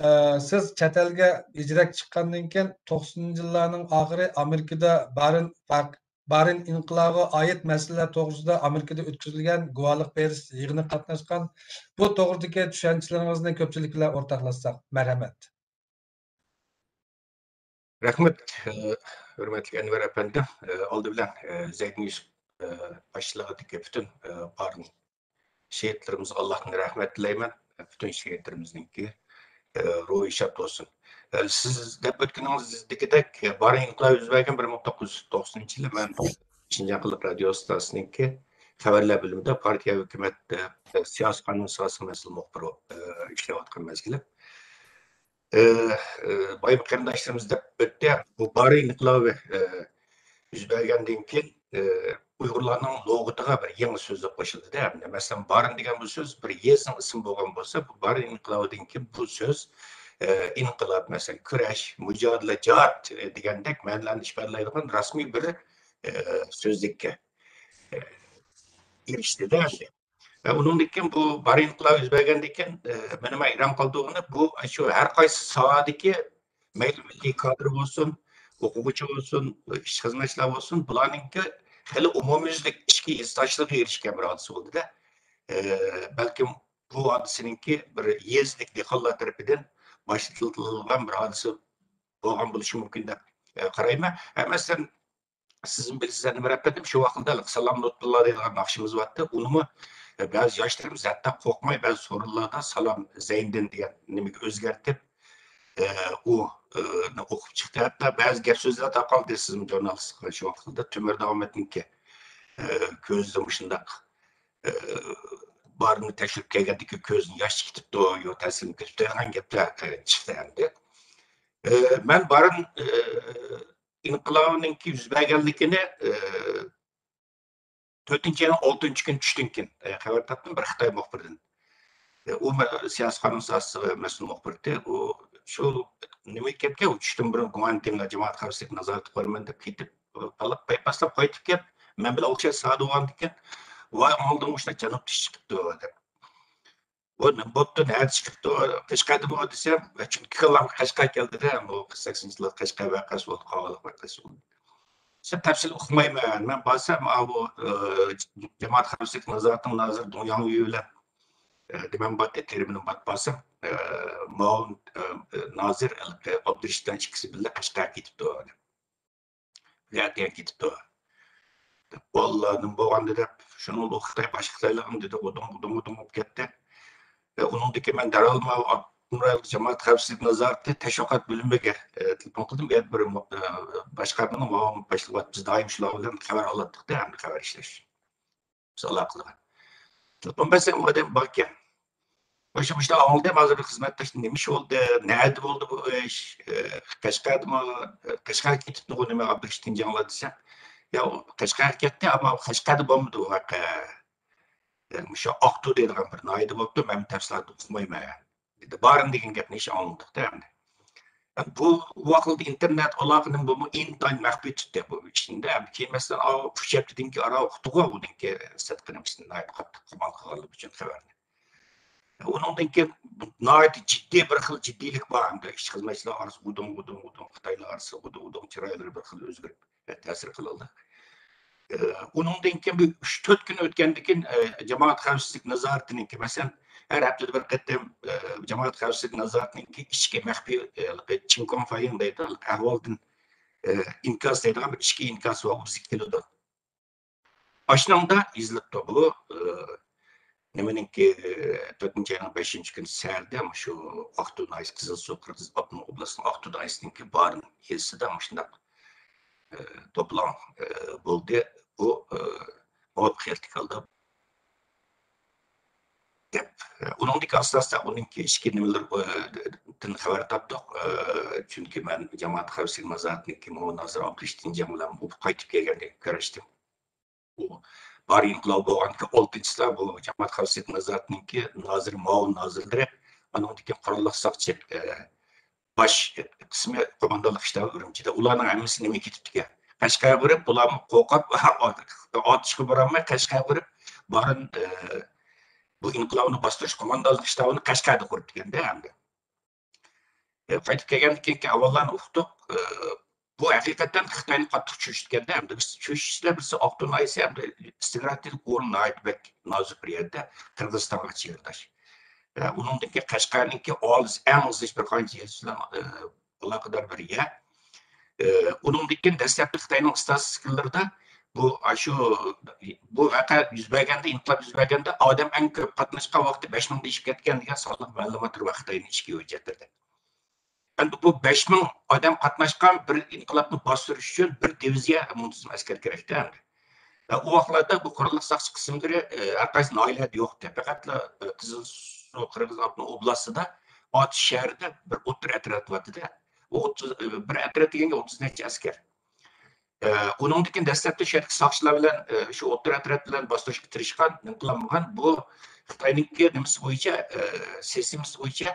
ئە، سىز چەت ئەلگە ھىجرەت چىققاندىن كېيىن، توقسىنىنچى يىللارنىڭ ئاخىرى ئامېرىكىدا بارىن، بارىن ئىنقىلابىغا ئائىت مەسىلىلەر توغرىسىدا ئامېرىكىدا ئۆتكۈزۈلگەن گۇۋاھلىق بېرىش يىغىنىغا قاتناشقان. بۇ توغرىدىكى چۈشەنچىلىرىڭىزنى كۆپچىلىك بىلەن ئورتاقلاشساق. مەرھەمەت. رەھمەت، ئە، ھۆرمەتلىك ئەنۋەر ئەپەندىم. ئە، ئالدى بىلەن، ئە، زەيدىن يۈسۈپ، ئە، باشچىلىقىدىكى پۈتۈن، ئە، بارىن شېھىتلىرىمىزگە ئاللاھتىن رەھمەت تىلەيمەن. پۈتۈن شېھىتلىرىمىزنىڭكى، ئە، روھى شاد بولسۇن. ئە، سىز دەپ ئۆتكىنىڭىزدىكىدەك، بارىن ئىنقىلابى يۈز بەرگەن بىر مىڭ توققۇز يۈز توقسىنىنچى يىلى مەن شىنجاڭ خەلق رادىيو ئىستانسىسىنىڭكى خەۋەرلەر بۆلۈمىدە پارتىيە ھۆكۈمەت، ئە، سىياسىي قانۇن ساھەسىنىڭ مەسئۇل مۇخبىرى بولۇپ، ئە، ئىشلەۋاتقان مەزگىلىم. ئە، ئە، بايام قېرىنداشلىرىمىز دەپ ئۆتتى. بۇ بارىن ئىنقىلابى، ئە، يۈز بەرگەندىن كېيىن، ئە، ئۇيغۇرلارنىڭ لۇغىتىغا بىر يېڭى سۆزلۈك قوشۇلدى-دە. مەسىلەن، بارىن دېگەن بۇ سۆز بىر يېزىنىڭ ئىسمى بولغان بولسا، بۇ بارىن ئىنقىلابىدىن كېيىن بۇ سۆز، ئە، ئىنقىلاب، مەسىلەن، كۈرەش، مۇجادىلە، جىھاد، ئە، دېگەندەك مەنىلەرنى ئىپادىلەيدىغان رەسمىي بىر، ئە، سۆزلۈككە، ئە، ئېرىشتى-دە ئەمدى. ۋە ئۇنىڭدىن كېيىن بۇ بارىن ئىنقىلابى يۈز بەرگەندىن كېيىن، ئە، مېنىمۇ ھەيران قالدۇرغىنى بۇ، شۇ ھەر قايسى ساھەدىكى مەيلى مىللىي كادىر بولسۇن، ئوقۇغۇچى بولسۇن، ئىش خىزمەتچىلەر بولسۇن، بۇلارنىڭكى خېلى ئومۇميۈزلۈك ئىچكى ھېسداشلىققا ئېرىشكەن بىر ھادىسە بولدى-دە. ئە، بەلكىم بۇ ھادىسىنىڭكى بىر يېزىلىك دېھقانلار تەرىپىدىن باشلىتىلغان بىر ھادىسە بولغان بولۇشى مۇمكىن دەپ، ئە، قارايمەن. ھە، مەسىلەن، سىزمۇ بىلىسىز، ئەنۋەر ئەپەندىم، شۇ ۋاقىتتا سالام لۇتپۇللا دەيدىغان ناخشىمىز بارتتى. ئۇنىمۇ، ئە، بەزى ياشلىرىمىز ھەتتا قورقماي بەزى سورۇنلاردا سالام زەينىدىن دېگەن نېمىگە ئۆزگەرتىپ، ئە، ئۇ، ئە، نى ئوقۇپ چىقتى. ھەتتا بەزى گەپ سۆزلەر تارقالدى، سىزمۇ ژۇرنالىستلىق قىلغان شۇ ۋاقىتتا تۆمۈر داۋامەتنىڭكى، ئە، كۆزىدە مۇشۇنداق، ئە، بارىننى تەكشۈرۈپ كەلگەندىكى كۆزىدىن ياش كېتىپتۇ، يو تەسىرىم كېتىپتۇ دېگەن گەپلەر، ئە، چىقتى ئەمدى. ئە، مەن بارىن، ئە، ئىنقىلابىنىڭكى يۈز بەرگەنلىكىنى، ئە، تۆتىنچى ئاينىڭ ئالتىنچى كۈنى چۈشتىن كېيىن، ئە، خەۋەر تاپتىم بىر خىتاي مۇخبىرىدىن. ئە، ئۇ مە-، سىياسىي قانۇن ساھەسىگە مەسئۇل مۇخبىر ئىدى. ئۇ شۇ نېمە گەپكەن، ئۇ چۈشتىن بۇرۇن گۇاڭتىڭغا جامائەت خەۋپسىزلىك نازارىتىگە قويىمەن دەپ كېتىپ، پايپاسلاپ قايتىپ كېلىپ، مەن بىلەن ئوخشاش ساھەدە بولغاندىكىن، ۋاي، ئالدىڭ مۇشۇنداق جەنۇبتا ئىش چىقىپتۇ دەپ. بۇ نېمە بوپتۇ، نەدە چىقىپتۇ، قەشقەردىمۇ دېسەم، چۈنكى كاللام قەشقەر كەلدىدە، بۇ قىرىق سەككىزىنچى يىللار قەشقەر ۋەقەسى بولدى، قاغىلىق ۋەقەسى بولدى. سەن تەپسىلىي ئۇقمايمەن. مەن بارسام، ئاۋۇ، ئە، جامائەت خەۋپسىزلىك نازارىتىنىڭ نازىرى دۇڭياڭيۈ بىلەن، ئە، نېمەم بارتى، تېرىمىنىم بارتى بارسام، ئە، مۇئاۋىن، ئە، نازىر، ئابدۇرېشىت بىلەن ئىككىسى بىللە قەشقەرگە كېتىپتۇ. نەدە كېتىپتۇ؟ دەپ، بالىلار نېمە بولغاندى دەپ، شۇنىڭ بۇ خىتاي، باشقا خىتايلارغىمۇ دېدى، غۇدۇڭ، غۇدۇڭ، غۇدۇڭ بولۇپ كەتتى. ئە، ئۇنىڭدىن كېيىن مەن دەرھال ماۋۇ ئاپتونوم رايونلۇق جامائەت خەۋپسىزلىك نازارىتى تەشۋىقات بۆلۈمىگە، ئە، تېلېفون قىلدىم. ئۇ يەردە بىر، ئە، باشقارمىنىڭ مۇئاۋىن باشلىقى بار. بىز دائىم شۇلار بىلەن خەۋەر ئالاتتۇق-دە، ھەمدە خەۋەر ئىشلەش. بىز ئالاقە قىلغان. تېلېفون بەرسەم، ئۇ ئادەم باركەن. مۇشۇ، مۇشۇنداق ئاڭلىدىم، ھازىر بىر خىزمەتداشتىن نېمە ئىش بولدى، نەدە بولدى بۇ ئىش، ئە، قەشقەردىمۇ، قەشقەرگە كېتىپتىغۇ نېمە، ئابدۇرېشىت تۇنجاڭلار دېسەم، يا، ئۇ قەشقەرگە كەتتى، ئەمما قەشقەردە بولمىدى بۇ ۋەقە. يەنى مۇشۇ ئاقتۇ دەيدىغان بىر ناھىيەدە بولۇپتۇ، مەن تەپسىلاتنى ئۇقمايمەن. دېدى. بارىن دېگەن گەپنى ھېچ ئاڭلىمىدۇق-تە ئەمدى. بۇ ۋاقىتتا ئىنتېرنېت ئالاقىنى بۇمۇ ئىنتايىن مەخپىي تۇتتى بۇ ئىشنى-دە. كېيىن مەسىلەن، ئاۋۇ ئۈچ ھەپتىدىن كېيىن ئارا ئۇقتۇقغۇ ئۇنىڭكى سىرتقى نېمىسىنى ناھايىتى قاتتىق قامال قىلغانلىقى ئۈچۈن خەۋەرنى. ئۇنىڭدىن كېيىن ناھايىتى جىددىي، بىر خىل جىددىيلىك بار ئەمدى. ئىشچى خىزمەتچىلەر ئارىسى غۇدۇڭ، غۇدۇڭ، غۇدۇڭ، خىتايلار ئارىسى غۇدۇڭ، غۇدۇڭ، چىرايلىرى بىر خىل ئۆزگىرىپ، تەسىر قىلىۋالدى. ئە، ئۇنىڭدىن كېيىن بىر ئۈچ تۆت كۈن ئۆتكەندىن كېيىن، ئە، جامائەت خەۋپسىزلىك نازارىتىنىڭكى، مەسىلەن، ھەر ھەپتىدە بىر قېتىم، ئە، جامائەت خەۋپسىزلىك نازارىتىنىڭكى ئىچكى مەخپىي، ئە، چىڭكۇاڭفەييىڭ دەيدۇ، ئەھۋالدىن، ئە، ئىنكاس دەيدىغان بىر ئىچكى ئىنكاس بار، ئۇ بىزگە كېلىدۇ. ئاشۇنىڭدا يېزىلىپتۇ بۇ، ئە، نېمىنىڭكى، ئە، تۆتىنچى ئاينىڭ بەشىنچى كۈنى سەھەردە مۇشۇ ئاقتۇ ناھىيەسى، قىزىلسۇ، قىرغىز ئاپتونوم ئوبلاستىنىڭ ئاقتۇ ناھىيەسىنىڭكى بارىن يېزىسىدا مۇشۇنداق، ئە، توپىلاڭ، ئە، بولدى. بۇ، ئە، مۇۋاپىق يەردىكى ھالدا گەپ. ئۇنىڭدىكى ئاساستا ئۇنىڭكى ئىچكى نېمىلىرىدىن خەۋەر تاپتۇق. چۈنكى مەن جامائەت خەۋپسىزلىك نازارىتىنىڭكى مۇئاۋىن نازىرى ئابدۇرېشىت جەڭ بىلەن بۇ قايتىپ كەلگەندىن كۆرۈشتۈم. بۇ بار ئىنقىلاب بولغاندىكى ئالتىنچىسىدا بۇ جامائەت خەۋپسىزلىك نازارىتىنىڭكى نازىرى، مۇئاۋىن نازىرلىرى، ئانىڭدىن كېيىن قوراللىق ساقچى، ئە، باش قىسمى قوماندانلىق شتابى ئۈرۈمچىدە. ئۇلارنىڭ ھەممىسى نېمە كېتىپتىكەن؟ قەشقەرگە بېرىپ، بۇلارمۇ قورقۇپ، ئاتۇشقا بارالماي، قەشقەرگە بېرىپ، بارىن، ئە، بۇ ئىنقىلابنى باستۇرۇش قوماندانلىق شتابىنى قەشقەردە قۇرۇپتىكەندە ئەمدى. ئە، قايتىپ كەلگەندىن كېيىنكى ئەھۋاللارنى ئۇقتۇق. ئە، بۇ ھەقىقەتەن خىتاينى قاتتىق چۆچۈتكەندە، ئەمدى بىز چۆچۈتسىلەر بىرسى ئاقتۇن ناھىيەسى، ئەمدى ستراتېگىك ئورۇن ناھايىتى بەك نازۇك بىر يەردە، قىرغىزىستانغا چېگرىداش. ئە، ئۇنىڭدىن كېيىن قەشقەرنىڭكى ئالىس، ئەڭ زىچ بىر قانچە يېزا بىلەن، ئە، ئالاقىدار بىر يەر. ئە، ئۇنىڭدىن كېيىن دەسلەپتە خىتاينىڭ ئىستاتىستىكىلىرىدا بۇ، ئاشۇ، بۇ ۋەقە يۈز بەرگەندە، ئىنقىلاب يۈز بەرگەندە ئادەم ئەڭ كۆپ قاتناشقان ۋاقتى بەش مىڭدا ئېشىپ كەتكەن دېگەن سانلىق مەلۇماتلار بار خىتاينىڭ ئىچكى ھۆججەتلىرىدە. ئەمدى بۇ بەش مىڭ ئادەم قاتناشقان بىر ئىنقىلابنى باستۇرۇش ئۈچۈن بىر دىۋىزىيە مۇنتىزىم ئەسكەر كېرەكتە ئەمدى. ۋە ئۇ ۋاقىتلاردا بۇ قوراللىق ساقچى قىسىملىرى، ئە، ھەر قايسى ناھىيەلەردە يوقتى. پەقەتلا، ئە، قىزىلسۇ قىرغىز ئاپتونوم ئوبلاستىدا ئاتۇش شەھىرىدە بىر ئوتتۇرا ئەترەت بارتىدە. ئۇ ئوتتۇز، بىر ئەترەت دېگەنگە ئوتتۇز نەچچە ئەسكەر. ئە، ئۇنىڭدىن كېيىن دەسلەپتە شۇ يەردىكى ساقچىلار بىلەن، ئە، شۇ ئوتتۇرا ئەترەت بىلەن باستۇرۇشقا تىرىشقان، نېمە قىلالمىغان، بۇ خىتاينىڭكى نېمىسى بويىچە، ئە، سىستېمىسى بويىچە،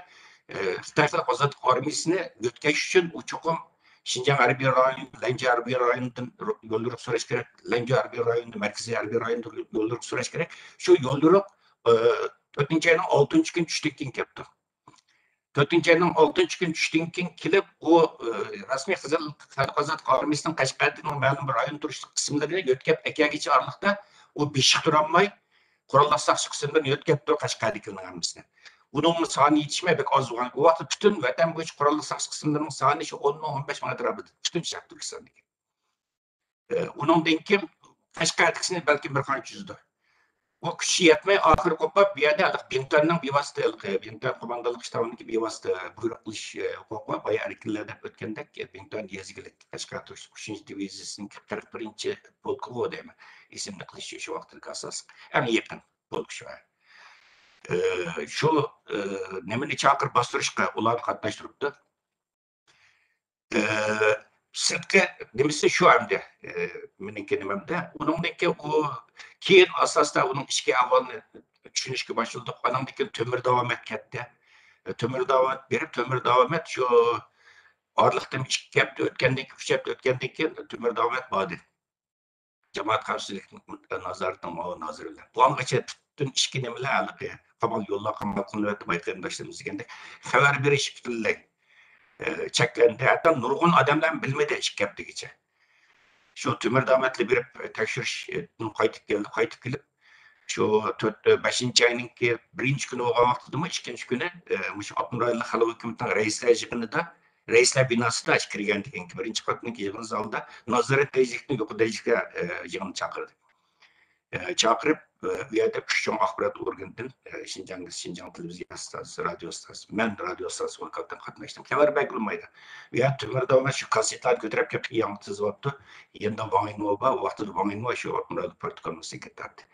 ئە، خىتاي خەلق ئازادلىق ئارمىيىسىنى يۆتكەش ئۈچۈن ئۇ چوقۇم شىنجاڭ ھەربىي رايونى، لەنجۇ ھەربىي رايونىدىن يوليورۇق سوراش كېرەك، لەنجۇ ھەربىي رايونىدا، مەركىزىي ھەربىي رايوندا يوليورۇق سوراش كېرەك. شۇ يوليورۇق، ئە، تۆتىنچى ئاينىڭ ئالتىنچى كۈنى چۈشتىن كېيىن كەپتۇ. تۆتىنچى ئاينىڭ ئالتىنچى كۈنى چۈشتىن كېيىن كېلىپ، ئۇ، ئە، رەسمىي خىزىر خەلق ئازادلىق ئارمىيىسىنىڭ قەشقەردىكى مەلۇم بىر رايون تۇرۇشلۇق قىسىملىرىنى يۆتكەپ ئەكەلگىچە ئارىلىقتا ئۇ بېشىغا تۇرالماي، قوراللىق ساقچى قىسىملىرىنى يۆتكەپتۇ قەشقەردىكىلەرنىڭ ھەممىسىنى. ئۇنىڭمۇ سانى يېتىشمەي بەك ئاز بولغان. ئۇ ۋاقىتتا پۈتۈن ۋەتەن بويىچە قوراللىق ساقچى قىسىملىرىنىڭ سانى شۇ ئون مىڭ، ئون بەش مىڭ ئەتراپىدا پۈتۈن شەرقىي تۈركىستاندىكى. ئۇنىڭدىن كېيىن قەشقەردىكىسىنى بەلكىم بىر قانچە يۈزدۇر. ئۇ كۈچى يەتمەي، ئاخىرى قوپۇپ، بۇ يەردە ھېلىقى بىڭتۈەننىڭ بىۋاسىتە، ھېلىقى بىڭتۈەن قوماندانلىق شتابىنىڭكى بىۋاسىتە بۇيرۇق قىلىش، ھوقۇقى بار. بايا ئەركىنلەر دەپ ئۆتكەندەك، بىڭتۈەن يېزا ئىگىلىك قەشقەر تۇرۇش ئۈچىنچى دىۋىزىيىسىنىڭكى قىرىق بىرىنچى پولكى دەيمەن، ئېسىمدە قىلىشى شۇ ۋاقىتتىكى ئاساسلىق، ئەڭ يېقىن پولك شۇ. ئە، شۇ، ئە، نېمىنى چاقىرىپ باستۇرۇشقا ئۇلارنى قاتناشتۇرۇپتۇ. ئە، سىرتقى نېمىسى شۇ ئەمدى، ئە، مېنىڭكى نېمەمدە. ئۇنىڭدىن كېيىن ئۇ كېيىن ئاساستا ئۇنىڭ ئىچكى ئەھۋالىنى چۈشىنىشكە باشلىدۇق. ئانىڭدىن كېيىن تۆمۈر داۋامەت كەتتى. ئە، تۆمۈر داۋامەت بېرىپ، تۆمۈر داۋامەت شۇ ئارىلىقتىن ئىككى ھەپتە ئۆتكەندىن كېيىن، ئۈچ ھەپتە ئۆتكەندىن كېيىن تۆمۈر داۋامەت باردى. جامائەت خەۋپسىزلىك نازارىتىنىڭ مۇئاۋىن نازىرى بىلەن. بۇ ئانغىچە پۈتۈن ئىچكى نېمىلەر ھېلىقى قامال يوللار، قامال قىلىنىۋەتتى، بايا قېرىنداشلىرىمىز دېگەندەك خەۋەر بېرىش پۈتۈنلەي، ئە، چەكلەندى. ھەتتا نۇرغۇن ئادەملەر بىلمىدى ئىككى ھەپتىگىچە. شۇ تۆمۈر داۋامەتلەر بېرىپ، ئە، تەكشۈرۈش، ئە، قايتىپ كەلدى، قايتىپ كېلىپ، شۇ تۆت، ئە، بەشىنچى ئاينىڭكى بىرىنچى كۈنى بولغان ۋاقتىدىمۇ، ئىككىنچى كۈنى، ئە، مۇشۇ ئاپتونوم رايونلۇق خەلق ھۆكۈمىتىنىڭ رەئىسلەر يىغىنىدا رەئىسلەر بىناسىدا كىرگەندىن كېيىنكى بىرىنچى قاتنىڭ يىغىن زالىدا نازارەت دەرىجىلىكتىن يۇقىرى دەرىجىلىككە، ئە، يىغىن چاقىردى. ئە، چاقىرىپ، ئە، ئۇ يەردە ئۈچ چوڭ ئاخبارات ئورگىنىدىن، ئە، شىنجاڭ، شىنجاڭ تېلېۋىزىيە ئىستانسىسى، رادىيو ئىستانسىسى، مەن رادىيو ئىستانسىسى ۋاكالىتەن قاتناشتىم. خەۋەر بەرگىلى بولمايدۇ. ئۇ يەردە تۆمۈر داۋامەت شۇ كاسسېتلارنى كۆتۈرۈپ كېلىپ ياڭاق تىزىۋاپتۇ. يېنىدا ۋاڭ يىنمو بار، ئۇ ۋاقتىدا ۋاڭ يىنمو شۇ ئاپتونوم رايون پروتوكولنىڭ سېكرېتارى.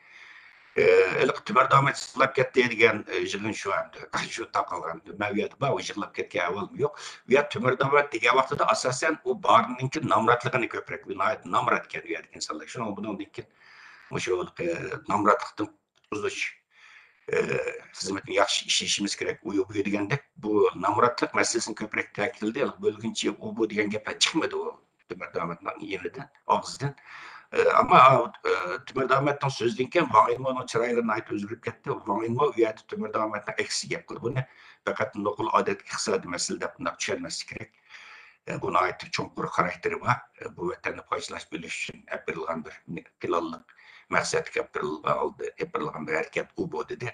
ئە، ھېلىقى تۆمۈر داۋامەت ساقلاپ كەتتى دېگەن، ئە، يىغىن شۇ ئەمدى. شۇ تاقالغان. مەن ئۇ يەردە بار، ئۇ يىغلاپ كەتكەن ئەھۋالمۇ يوق. ئۇ يەر تۆمۈر داۋامەت دېگەن ۋاقتىدا ئاساسەن ئۇ بارىنىڭكى نامراتلىقىنى كۆپرەك، ناھايىتى نامرات ئىكەن ئۇ يەردىكى ئىنسانلار. شۇنىڭ بۇنىڭدىن كېيىن مۇشۇ، ئە، نامراتلىقتىن قۇتۇلۇش، ئە، خىزمىتىنى ياخشى ئىشلىشىمىز كېرەك. ئۇ، بۇ دېگەندەك بۇ نامراتلىق مەسىلىسىنى كۆپرەك تەكىتلىدى. بۆلگۈنچى ئۇ، بۇ دېگەن گەپلەر چىقمىدى ئۇ. تۆمۈر داۋامەتنىڭ يېنىدىن، ئاغزىدىن. ئە، ئەمما، ئە، تۆمۈر داۋامەتنىڭ سۆزىدىن كېيىن ۋاڭ يىنمونىڭ چىرايلىرى ناھايىتى ئۆزگىرىپ كەتتى. ۋاڭ يىنمو ئۇ يەردە تۆمۈر داۋامەتنىڭ ئەكسىچە گەپ قىلدى. بۇنى پەقەت نوقۇل ئادەتتىكى ئىقتىسادىي مەسىلە دەپ بۇنداق چۈشەنمەسلىك كېرەك. ئە، بۇ ناھايىتى چوڭقۇر خاراكتېرى بار. ئە، بۇ ۋەتەننى پارچىلاش، بۆلۈش ئۈچۈن ئېلىپ بېرىلغان بىر پىلانلىق، مەقسەتلىك ئېلىپ بېرىلغان، ئېلىپ بېرىلغان بىر ھەرىكەت ئۇ، بۇ دېدى.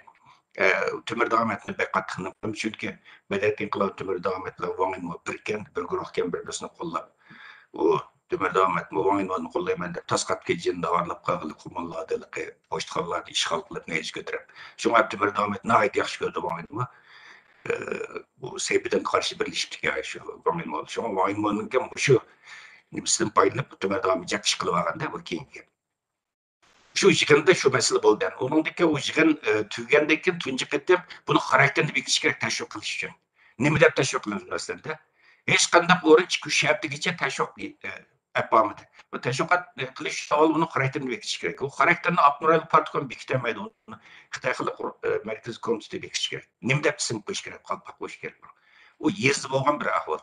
ئە، تۆمۈر داۋامەتنى بەك قاتتىق نېمە قىلدىم، چۈنكى مەدەنىيەت ئىنقىلابى تۆمۈر داۋامەت بىلەن ۋاڭ يىنمو بىركەن، بىر گۇرۇھكەن، بىر-بىرسىنى قوللاپ. ئۇ تۆمۈر داۋامەتمۇ ۋاڭ يىنمونى قوللايمەن دەپ تاس قاتقىچە جىنداۋارلاپ قالغىلى، قۇمۇللاردا ھېلىقى پوچتىخانىلاردا ئىشغال قىلىپ، نەيزە كۆتۈرۈپ. شۇڭا تۆمۈر داۋامەت ناھايىتى ياخشى كۆردى ۋاڭ يىنمو. ئە، بۇ سەيپىدىنگە قارشى بىرلىشىپتىكەن شۇ ۋاڭ يىنمو. شۇڭا ۋاڭ يىنمونىڭكى مۇشۇ نېمىسىدىن پايدىلىنىپ تۆمۈر داۋامەت جەك ئىش قىلىۋالغاندا بۇ كېيىنكى. شۇ يىغىندا شۇ مەسىلە بولدى. ئۇنىڭدىن كېيىن ئۇ يىغىن، ئە، تۈگىگەندىن كېيىن تۇنجى قېتىم بۇنىڭ خاراكتېرىنى بېكىتىش كېرەك تەشۋىق قىلىش ئۈچۈن. نېمە دەپ تەشۋىق قىلىمىز مەسىلەندە؟ ھېچقانداق ئورۇن ئىككى، ئۈچ ھەپتىگىچە تەشۋىق، ئە، ئەپ بارمىدى. بۇ تەشۋىقات، ئە، قىلىش ئۈچۈن ئاۋۋال ئۇنىڭ خاراكتېرىنى بېكىتىش كېرەك. ئۇ خاراكتېرنى ئاپتونوم رايونلۇق پارتكوم بېكىتەلمەيدۇ. ئۇنى خىتاي خەلق، ئە، مەركىزىي كومىتېتى بېكىتىش كېرەك. نېمە دەپ ئىسىم قويۇش كېرەك، قالپاق قويۇش كېرەك. ئۇ يېزىدا بولغان بىر ئەھۋال.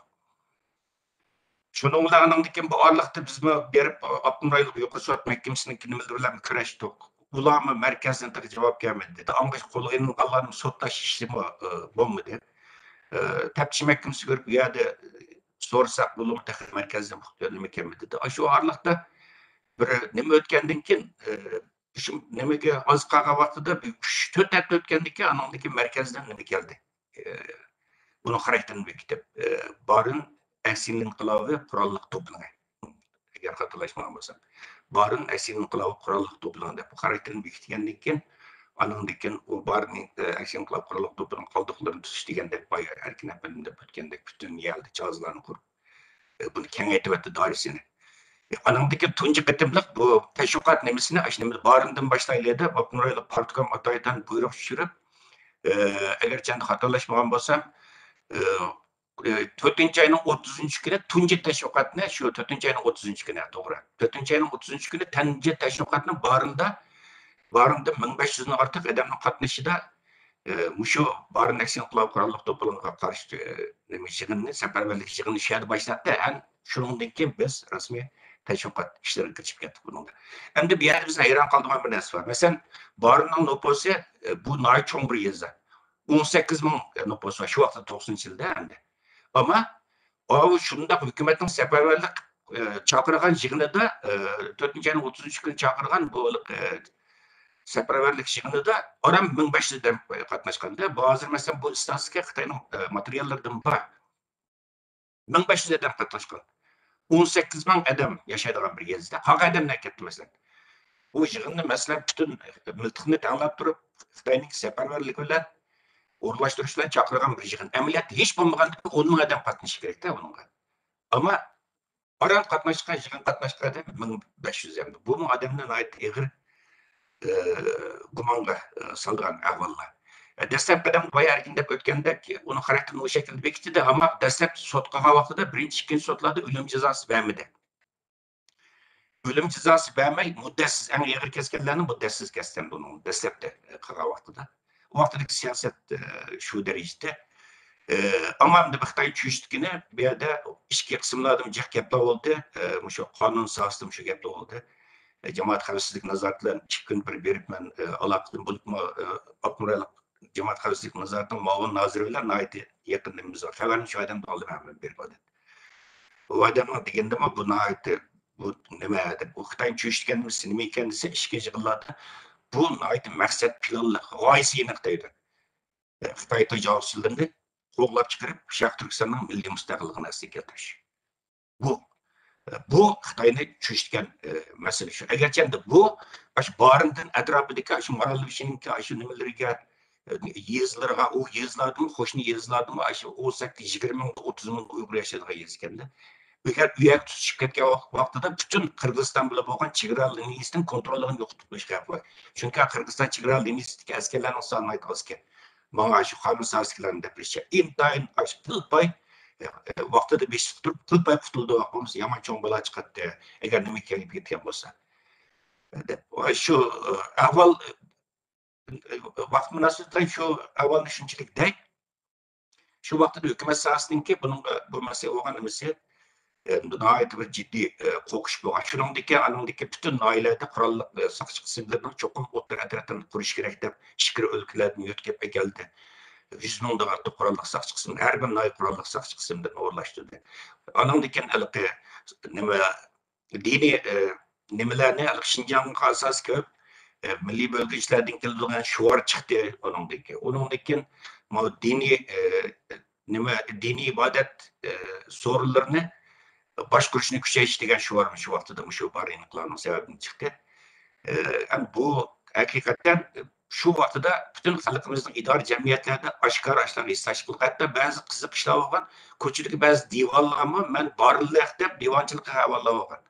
شۇنىڭ بىلەن ئانىڭدىن كېيىن بۇ ئارىلىقتا بىزمۇ بېرىپ، ئاپتونوم رايونلۇق يۇقىرى سوت مەھكىمىسىنىڭكى نېمىلىرى بىلەن كۆرۈشتۇق. ئۇلارمۇ مەركەزدىن تېخى جاۋاب كەلمىدى دېدى. ئاڭغىچە قولغا ئېلىنغانلارنىڭ سوتلاش ئىشىمۇ، ئە، بولمىدى. ئە، تەپتىش مەھكىمىسىگە بېرىپ، ئۇ يەردە سورىساق، ئۇلارمۇ تېخى مەركەزدىن نېمە كەلمىدى دېدى. ئاشۇ ئارىلىقتا بىر نېمە ئۆتكەندىن كېيىن، ئە، شۇ نېمىگە ئاز قالغان ۋاقتىدا بىر ئۈچ، تۆت ھەپتە ئۆتكەندىن كېيىن، ئانىڭدىن كېيىن مەركەزدىن نېمە كەلدى. ئە، بۇنىڭ خاراكتېرىنى بېكىتىپ، ئە، بارىن ئەكسىيە ئىنقىلابى قوراللىق توپلىرى. ئەگەر خاتالاشمىغان بولسام، بارىن ئەكسىيە ئىنقىلابى قوراللىق توپلىرى دەپ خاراكتېرىنى بېكىتكەندىن كېيىن، ئانىڭدىن كېيىن ئۇ بارىن، ئە، ئەكسىيە ئىنقىلابى قوراللىق توپلىرىنىڭ قالدۇقلىرىنى تۈزۈش دېگەندەك، بايا ئەركىن ئەپەندىم دەپ ئۆتكەندەك پۈتۈن يەردە جاھازلارنى قۇرۇپ، ئە، بۇنى كېڭەيتىۋەتتى دائىرىسىنى. ئانىڭدىن كېيىن تۇنجى قېتىملىق بۇ تەشۋىقات نېمىسىنى ئاشۇ نېمە بارىندىن باشلايلى دەپ، ئاپتونوم رايونلۇق پارتكوم ئاتايىتەن بۇيرۇق چۈشۈرۈپ، ئە، ئەگەر چەندە خاتالاشمىغان بولسام، ئە، ئە، تۆتىنچى ئاينىڭ ئوتتۇزىنچى كۈنى تۇنجى تەشۋىقاتنى، شۇ تۆتىنچى ئاينىڭ ئوتتۇزىنچى كۈنى، توغرا. تۆتىنچى ئاينىڭ ئوتتۇزىنچى كۈنى تۇنجى تەشۋىقاتنى بارىندا، بارىندا مىڭ بەش يۈزدىن ئارتۇق ئادەمنىڭ قاتنىشىشىدا، ئە، مۇشۇ بارىن ئەكسىيە ئىنقىلابى قوراللىق توپلىرىغا قارشى، ئە، نېمە يىغىننى، سەپەرۋەرلىك يىغىنىنى شۇ يەردە باشلاتتى ھەم شۇنىڭدىن كېيىن بىز رەسمىي تەشۋىقات ئىشلىرىغا كىرىشىپ كەتتۇق بۇنىڭدا. ئەمدى بۇ يەردە بىزنى ھەيران قالدۇرغان بىر نەرسە بار. مەسىلەن، بارىننىڭ نوپۇسى، ئە، بۇ ناھايىتى چوڭ بىر يېزا. ئون سەككىز مىڭ نوپۇس بار شۇ ۋاقىتتا، توقسىنىنچى يىلدا ئەمدى. ئەمما ئاۋۇ شۇنداق ھۆكۈمەتنىڭ سەپەرۋەرلىك، ئە، چاقىرغان يىغىنىدا، ئە، تۆتىنچى ئاينىڭ ئوتتۇزىنچى كۈنى چاقىرغان بۇ، ئە، سەپەرۋەرلىك يىغىنىدا ئاران مىڭ بەش يۈز ئادەم قاتناشقاندا، بۇ ھازىر مەسىلەن بۇ ئىستاتىستىكا خىتاينىڭ، ئە، ماتېرىياللىرىدىمۇ بار. مىڭ بەش يۈز ئادەم قاتناشقان. ئون سەككىز مىڭ ئادەم ياشايدىغان بىر يېزىدا. قالغان ئادەم نەگە كەتتى مەسىلەن؟ بۇ يىغىننى مەسىلەن پۈتۈن مىلتىقنى تەڭلەپ تۇرۇپ، خىتاينىڭ سەپەرۋەرلىكى بىلەن ئورۇنلاشتۇرۇش بىلەن چاقىرغان بىر يىغىن. ئەمەلىيەتتە ھېچ بولمىغاندا ئون مىڭ ئادەم قاتنىشىشى كېرەكتە بۇنىڭغا. ئەمما ئاران قاتناشقان، يىغىن قاتناشقان ئادەم مىڭ بەش يۈز ئادەم. بۇمۇ ئادەمنى ناھايىتى ئېغىر، ئى، گۇمانغا، ئى، سالىدىغان ئەھۋاللار. ئە، دەسلەپكى قەدەمدە بايا ئەركىن دەپ ئۆتكەندەك، ئۇنىڭ خاراكتېرىنى ئۇ شەكىلدە بېكىتتى، ئەمما دەسلەپ سوت قىلغان ۋاقتىدا، بىرىنچى، ئىككىنچى سوتلاردا ئۆلۈم جازاسى بەرمىدى. ئۆلۈم جازاسى بەرمەي، مۇددەتسىز، ئەڭ ئېغىر كەسكەنلەرنى مۇددەتسىز كەستەن بۇنىڭ دەسلەپتە، ئى، قىلغان ۋاقتىدا. ئۇ ۋاقتىدىكى سىياسەت، ئى، شۇ دەرىجىدە. ئى، ئەمما ئەمدى خىتاي چۆچۈتكىنى بۇ يەردە ئىچكى قىسىملاردىمۇ جىق گەپلەر بولدى. ئى، مۇشۇ قانۇن ساھەسىدىمۇ شۇ گەپلەر بولدى. ئى، جامائەت خەۋپسىزلىك نازارىتى بىلەن ئىككى كۈن بىر بېرىپ مەن، ئى، ئالاقىدىن بولۇپمۇ، ئى، ئاپتونوم رايونلۇق جامائەت خەۋپسىزلىك نازارىتىنىڭ مۇئاۋىن نازىرى بىلەن ناھايىتى يېقىندىن بىز خەۋەرنى شۇ ئادەمدىن ئالدىم ھەممە بىر ئادەم. ئۇ ئادەمنىڭ دېگىنىدىمۇ بۇ ناھايىتى، بۇ نېمە دەپ، ئۇ خىتاينى چۆچۈتكەن نېمىسى نېمە ئىكەن دېسە، ئىچكى يىغىنلاردا بۇ ناھايىتى مەقسەت پىلانلىق، غايىسى ئېنىق دەيدۇ. خىتاي تاجاۋۇزچىلىرىنى قوغلاپ چىقىرىپ، شەرقىي تۈركىستاننىڭ مىللىي مۇستەقىللىقىنى ئەسلىگە كەلتۈرۈش. بۇ، بۇ خىتاينى چۆچۈتكەن، ئە، مەسىلە شۇ. ئەگەرچە ئەمدى بۇ، ئاشۇ بارىندىن ئەتراپىدىكى ئاشۇ مارالبېشىنىڭكى ئاشۇ نېمىلىرىگە، ئە، يېزىلىرىغا، ئۇ يېزىلاردىمۇ، قوشنا يېزىلاردىمۇ ئاشۇ ئون سەككىز، يىگىرمە مىڭ، ئوتتۇز مىڭ ئۇيغۇر ياشايدىغان يېزا ئىكەندە. ئەگەر ئۇ يەرگە تۇتۇشۇپ كەتكەن ۋاق-، ۋاقتىدا پۈتۈن قىرغىزىستان بىلەن بولغان چېگرا لىنىيىسىدىن كونتروللۇقىنى يوقىتىپ قويۇش خەۋپى بار. چۈنكى قىرغىزىستان چېگرا لىنىيىسىدىكى ئەسكەرلەرنىڭ سانى ناھايىتى ئاز ئىكەن. ماڭا شۇ قانۇن سازىدىكىلەرنى دەپ بېرىشچە، ئىنتايىن ئاشۇ پىل پاي، ئە، ئە، ۋاقتىدا بېسىپ تۇرۇپ، پىل پاي قۇتۇلدى، بولمىسا يامان چوڭ بالا چىقاتتى، ئەگەر نېمە كېلىپ كەتكەن بولسا، دەپ. ۋە شۇ، ئە، ئەھۋال، ئە، ۋاقىت مۇناسىۋىتى بىلەن شۇ ئەھۋالنى شۇنچىلىك دەي. شۇ ۋاقىتتا ھۆكۈمەت ساھەسىنىڭكى بۇنىڭغا، بۇ مەسىلىگە بولغان نېمىسى، ئە، ناھايىتى بىر جىددىي، ئە، قورقۇش بولغان. شۇنىڭدىكى، ئانىڭدىكى پۈتۈن ناھىيەلەردە قوراللىق، ئە، ساقچى قىسىملىرىنىڭ چوقۇم ئوتتۇرا ئەترەتلەرنى قۇرۇش كېرەك دەپ ئىچكىرى ئۆلكىلەردىن يۆتكەپ ئەكەلدى. يۈز مىڭدىن ئارتۇق قوراللىق ساقچى قىسىم، ھەر بىر ناھىيە قوراللىق ساقچى قىسىملىرىنى ئورۇنلاشتۇردى. ئانىڭدىن كېيىن ھېلىقى نېمە، دىنىي، ئە، نېمىلەرنى، ھېلىقى شىنجاڭغا ئاساس قىلىپ، ئە، مىللىي بۆلگۈنچىلەردىن كېلىدىغان شوئار چىقتى ئۇنىڭدىن كېيىن. ئۇنىڭدىن كېيىن ماۋۇ دىنىي، ئە، نېمە، دىنىي ئىبادەت، ئە، سورۇنلىرىنى باشقۇرۇشنى كۈچەيتىش دېگەن شوئار شۇ ۋاقتىدا مۇشۇ بارىن ئىنقىلابىنىڭ سەۋەبىدىن چىقتى. ئە، ئەمما بۇ ھەقىقەتەن شۇ ۋاقتىدا پۈتۈن خەلقىمىزنىڭ ئىدارە جەمئىيەتلەردە ئاشكارا ئاشۇنداق ھېسداشلىق، ھەتتا بەزى قىزىق ئىشلار بولغان، كوچىدىكى بەزى دىۋانلارمۇ مەن بارلىق دەپ دىۋانچىلىققا ھەۋالە بولغان.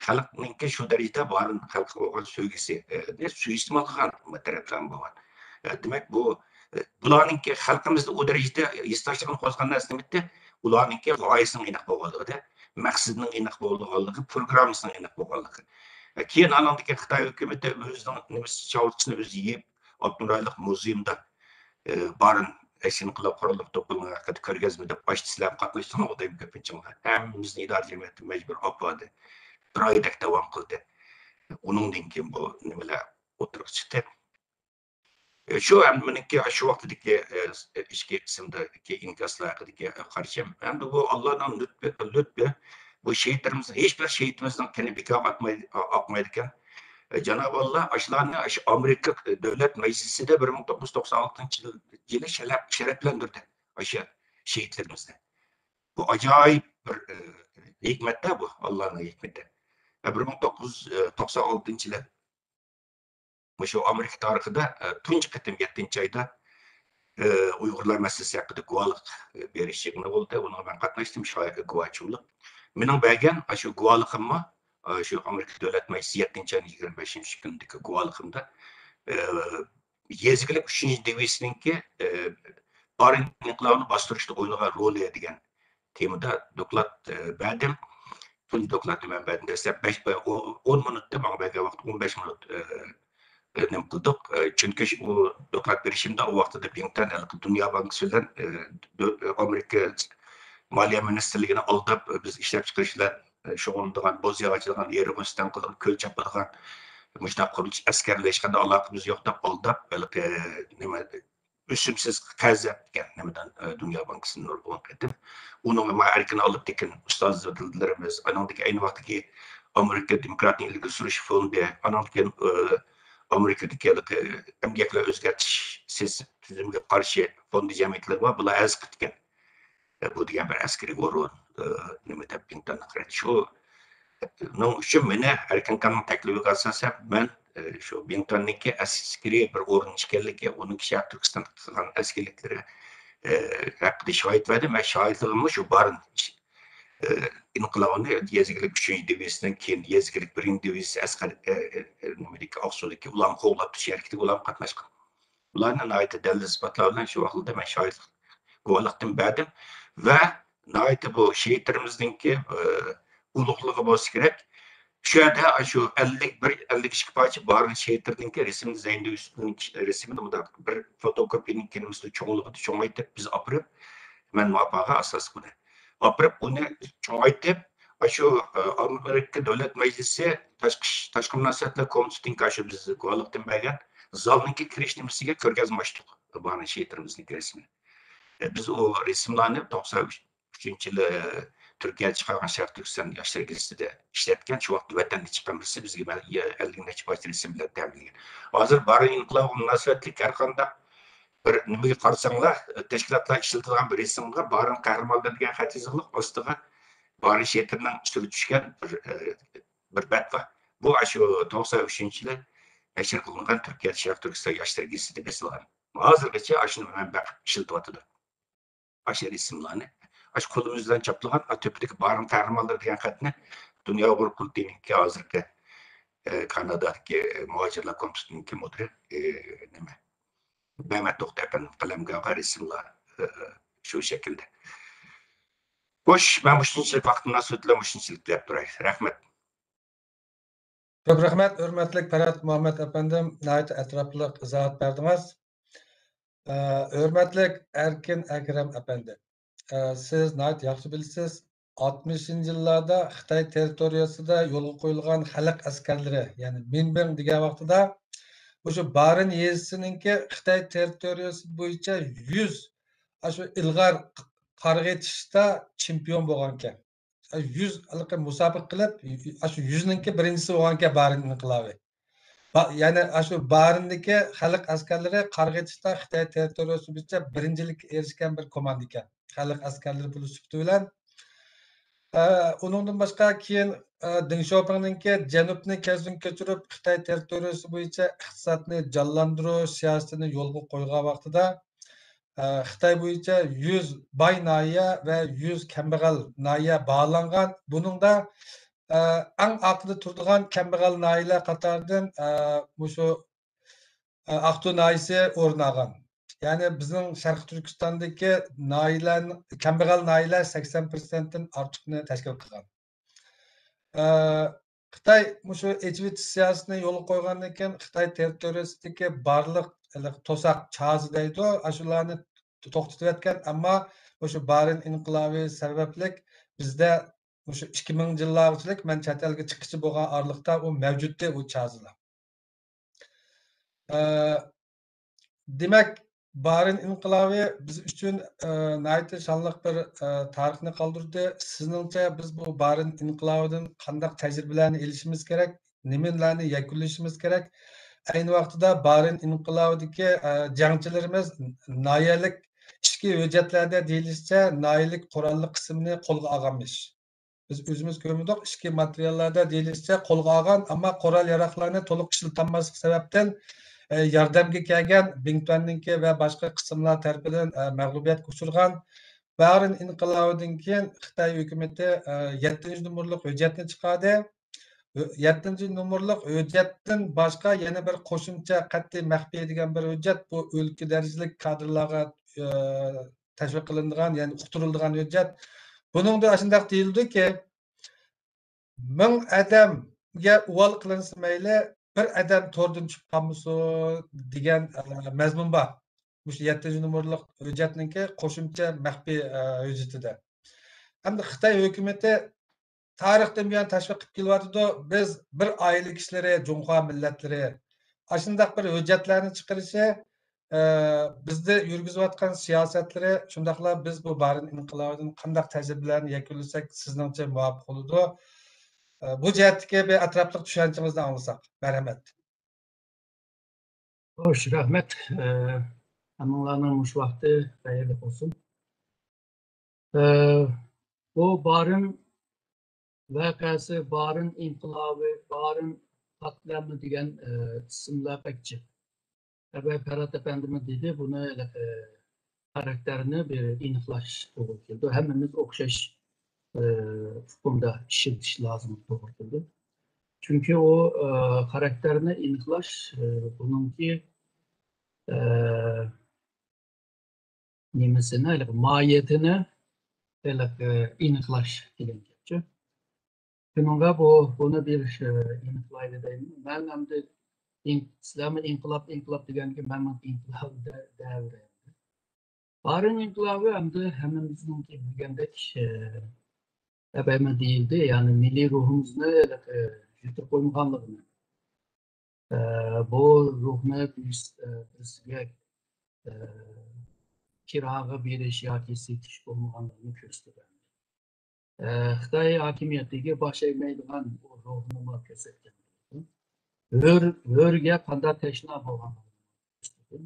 خەلقنىڭكى شۇ دەرىجىدە بارىن خەلققە بولغان سۆيگۈسى، ئە، سۇيىئىستېمال قىلغان تەرەپلەرمۇ بولغان. ئە، دېمەك، بۇ، ئە، بۇلارنىڭكى خەلقىمىزدە ئۇ دەرىجىدە ھېسداشلىقىنى قوزغىغان نەرسە نېمىدى؟ ئۇلارنىڭكى غايىسىنىڭ ئېنىق بولغانلىقىدا، مەقسىتىنىڭ ئېنىق بولغانلىقى، پروگراممىسىنىڭ ئېنىق بولغانلىقى. ئە، كېيىن ئانىڭدىن كېيىن خىتاي ھۆكۈمىتى ئۆزىنىڭ نېمىسى، چاۋىتىسىنى ئۆزى يېيىپ، ئاپتونوم رايونلۇق مۇزېيۇمدا، ئە، بارىن ئەكس ئىنقىلاب قوراللىق توپىلىرىنىڭ ھەققىدە كۆرگەزمىدە باشتا سىلەر قاتناشتىڭلارغۇ دەيمەن كۆپىنچىڭلار. ھەممىمىزنى ئىدارە جەمئىيىتى مەجبۇر ئاپاردى. بىر ئايدەك داۋام قىلدى. ئۇنىڭدىن كېيىن بۇ نېمىلەر ئوتتۇرىغا چىقتى. ئە، شۇ ھەم مېنىڭكى شۇ ۋاقتىدىكى، ئە، ئىچكى قىسىمدىكى ئىنكاسلار ھەققىدىكى قارىشىم. ئەمدى بۇ ئاللانىڭ لۇتپى، لۇتپى، بۇ شېھىتلىرىمىز، ھېچ بىر شېھىتىمىزنىڭ قېنى بىكارغا ئاقماي-، ئاقمايدىكەن. ئە، جانابى ئاللا ئاشۇلارنى ئاشۇ ئامېرىكا دۆلەت مەجلىسىدە بىر مىڭ توققۇز يۈز توقسان ئالتىنچى يىل، يىلى شەرەپ-، شەرەپلەندۈردى ئاشۇ شېھىتلىرىمىزنى. بۇ ئاجايىپ بىر، ئە، ھېكمەت-تە بۇ، ئاللانىڭ ھېكمىتى. ئە، بىر مىڭ توققۇز يۈز توقسان ئالتىنچى يىلى مۇشۇ ئامېرىكا تارىخىدا، ئە، تۇنجى قېتىم يەتتىنچى ئايدا، ئە، ئۇيغۇرلار مەسىلىسى ھەققىدە گۇۋاھلىق، ئە، بېرىش يىغىنى بولدى. ئۇنىڭغا مەن قاتناشتىم، شاھىت، گۇۋاھچىملىق. مېنىڭ بەرگەن ئاشۇ گۇۋاھلىقىممۇ، ئاشۇ ئامېرىكا دۆلەت مەجلىسى يەتتىنچى ئاينىڭ يىگىرمە بەشىنچى كۈنىدىكى گۇۋاھلىقىمدا، ئە، يېزا ئىگىلىك ئۈچىنچى دىۋىزىيىسىنىڭكى، ئە، بارىن ئىنقىلابىنى باستۇرۇشتا ئوينىغان رولى دېگەن تېمىدا دوكلات، ئە، بەردىم. تۇنجى دوكلاتنى مەن بەردىم. دەسلەپ بەش، ئە، ئو-، ئون مىنۇتتا، ماڭا بەرگەن ۋاقىت ئون بەش مىنۇت، ئە، ئە، نېمە قىلدۇق. ئە، چۈنكى شۇ، ئۇ دوكلات بېرىشىمدە ئۇ ۋاقتىدا بىڭتۈەن ھېلىقى دۇنيا بانكىسى بىلەن، ئە، دۆ-، ئامېرىكا مالىيە مىنىستىرلىكىنى ئالداپ، بىز ئىشلەپچىقىرىش بىلەن، ئە، شۇغۇللىنىدىغان، بوز ياغ ئاچىدىغان، ئېرىغ ئۆستەڭ قىلىدىغان، كۆل چاپىدىغان، مۇشۇنداق قۇرۇلۇش ئەسكەرلەر ھېچقانداق ئالاقىمىز يوق دەپ ئالداپ، ھېلىقى نېمە، ئۆسۈمسىز قەرز ئەپكەن نېمىدىن، ئە، دۇنيا بانكىسىدىن نۇرغۇن قېتىم. ئۇنىڭغا مانا ئەركىن ئالىپتېكىن ئۇستازلىرىمىز، ئانىڭدىكى ئەينى ۋاقىتتىكى ئامېرىكا دېموكراتىيە ئىلگىرى سۈرۈش فوندى، ئانىڭدىن كېيىن، ئە، ئامېرىكىدىكى ھېلىقى ئەمگەكلەر ئۆزگەرتىش سىياسىتى تۈزۈمىگە قارشى فوندى جەمئىيەتلىرى بار، بۇلار ئەرز قىپتىكەن. ئە، بۇ دېگەن بىر ئەسكىرىي ئورۇن، ئە، نېمە دەپ، بىڭتۈەننى قارىتىش. شۇ، نىڭ ئۈچۈن مېنى ئەركىن ئاكامنىڭ تەكلىپىگە ئاساسەن، مەن، ئە، شۇ بىڭتۈەننىڭكى ئەسكىرىي بىر ئورۇن ئىكەنلىكى، ئۇنىڭ شەرقىي تۈركىستاندا قىلغان ئەسكىلىكلىرى، ئە، ھەققىدە شاھىت بەردىم. مەن شاھىتلىقىممۇ شۇ بارىن، ئە، ئىنقىلابىنى يېزا ئىگىلىك ئۈچىنچى دىۋىزىيىسىنىڭ، كېيىن يېزا ئىگىلىك بىرىنچى دىۋىزىيىسى ئەسقەر، ئە، ئە، ئە، نېمىدىكى ئاقسۇدىكى ئۇلارنى قوغلاپ تۇرۇش ھەرىكىتىگە ئۇلارمۇ قاتناشقان. بۇلارنى ناھايىتى دەلىل ئىسپاتلار بىلەن شۇ ۋاقىتتا مەن شاھىتلىق، گۇۋاھلىقتىن بەردىم ۋە ناھايىتى بۇ شېھىتلىرىمىزنىڭكى، ئى، ئۇلۇغلۇقى بولسا كېرەك. شۇ يەردە شۇ ئەللىك بىر، ئەللىك ئىككى پارچە بارىن شېھىتلىرىنىڭكى رەسىمىنى، زەينىدىن يۈسۈپنىڭ رەسىمىنى مۇنداق بىر فوتوكوپىيىنىڭ كىنىمىزدا چوڭلۇقىدا چوڭايتىپ بىز ئاپىرىپ، مەن مۇئاپاغا ئاساس بۇنى ئاپىرىپ، ئۇنى چوڭايتىپ، شۇ، ئى، ئامېرىكا دۆلەت مەجلىسى تاشقى ئىش، تاشقى مۇناسىۋەتلەر كومىتېتىنىڭكى شۇ بىز گۇۋاھلىقتىن بەرگەن زالنىڭكى كىرىش نېمىسىگە كۆرگەزمە ئاچتۇق. بارىن شېھىتلىرىمىزنىڭكى رەسىمى. ئە، بىز ئۇ رەسىملارنى توقسان ئۈچىنچى يىلى تۈركىيەدە چىقارغان شەرقىي تۈركىستان ياشلىرى گېزىتىدە ئىشلەتكەن. شۇ ۋاقىتتا ۋەتەندە چىققان بىرسى بىزگە مەل-، يە-، ئەللىك نەچچە پارچە رەسىم بىلەن تەمىنلىگەن. ھازىر بارىن ئىنقىلابىغا مۇناسىۋەتلىك ھەر قانداق بىر نېمىگە قارىساڭلار، تەشكىلاتلار ئىشلىتىدىغان بىر رەسىمگە بارىن قەھرىمانلىرى دېگەن خەت يېزىقلىق، ئاستىغا بارىن شېھىتلىرىنىڭ سۈرىتى چۈشكەن بىر، ئە، بىر بەت بار. بۇ ئاشۇ توقسان ئۈچىنچى يىلى نەشر قىلىنغان تۈركىيە شەرقىي تۈركىستان ياشلىرى گېزىتىدە بېسىلغان. ھازىرغىچە ئاشۇنى مەنبە قىلىپ ئىشلىتىۋاتىدۇ. ئاشۇ رەسىملارنى، ئاشۇ قولىمىز بىلەن چاپلىغان، ئا، تۆپىدىكى بارىن قەھرىمانلىرى دېگەن خەتنى دۇنيا ئۇيغۇر قۇرۇلتىيىنىڭكى ھازىرقى، ئە، كانادادىكى، ئە، مۇھاجىرلار كومىتېتىنىڭكى مۇدىرى، ئە، نېمە، مەمەت توختى ئەپەندىم قەلەمگە ئالغان رەسىملار، ئە، شۇ شەكىلدە. خوش، مەن مۇشۇنچىلىك ۋاقىت مۇناسىۋىتى بىلەن مۇشۇنچىلىك دەپ تۇراي. رەھمەت. كۆپ رەھمەت، ھۆرمەتلىك پەرھات مۇھەممەت ئەپەندىم، ناھايىتى ئەتراپلىق ئىزاھات بەردىڭىز. ئە، ھۆرمەتلىك ئەركىن ئەكرەم ئەپەندى، ئە، سىز ناھايىتى ياخشى بىلىسىز، ئاتمىشىنچى يىللاردا خىتاي تېررىتورىيەسىدە يولغا قويۇلغان خەلق ئەسكەرلىرى، يەنى مىنبىڭ دېگەن ۋاقتىدا مۇشۇ بارىن يېزىسىنىڭكى خىتاي تېررىتورىيەسى بويىچە يۈز، ئاشۇ ئىلغار قارغا ئېتىشتا چېمپىيون بولغانىكەن. يۈز ھېلىقى مۇسابىقە قىلىپ، ئاشۇ يۈزنىڭكى بىرىنچىسى بولغانىكەن بارىن ئىنقىلابى. با-، يەنى ئاشۇ بارىندىكى خەلق ئەسكەرلىرى قارغا ئېتىشتا خىتاي تېررىتورىيەسى بويىچە بىرىنچىلىككە ئېرىشكەن بىر كوماندا ئىكەن. خەلق ئەسكەرلىرى پۇلى سۈپىتى بىلەن. ئە، ئۇنىڭدىن باشقا كېيىن، ئە، دېڭ شياۋپىڭنىڭكى جەنۇبنى كەزدىن كۆچۈرۈپ، خىتاي تېررىتورىيەسى بويىچە ئىقتىسادنى جانلاندۇرۇش سىياسىتىنى يولغا قويغان ۋاقتىدا، ئە، خىتاي بويىچە يۈز باي ناھىيە ۋە يۈز كەمبەغەل ناھىيە باھالانغان. بۇنىڭدا ئە، ئەڭ ئارقىدا تۇرىدىغان كەمبەغەل ناھىيەلەر قاتارىدىن، ئە، مۇشۇ، ئە، ئاقتۇ ناھىيەسى ئورۇن ئالغان. يەنى بىزنىڭ شەرقىي تۈركىستاندىكى ناھىيەلەر، كەمبەغەل ناھىيەلەر سەكسەن پىرسەنتتىن ئارتۇقنى تەشكىل قىلغان. ئە، خىتاي مۇشۇ ئېچىۋېتىش سىياسىتىنى يولغا قويغاندىن كېيىن، خىتاي تېررىتورىيىسىدىكى بارلىق ھېلىقى توساق چازا دەيدۇ، ئاشۇلارنى توختىتىۋەتكەن، ئەمما مۇشۇ بارىن ئىنقىلابى سەۋەبلىك بىزدە مۇشۇ ئىككى مىڭىنچى يىللارغىچىلىك مەن چەت ئەلگە چىققىچە بولغان ئارىلىقتا ئۇ مەۋجۇتتى، ئۇ چازىلار. ئە، دېمەك، بارىن ئىنقىلابى بىز ئۈچۈن، ئە، ناھايىتى شانلىق بىر، ئە، تارىخنى قالدۇردى. سىزنىڭچە بىز بۇ بارىن ئىنقىلابىدىن قانداق تەجرىبىلەرنى ئېلىشىمىز كېرەك؟ نېمىلەرنى يەكۈنلىشىمىز كېرەك؟ ئەينى ۋاقتىدا بارىن ئىنقىلابىدىكى، ئە، جەڭچىلىرىمىز ناھىيەلىك ئىچكى ھۆججەتلەردە دېيىلىشىچە ناھىيەلىك قوراللىق قىسىمنى قولغا ئالغانمىش. بىز ئۆزىمىز كۆرمىدۇق. ئىچكى ماتېرىياللاردا دېيىلىشىچە، قولغا ئالغان، ئەمما قورال-ياراغلارنى تولۇق ئىشلىتەلمەسلىك سەۋەبتىن، ئە، ياردەمگە كەلگەن بىڭتۈەننىڭكى ۋە باشقا قىسىملار تەرىپىدىن، ئە، مەغلۇبىيەتكە ئۇچرىغان. بارىن ئىنقىلابىدىن كېيىن خىتاي ھۆكۈمىتى، ئە، يەتتىنچى نومۇرلۇق ھۆججەتنى چىقاردى. يەتتىنچى نومۇرلۇق ھۆججەتتىن باشقا يەنە بىر قوشۇمچە قەتئىي مەخپىي دېگەن بىر ھۆججەت، بۇ ئۆلكە دەرىجىلىك كادىرلارغا، ئە، تەشۋىق قىلىنىدىغان، يەنى ئۇقتۇرۇلىدىغان ھۆججەت. بۇنىڭدا ئاشۇنداق دېيىلدىكى، مىڭ ئادەمگە ئۇۋال قىلىنسا مەيلى، بىر ئادەم توردىن چۈشۈپ قالمىسۇن دېگەن، ئە، مەزمۇن بار. مۇشۇ يەتتىنچى نومۇرلۇق ھۆججەتنىڭكى قوشۇمچە مەخپىي، ئە، ھۆججىتىدە. ئەمدى خىتاي ھۆكۈمىتى تارىختىن بۇيان تەشۋىق قىلىپ كېلىۋاتىدۇ. بىز بىر ئائىلە كىشىلىرى، جۇڭخۇا مىللەتلىرى ئاشۇنداق بىر ھۆججەتلەرنى چىقىرىشى، ئە، بىزدە يۈرگۈزۈۋاتقان سىياسەتلىرى، شۇنداقلا بىز بۇ بارىن ئىنقىلابىدىن قانداق تەجرىبىلەرنى يەكۈنلىسەك سىزنىڭچە مۇۋاپىق بولىدۇ؟ ئە، بۇ جەھەتتىكى بىر ئەتراپلىق چۈشەنچىڭىزنى ئاڭلىساق. مەرھەمەت. خوش، رەھمەت. ئە، ھەممىڭلارنىڭ مۇشۇ ۋاقتى خەيرلىك بولسۇن. ئە، بۇ بارىن ۋەقەسى، بارىن ئىنقىلابى، بارىن قاتلەمى دېگەن، ئە، ئىسىملار بەك جىق. ئەبەي پەرھات ئەپەندىمۇ دېدى، بۇنى، ئە، خاراكتېرنى بىر ئېنىقلاش توغرا كېلىدۇ. ھەممىمىز ئوخشاش، ئە، ئۇقۇمدا ئىشلىتىش لازىم توغرا كېلىدۇ. چۈنكى ئۇ، ئە، خاراكتېرنى ئېنىقلاش، ئە، بۇنىڭكى، ئە، نېمىسىنى، ھېلىقى ماھىيىتىنى ھېلىقى ئېنىقلاش دېگەن گەپچۇ. شۇنىڭغا بۇ، بۇنى بىر، ئېنىقلايلى دەيمەن. مەن ئەمدى ئىن-، سىلەرمۇ ئىنقىلاب، ئىنقىلاب دېگەنگە مەنمۇ ئىنقىلاب دە-، دەۋېرەي. بارىن ئىنقىلابى ئەمدى ھەممىمىزنىڭكى بىلگەندەك، ئەبەيمۇ دېيىلدى، يەنى مىللىي روھىمىزنى، ئە، يىتىپ قويمىغانلىقىنى، ئە، بۇ روھنى بىرس-، ئە، بىرسىگە، ئە، كىراغا بېرىش ياكى سېتىش بولمىغانلىقىنى كۆرسىتىدۇ. ئە، خىتاي ھاكىمىيىتىگە باش ئەگمەيدىغان بۇ روھنىمۇ كۆرسەتكەن. ھۆر، ھۆرگە قانداق تەشنا بولغانلىقىنى كۆرسىتىدۇ.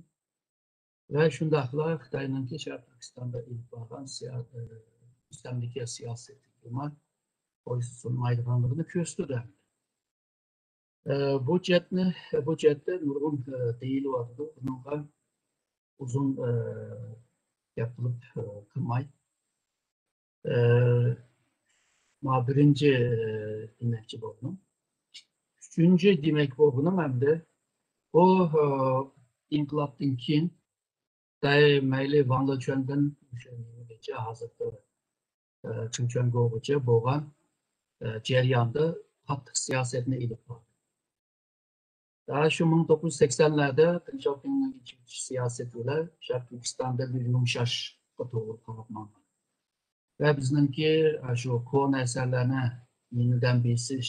ۋە شۇنداقلا خىتاينىڭكى شەرقىي تۈركىستاندا ئېلىپ بارغان سىيا-، ئە، مۇستەملىكە سىياسىتىگىمۇ بويسۇنمايدىغانلىقىنى كۆرسىتىدۇ. ئە، بۇ جەھەتنى، بۇ جەھەتتە نۇرغۇن، ئە، دېيىلىۋاتىدۇ. بۇنىڭغا ئۇزۇن، ئە، گەپ قىلىپ، ئە، قىلماي. ئە، ما بىرىنچى، ئە، دېمەكچى بولدۇم. ئۈچىنچى دېمەك بولغىنىم ئەمدى بۇ، ئە، ئىنقىلابتىن كېيىن خىتاي مەيلى ۋاڭ لېچۈەندىن مۇشۇ نېمىگىچە، ھازىرقى، ئە، چېڭچۈەنگوغىچە بولغان، ئە، جەرياندا قاتتىق سىياسەتنى ئېلىپ باردى. دەل شۇ مىڭ توققۇز يۈز سەكسەنلەردە دېڭ شياۋپىڭنىڭ ئېچىۋېتىش سىياسىتى بىلەن شەرقىي تۈركىستاندا بىر يۇمشاشقا توغرا قاراپ ماڭغان. ۋە بىزنىڭكى، ئە، شۇ كونا ئەسەرلەرنى يېڭىدىن بېسىش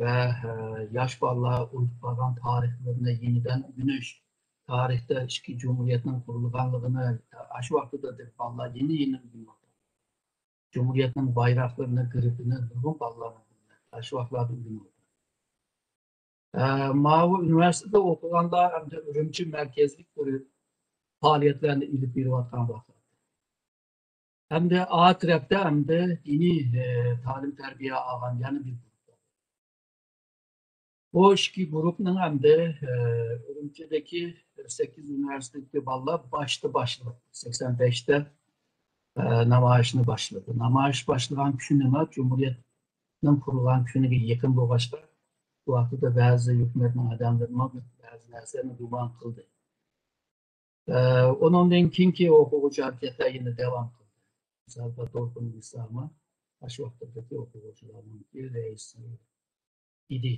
ۋە، ئە، ياش بالىلار ئۇنتۇپ قالغان تارىخلىرىنى يېڭىدىن ئۆگىنىش، تارىختا ئىككى جۇمھۇرىيەتنىڭ قۇرۇلغانلىقىنى، ئە، شۇ ۋاقىتتا بالىلار يېڭى-يېڭى ئۆگىنىۋاتىدۇ. جۇمھۇرىيەتنىڭ بايراقلىرىنى، گېربىنى نۇرغۇن بالىلارنىڭ ئاشۇ ۋاقىتلاردا ئۆگىنىۋاتىدۇ. ئە، ماۋۇ ئۇنىۋېرسىتېتتا ئوقۇغاندا ئەمدى ئۈرۈمچى مەركەزلىك بىر پائالىيەتلەرنى ئېلىپ بېرىۋاتقان ۋاقىت. ئەمدى ئا تەرەپتە ئەمدى دىنىي، ئە، تەلىم تەربىيە ئالغان يەنە بىر گۇرۇپ بار. بۇ ئىككى گۇرۇپنىڭ ئەمدى، ئە، ئۈرۈمچىدىكى سەككىز ئۇنىۋېرسىتېتتىكى بالىلار باشتا باشلىدى. سەكسەن بەشتە، ئە، نامايىشنى باشلىدى. نامايىش باشلىغان كۈنى جۇمھۇرىيەت ھەرىكەتنىڭ قۇرۇلغان كۈنىگە يېقىن بولغاچقا، بۇ ۋاقىتتا بەزى ھۆكۈمەتنىڭ ئادەملىرىمۇ بەزى نەرسىلەرنى گۇمان قىلدى. ئە، ئۇنىڭدىن كېيىنكى ئوقۇغۇچى ھەرىكەتلەر يەنە داۋام قىلدى. مىسالغا، دولقۇن ئىسا ئاشۇ ۋاقىتتىكى ئوقۇغۇچىلارنىڭكى رەئىسى ئىدى.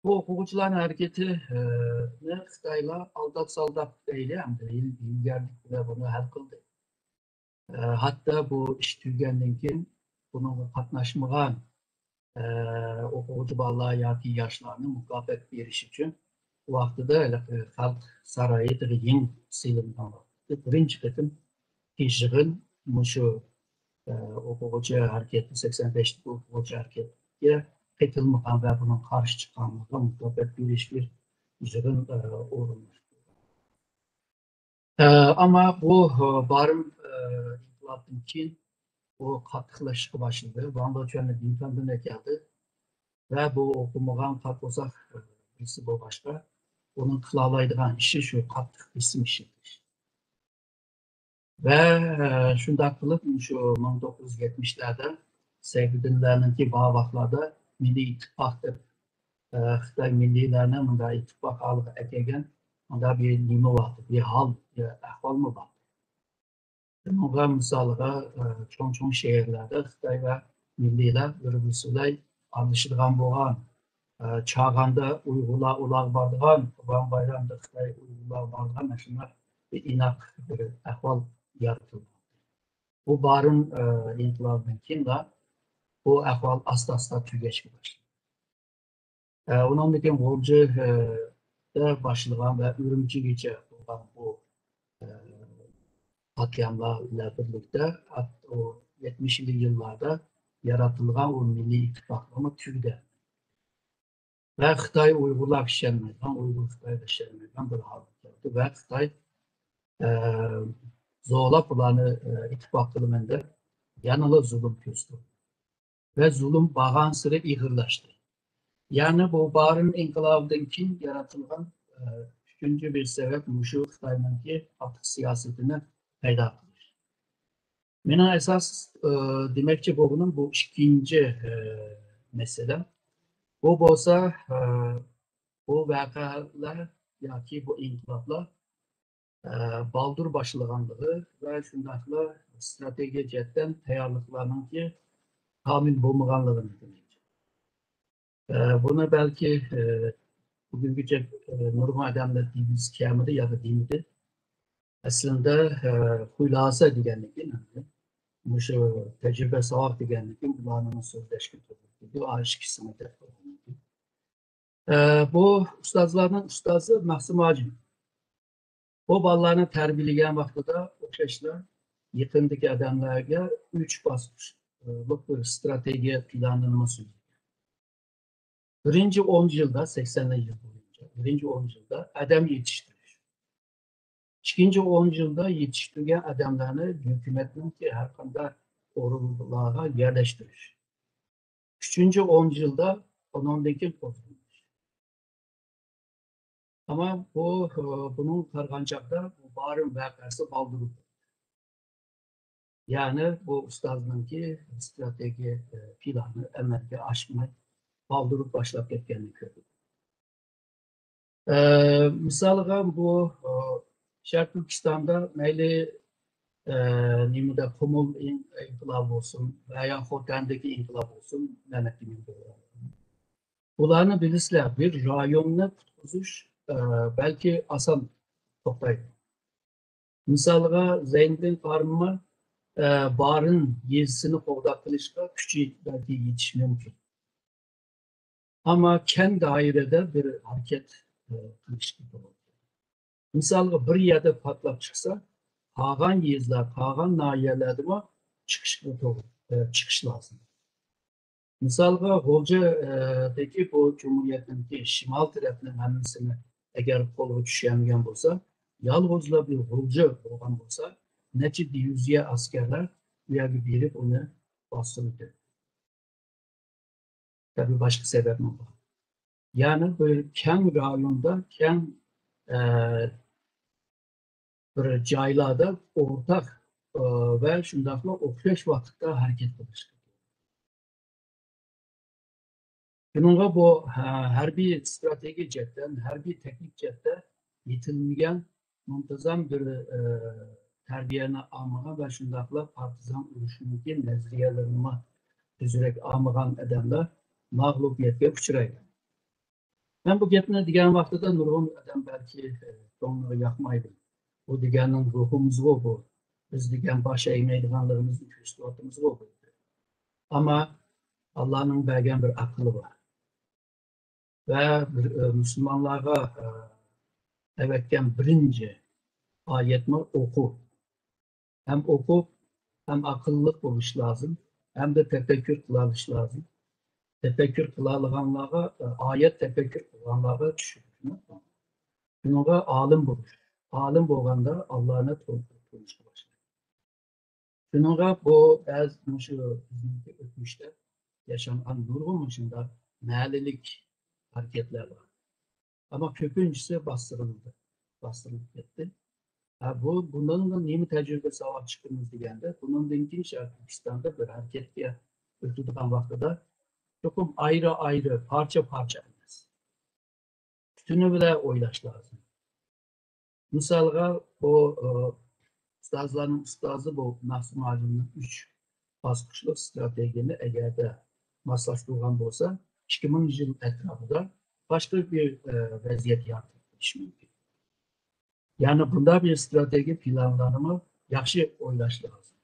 بۇ ئوقۇغۇچىلارنىڭ ھەرىكىتى، ئە، نى خىتايلار ئالداپ-سالداپ دەيلى، ئەمدى ھىل-، ھىيلىگەرلىك بىلەن بۇنى ھەل قىلدى. ئە، ھەتتا بۇ ئىش تۈگىگەندىن كېيىن بۇنىڭغا قاتناشمىغان، ئە، ئوقۇغۇچى بالىلار ياكى ياشلارنى مۇكاپات بېرىش ئۈچۈن ۋاقتىدا ھېلىقى خەلق سارىيىغا يېڭى سېلىنغان ۋاقىتتا بىرىنچى قېتىم يىغىن مۇشۇ، ئە، ئوقۇغۇچى ھەرىكىتى، سەكسەن بەشتىكى ئوقۇغۇچى ھەرىكەتكە قېتىلمىغان ۋە بۇنىڭغا قارشى چىققانلارغا مۇكاپات بېرىش بىر يىغىن، ئە، ئورۇنلاشتۇرۇلغان. ئە، ئەمما بۇ، ئە، بارىن، ئە، ئىنقىلابتىن كېيىن بۇ قاتتىقلىشىشقا باشلىدى. ۋاڭ دېچۈەننى دىڭتاندىن ئەكەلدى ۋە بۇ ئوقۇمىغان قارا قورساق، ئە، بىرسى بولغاچقا، ئۇنىڭ قىلالايدىغان ئىشى شۇ قاتتىق بېسىم ئىشلىتىش. ۋە، ئە، شۇنداق قىلىپ، شۇ مىڭ توققۇز يۈز يەتمىشلەردە سەيپىدىنلەرنىڭكى بار ۋاقىتلاردا مىللىي ئىتتىپاق دەپ، ئە، خىتاي مىللىيلەرنى مۇنداق ئىتتىپاق ھالىغا ئەكەلگەن مۇنداق بىر نېمە بار، بىر ھال، بىر ئەھۋالمۇ بار. بۇنىڭغا مىسالغا، ئە، چوڭ-چوڭ شەھەرلەردە خىتاي ۋە مىللىيلار بىر-بىرسى بىلەن ئارىلىشىدىغان بولغان، ئە، چاغاندا ئۇيغۇرلار ئۇلارغا بارىدىغان، قۇربان بايرامدا خىتاي ئۇيغۇرلارغا بارىدىغان، مانا شۇنداق بىر ئىناق بىر ئەھۋال يارىتىلغان. بۇ بارىن، ئە، ئىنقىلابىدىن كېيىنلا بۇ ئەھۋال ئاستا-ئاستا تۈگەشكە باشلىدى. ئە، ئۇنىڭدىن كېيىن غۇلجى، ئە، دە باشلىغان ۋە ئۈرۈمچىگىچە بولغان بۇ، ئە، قاتلىياملار بىلەن بىرلىكتە ئات-، ئۇ يەتمىشىنچى يىللاردا يارىتىلغان ئۇ مىللىي ئىتتىپاقلىقمۇ تۈگىدى. ۋە خىتاي ئۇيغۇرلارغا ئىشەنمەيدىغان، ئۇيغۇر خىتايغا ئىشەنمەيدىغان بىر ھالغا كەلدى. ۋە خىتاي، ئە، زورلاپ بۇلارنى، ئە، ئىتتىپاق قىلىمەن دەپ يەنىلا زۇلۇم كۆرسىتىدۇ. ۋە زۇلۇم بارغانسېرى ئېغىرلاشتى. يەنى بۇ بارىن ئىنقىلابىدىن كېيىن يارىتىلغان، ئە، ئۈچىنچى بىر سەۋەب مۇشۇ خىتاينىڭكى قاتتىق سىياسىتىنى پەيدا قىلىش. مېنىڭ ئاساس، ئە، دېمەكچى بولغىنىم بۇ ئىككىنچى، ئە، مەسىلە. بۇ بولسا، ئە، بۇ ۋەقەلەر ياكى بۇ ئىنقىلابلار ئە، بالدۇر باشلىغانلىقى ۋە شۇنداقلا ئىستراتېگىيە جەھەتتىن تەييارلىقلارنىڭكى كامىل بولمىغانلىقىنى دېمەكچى. ئە، بۇنى بەلكى، ئە، بۈگۈنگىچە، ئە، نۇرغۇن ئادەملەر دېگۈسى كەلمىدى يا دېمىدى. ئەسلىندە، ئە، خۇلاسە دېگەندىكىن، مۇشۇ تەجرىبە ساۋاق دېگەندىكىن بۇلارنى سۆزلەشكە توغرا كېلىدۇ. ئا، ئىككىسىنى دەپ قويغاندىكىن. ئە، بۇ ئۇستازلارنىڭ ئۇستازى مەخسۇم ھاجىم. بۇ بالىلارنى تەربىيەلىگەن ۋاقتىدا ئوخشاشلا يېقىندىكى ئادەملەرگە ئۈچ باسقۇچلۇق بىر ئىستراتېگىيە پىلانىنىمۇ سۆزلىگەن. بىرىنچى ئون يىلدا، سەكسەنلەر يىل بويىچە، بىرىنچى ئون يىلدا ئادەم يېتىشتۈرۈش. ئىككىنچى ئون يىلدا يېتىشتۈرگەن ئادەملەرنى ھۆكۈمەتنىڭكى ھەر قانداق ئورۇنلارغا يەرلەشتۈرۈش. ئۈچىنچى ئون يىلدا ئۇنىڭدىن كېيىن قوزغىلىش. ئەمما بۇ، بۇنىڭغا قارىغان چاغدا بۇ بارىن ۋەقەسى بالدۇر بولدى. يەنى بۇ ئۇستازنىڭكى ئىستراتېگىيە، ئە، پىلانى ئەمەلگە ئاشماي بالدۇر باشلاپ كەتكەننى كۆردۇق. ئە، مىسالغا بۇ، ئە، شەرقىي تۈركىستاندا مەيلى، ئە، نېمىدە قۇمۇل ئىن-، ئىنقىلابى بولسۇن ۋە يا خوتەندىكى ئىنقىلاب بولسۇن، مەمەت ئىمىن بولسۇن. بۇلارنى بىلىسىلەر، بىر رايوننى قۇتقۇزۇش، ئە، بەلكى ئاسان توختايدۇ. مىسالغا، زەينىدىن قارىمۇ، ئە، بارىن يېزىسىنى قوغداپ قېلىشقا كۈچى بەلكى يېتىشى مۇمكىن. ئەمما كەڭ دائىرىدە بىر ھەرىكەت، ئە، قىلىشقا توغرا كېلىدۇ. مىسالغا، بىر يەردە پارتلاپ چىقسا، قالغان يېزىلار، قالغان ناھىيەلەردىمۇ چىقىشقا توغرا، ئە، چىقىش لازىم. مىسالغا، غۇلجىدىكى بۇ جۇمھۇرىيەتنىڭكى شىمال تەرەپنىڭ ھەممىسىنى ئەگەر قولغا چۈشۈرەلمىگەن بولسا، يالغۇزلا بىر غۇلجا بولغان بولسا، نەچچە دىۋىزىيە ئەسكەرلەر بۇ يەرگە بېرىپ ئۇنى باستۇرىدۇ. تەبىئىي باشقا سەۋەبمۇ بار. يەنى بىر كەڭ رايوندا، كەڭ، ئە، بىر جايلاردا ئورتاق، ئە، ۋە شۇنداقلا ئوخشاش ۋاقىتتا ھەرىكەت قىلىش. شۇنىڭغا بۇ، ھە، ھەربىي ئىستراتېگىيە جەھەتتىن، ھەربىي تېخنىك جەھەتتە يېتىلمىگەن، مۇنتىزام بىر، ئە، تەربىيەنى ئالمىغان ۋە شۇنداقلا پارتىزان ئۇرۇشىنىڭكى نەزەرىيەلىرىنىمۇ تۈزۈرەك ئالمىغان ئادەملەر مەغلۇبىيەتكە ئۇچرايدۇ. مەن بۇ گەپنى دېگەن ۋاقتىدا نۇرغۇن ئادەم بەلكى، ئە، كۆڭلىگە ياقمايدۇ. بۇ دېگەننىڭ روھىمىزغۇ بۇ. بىز دېگەن باش ئەگمەيدىغانلىرىمىزنى كۆرسىتىۋاتىمىزغۇ بۇ. ئەمما ئاللانىڭ بەرگەن بىر ئەقلى بار. ۋە بىر، ئە، مۇسۇلمانلارغا، ئە، ئەۋەتكەن بىرىنچى ئايەتمۇ ئوقۇ. ھەم ئوقۇپ، ھەم ئەقىللىق بولۇش لازىم، ھەمدە تەپەككۇر قىلالىش لازىم. تەپەككۇر قىلالىغانلارغا، ئايەت تەپەككۇر قىلغانلارغا چۈشىدۇ. شۇنىڭغا ئالىم بولۇش. ئالىم بولغاندا ئاللانى تونۇشقا باشلايدۇ. شۇنىڭغا بۇ بەزى مۇشۇ بىزنىڭكى ئۆتمۈشتە ياشانغان نۇرغۇن مۇشۇنداق مەنىلىك ھەرىكەتلەر بار. ئەمما كۆپىنچىسى باستۇرۇلدى، باستۇرۇلۇپ كەتتى. ھە، بۇ، بۇنىڭدىن نېمە تەجرىبە ساۋاق چىقىمىز دېگەندە، بۇنىڭدىن كېيىن شەرقىي تۈركىستاندا بىر ھەرىكەتكە ئۆتىدىغان ۋاقتىدا چوقۇم ئايرى-ئايرى، پارچە-پارچە ئەمەس، پۈتۈنى بىلەن ئويلاش لازىم. مىسالغا، بۇ، ئۇستازلارنىڭ ئۇستازى بۇ مەخسۇم ھاجىمنىڭ ئۈچ باسقۇچلۇق ئىستراتېگىيەنى ئەگەردە ماسلاشتۇرغان بولسا، ئىككى مىڭ يىل ئەتراپىدا باشقا بىر، ئە، ۋەزىيەت يارىتىلىپ كېتىشى مۇمكىن. يەنى بۇنداق بىر ئىستراتېگىيە پىلانلارنىمۇ ياخشى ئويلاش لازىم.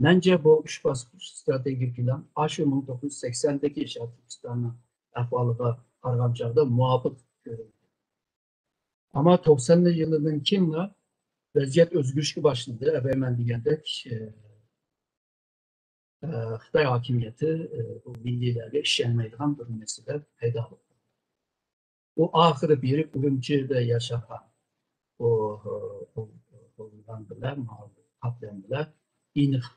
مەنچە بۇ ئۈچ باسقۇچ ئىستراتېگىيە پىلان ئاشۇ مىڭ توققۇز يۈز سەكسەندىكى شەرقىي تۈركىستاننىڭ ئەھۋالىغا قارىغان چاغدا مۇۋاپىق كۆرۈنىدۇ. ئەمما توقسانىنچى يىلىدىن كېيىنلا ۋەزىيەت ئۆزگىرىشكە باشلىدى. ئەۋەل مەن دېگەندەك، ئە، ئە، خىتاي ھاكىمىيىتى، ئە، بۇ مىللىيلەرگە ئىشەنمەيدىغان بىر مەسىلە پەيدا بولدى. ئۇ ئاخىرى بېرىپ ئۈرۈمچىدە ياشىغان ئۇ، ئۇ، ئۇ، ئۇ بىلەن، قاتلام بىلەن ئېنىق،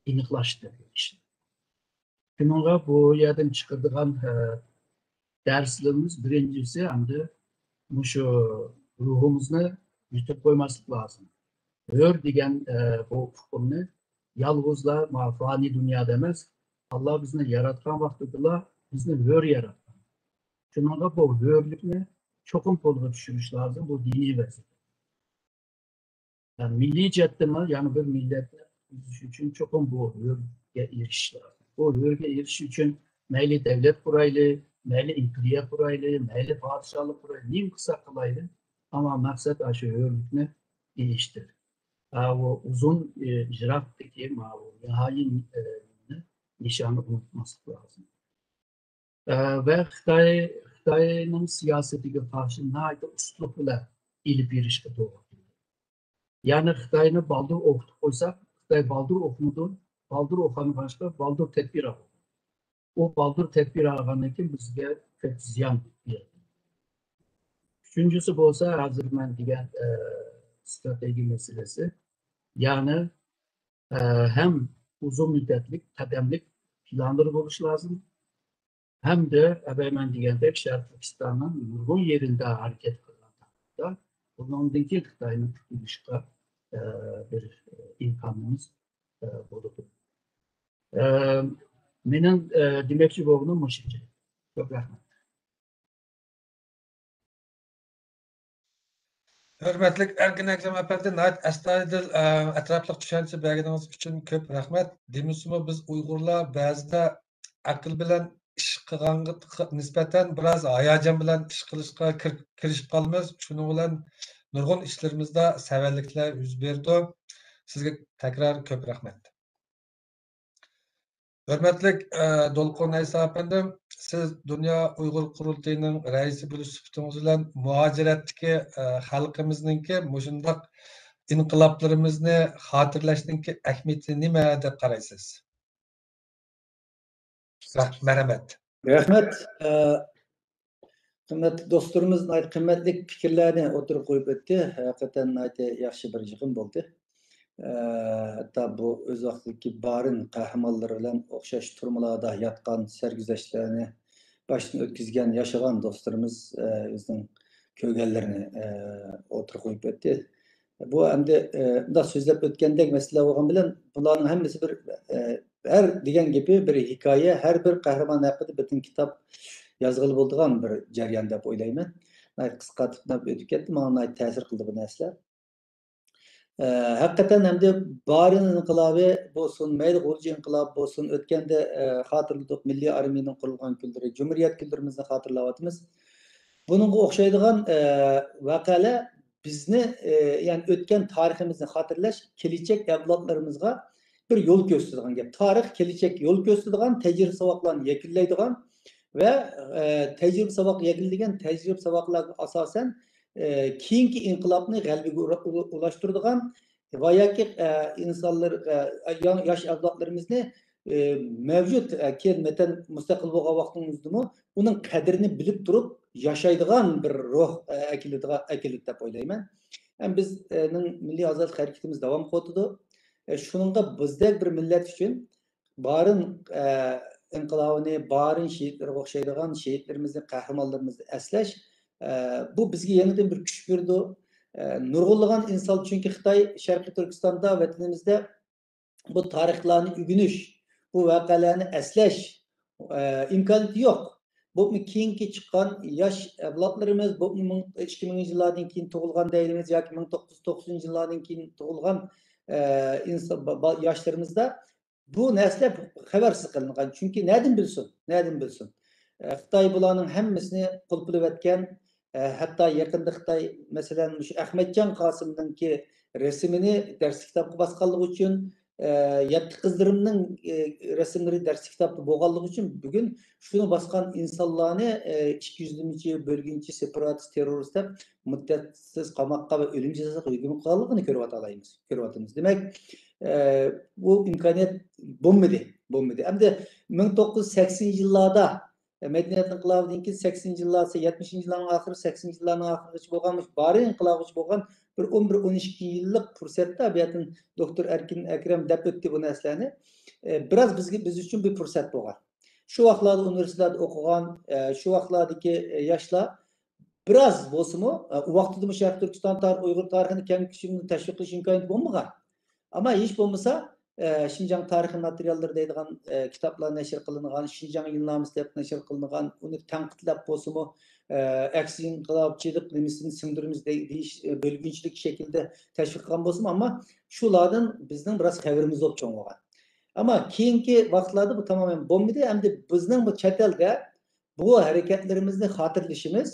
ئېنىقلاشتى بۇ ئىشنى. شۇنىڭغا بۇ يەردىن چىقىدىغان، ئە، دەرسلىرىمىز بىرىنچىسى ئەمدى مۇشۇ روھىمىزنى يۇتۇپ قويماسلىق لازىم. ھۆر دېگەن، ئە، بۇ ئۇقۇمنى يالغۇزلا ما فانىي دۇنيادا ئەمەس، ئاللا بىزنى ياراتقان ۋاقتىدىلا بىزنى ھۆر ياراتقان. شۇنىڭغا بۇ ھۆرلۈكنى چوقۇم قولغا چۈشۈرۈش لازىم، بۇ دىنىي ۋەزىپە. يەنى مىللىي جەھەتتىنمۇ يەنە بىر مىللەتنى ئۈزۈش ئۈچۈن چوقۇم بۇ ھۆرگە ئېرىشىش لازىم. بۇ ھۆرگە ئېرىشىش ئۈچۈن مەيلى دەۋلەت قۇرايلى، مەيلى ئىمپېرىيە قۇرايلى، مەيلى پادىشاھلىق قۇرايلى، نېمە قىلساق قىلايلى، ئەمما مەقسەت ئاشۇ ھۆرلۈكنى ئېلىشتۇر. ھە، ئۇ ئۇزۇن، ئى، يىراقتىكى ماۋۇ نىھايىي، ئى، نىشاننى ئۇنتۇماسلىق لازىم. ئە، ۋە خىتاي، خىتاينىڭ سىياسىتىگە قارشى ناھايىتى ئۇستىلىق بىلەن ئېلىپ بېرىشقا توغرا كېلىدۇ. يەنى خىتاينى بالدۇر ئوقۇتۇپ قويساق، خىتاي بالدۇر ئوقۇمىدۇ، بالدۇر ئوقۇغاندىن باشقا بالدۇر تەدبىر ئالىدۇ. ئۇ بالدۇر تەدبىر ئالغاندىن كېيىن بىزگە كۆپ زىيان بېرىدۇ. ئۈچىنچىسى بولسا ھازىر مەن دېگەن، ئە، ئىستراتېگىيە مەسىلىسى. يەنى، ئە، ھەم ئۇزۇن مۇددەتلىك قەدەملىك پىلانلىرى بولۇشى لازىم، ھەمدە ئەۋەل مەن دېگەندەك شەرقىي تۈركىستاننىڭ نۇرغۇن يېرىدە ھەرىكەت قىلغان تەقدىردە، بۇنىڭدىن كېيىن خىتاينى قۇتۇلۇشقا، ئە، بىر ئىمكانىمىز، ئە، بولىدۇ. ئە، مېنىڭ، ئە، دېمەكچى بولغىنىم مۇشۇنچە. كۆپ رەھمەت. ھۆرمەتلىك ئەركىن ئەكرەم ئەپەندى، ناھايىتى ئەستايىدىل، ئە، ئەتراپلىق چۈشەنچە بەرگىنىڭىز ئۈچۈن كۆپ رەھمەت. دېمىسىمۇ، بىز ئۇيغۇرلار بەزىدە ئەقىل بىلەن ئىش قىلغانغا نىسبەتەن بىراز ھاياجان بىلەن ئىش قىلىشقا كىر-، كىرىشىپ قالىمىز. شۇنىڭ بىلەن نۇرغۇن ئىشلىرىمىزدا سەۋەنلىكلەر يۈز بېرىدۇ. سىزگە تەكرار كۆپ رەھمەت. ھۆرمەتلىك، ئە، دولقۇن ئەيسا ئەپەندىم، سىز دۇنيا ئۇيغۇر قۇرۇلتىيىنىڭ رەئىسى بولۇش سۈپىتىڭىز بىلەن مۇھاجىرەتتىكى، ئە، خەلقىمىزنىڭكى مۇشۇنداق ئىنقىلابلىرىمىزنى خاتىرىلەشنىڭكى ئەھمىيىتى نېمە دەپ قارايسىز؟ رەھ-، مەرھەمەت. رەھمەت. ئە، قىممەتلىك دوستلىرىمىز ناھايىتى قىممەتلىك پىكىرلەرنى ئوتتۇرىغا قويۇپ ئۆتتى. ھەقىقەتەن ناھايىتى ياخشى بىر يىغىن بولدى. ئە، ھەتتا بۇ ئۆز ۋاقتىدىكى بارىن قەھرىمانلىرى بىلەن ئوخشاش تۈرمىلەردە ياتقان، سەرگۈزەشتلەرنى باشتىن ئۆتكۈزگەن، ياشىغان دوستلىرىمىز، ئە، ئۆزىنىڭ كۆرگەنلىرىنى، ئە، ئوتتۇرىغا قويۇپ ئۆتتى. بۇ ئەمدى، ئە، مۇنداق سۆزلەپ ئۆتكەندەك مەسىلە بولغان بىلەن، بۇلارنىڭ ھەممىسى بىر، ئە، ھەر دېگەن گېپى بىر ھېكايە، ھەر بىر قەھرىمان ھەققىدە بىردىن كىتاب يازغىلى بولىدىغان بىر جەريان دەپ ئويلايمەن. ناھايىتى قىسقارتىپ ئۆتۈپ كەتتى، ماڭا ناھايىتى تەسىر قىلدى بۇ نەرسىلەر. ئە، ھەقىقەتەن ئەمدى بارىن ئىنقىلابى بولسۇن، مەيلى غۇلجا ئىنقىلابى بولسۇن، ئۆتكەندە، ئە، خاتىرىلىدۇق، مىللىي ئارمىيىنىڭ قۇرۇلغان كۈنلىرى، جۇمھۇرىيەت كۈنلىرىمىزنى خاتىرىلەۋاتىمىز. بۇنىڭغا ئوخشايدىغان، ئە، ۋەقەلەر بىزنى، ئە، يەنى ئۆتكەن تارىخىمىزنى خاتىرىلەش، كېلىچەك ئەۋلادلىرىمىزغا بىر يول كۆرسىتىدىغان گەپ. تارىخ كېلىچەك يول كۆرسىتىدىغان، تەجرىبە ساۋاقلارنى يەكۈنلەيدىغان ۋە، ئە، تەجرىبە ساۋاق يەكۈنلىگەن تەجرىبە ساۋاقلارغا ئاساسەن، ئە، كېيىنكى ئىنقىلابنى غەلىبىگە ئۇلا-، ئۇلا-، ئۇلاشتۇرىدىغان ۋە ياكى، ئە، ئىنسانلار، ئە، يا-، ياش ئەۋلادلىرىمىزنى، ئە، مەۋجۇت، ئە، كېيىن ۋەتەن مۇستەقىل بولغان ۋاقتىنىڭ ئۆزىدىمۇ ئۇنىڭ قەدرىنى بىلىپ تۇرۇپ ياشايدىغان بىر روھ، ئە، ئەكېلىدىغان، ئەكېلىدۇ دەپ ئويلايمەن. ھەم بىزنىڭ مىللىي ئازادلىق ھەرىكىتىمىز داۋام قىلىۋاتىدۇ. ئە، شۇنىڭغا بىزدەك بىر مىللەت ئۈچۈن بارىن، ئە، ئىنقىلابىنى، بارىن شېھىتلىرىغا ئوخشايدىغان شېھىتلىرىمىزنى، قەھرىمانلىرىمىزنى ئەسلەش، ئە، بۇ بىزگە يېڭىدىن بىر كۈچ بېرىدۇ. ئە، نۇرغۇنلىغان ئىنسان، چۈنكى خىتاي شەرقىي تۈركىستاندا، ۋەتىنىمىزدە بۇ تارىخلارنى ئۆگىنىش، بۇ ۋەقەلەرنى ئەسلەش، ئە، ئىمكانىيىتى يوق. بولۇپمۇ كېيىنكى چىققان ياش ئەۋلادلىرىمىز، بولۇپمۇ مىڭ، ئىككى مىڭىنچى يىللاردىن كېيىن تۇغۇلغان دەيلىمىز ياكى مىڭ توققۇز يۈز توقسىنىنچى يىللاردىن كېيىن تۇغۇلغان، ئە، ئىنسان، با-، با-، ياشلىرىمىزدا بۇ نەرسىلەر خەۋەرسىز قىلىنغان. چۈنكى نەدىن بىلسۇن؟ نەدىن بىلسۇن؟ ئە، خىتاي بۇلارنىڭ ھەممىسىنى قۇلۇپلىۋەتكەن. ئە، ھەتتا يېقىندا خىتاي، مەسىلەن، مۇشۇ ئەخمەتجان قاسىمنىڭكى رەسىمىنى دەرس كىتابقا باسقانلىقى ئۈچۈن، ئە، يەتتە قىزلىرىمنىڭ، ئە، رەسىملىرى دەرس كىتابتا بولغانلىقى ئۈچۈن بۈگۈن شۇنى باسقان ئىنسانلارنى، ئە، ئىككى يۈزلىمىچى، بۆلگۈنچى، سېپاراتىست، تېررورىست دەپ مۇددەتسىز قاماققا ۋە ئۆلۈم جازاسىغا ھۆكۈم قىلغانلىقىنى كۆرۈۋاتالايمىز، كۆرۈۋاتىمىز. دېمەك، ئە، بۇ ئىمكانىيەت بولمىدى، بولمىدى. ئەمدى مىڭ توققۇز يۈز سەكسىنىنچى يىللاردا، ئە، مەدەنىيەت ئىنقىلابىدىن كېيىن سەكسىنىنچى يىللار، يەتمىشىنچى يىللارنىڭ ئاخىرى، سەكسىنىنچى يىللارنىڭ ئاخىرىغىچە بولغان، مۇشۇ بارىن ئىنقىلابىغىچە بولغان بىر ئون بىر، ئون ئىككى يىللىق پۇرسەتتە، بۇ يەردىن دوكتور ئەركىن ئەكرەم دەپ ئۆتتى بۇ نەرسىلەرنى. ئە، بىراز بىزگە، بىز ئۈچۈن بىر پۇرسەت بولغان. شۇ ۋاقىتلاردا ئۇنىۋېرسىتېتلاردا ئوقۇغان، ئە، شۇ ۋاقىتلاردىكى، ئە، ياشلار بىراز بولسىمۇ، ئە، ئۇ ۋاقتىدا مۇشۇ شەرقىي تۈركىستان تارىخى، ئۇيغۇر تارىخىنى كەڭ كۆلەمدە تەشۋىق قىلىش ئىمكانىيىتى بولمىغان. ئەمما ھېچ بولمىسا، ئە، شىنجاڭ تارىخى ماتېرىياللىرى دەيدىغان، ئە، كىتابلار نەشر قىلىنغان، شىنجاڭ يىلنامىسى دەپ نەشر قىلىنغان، ئۇنى تەنقىدلەپ بولسىمۇ، ئە، ئەكس ئىنقىلابچىلىق نېمىسىنى سىڭدۈرىمىز دەي-، دېيىش، ئە، بۆلگۈنچىلىك شەكلىدە تەشۋىق قىلغان بولسىمۇ، ئەمما شۇلاردىن بىزنىڭ بىراز خەۋىرىمىز بولۇپ چوڭ بولغان. ئەمما كېيىنكى ۋاقىتلاردا بۇ تامامەن بولمىدى. ئەمدى بىزنىڭ بۇ چەت ئەلدە بۇ ھەرىكەتلىرىمىزنى خاتىرىلىشىمىز،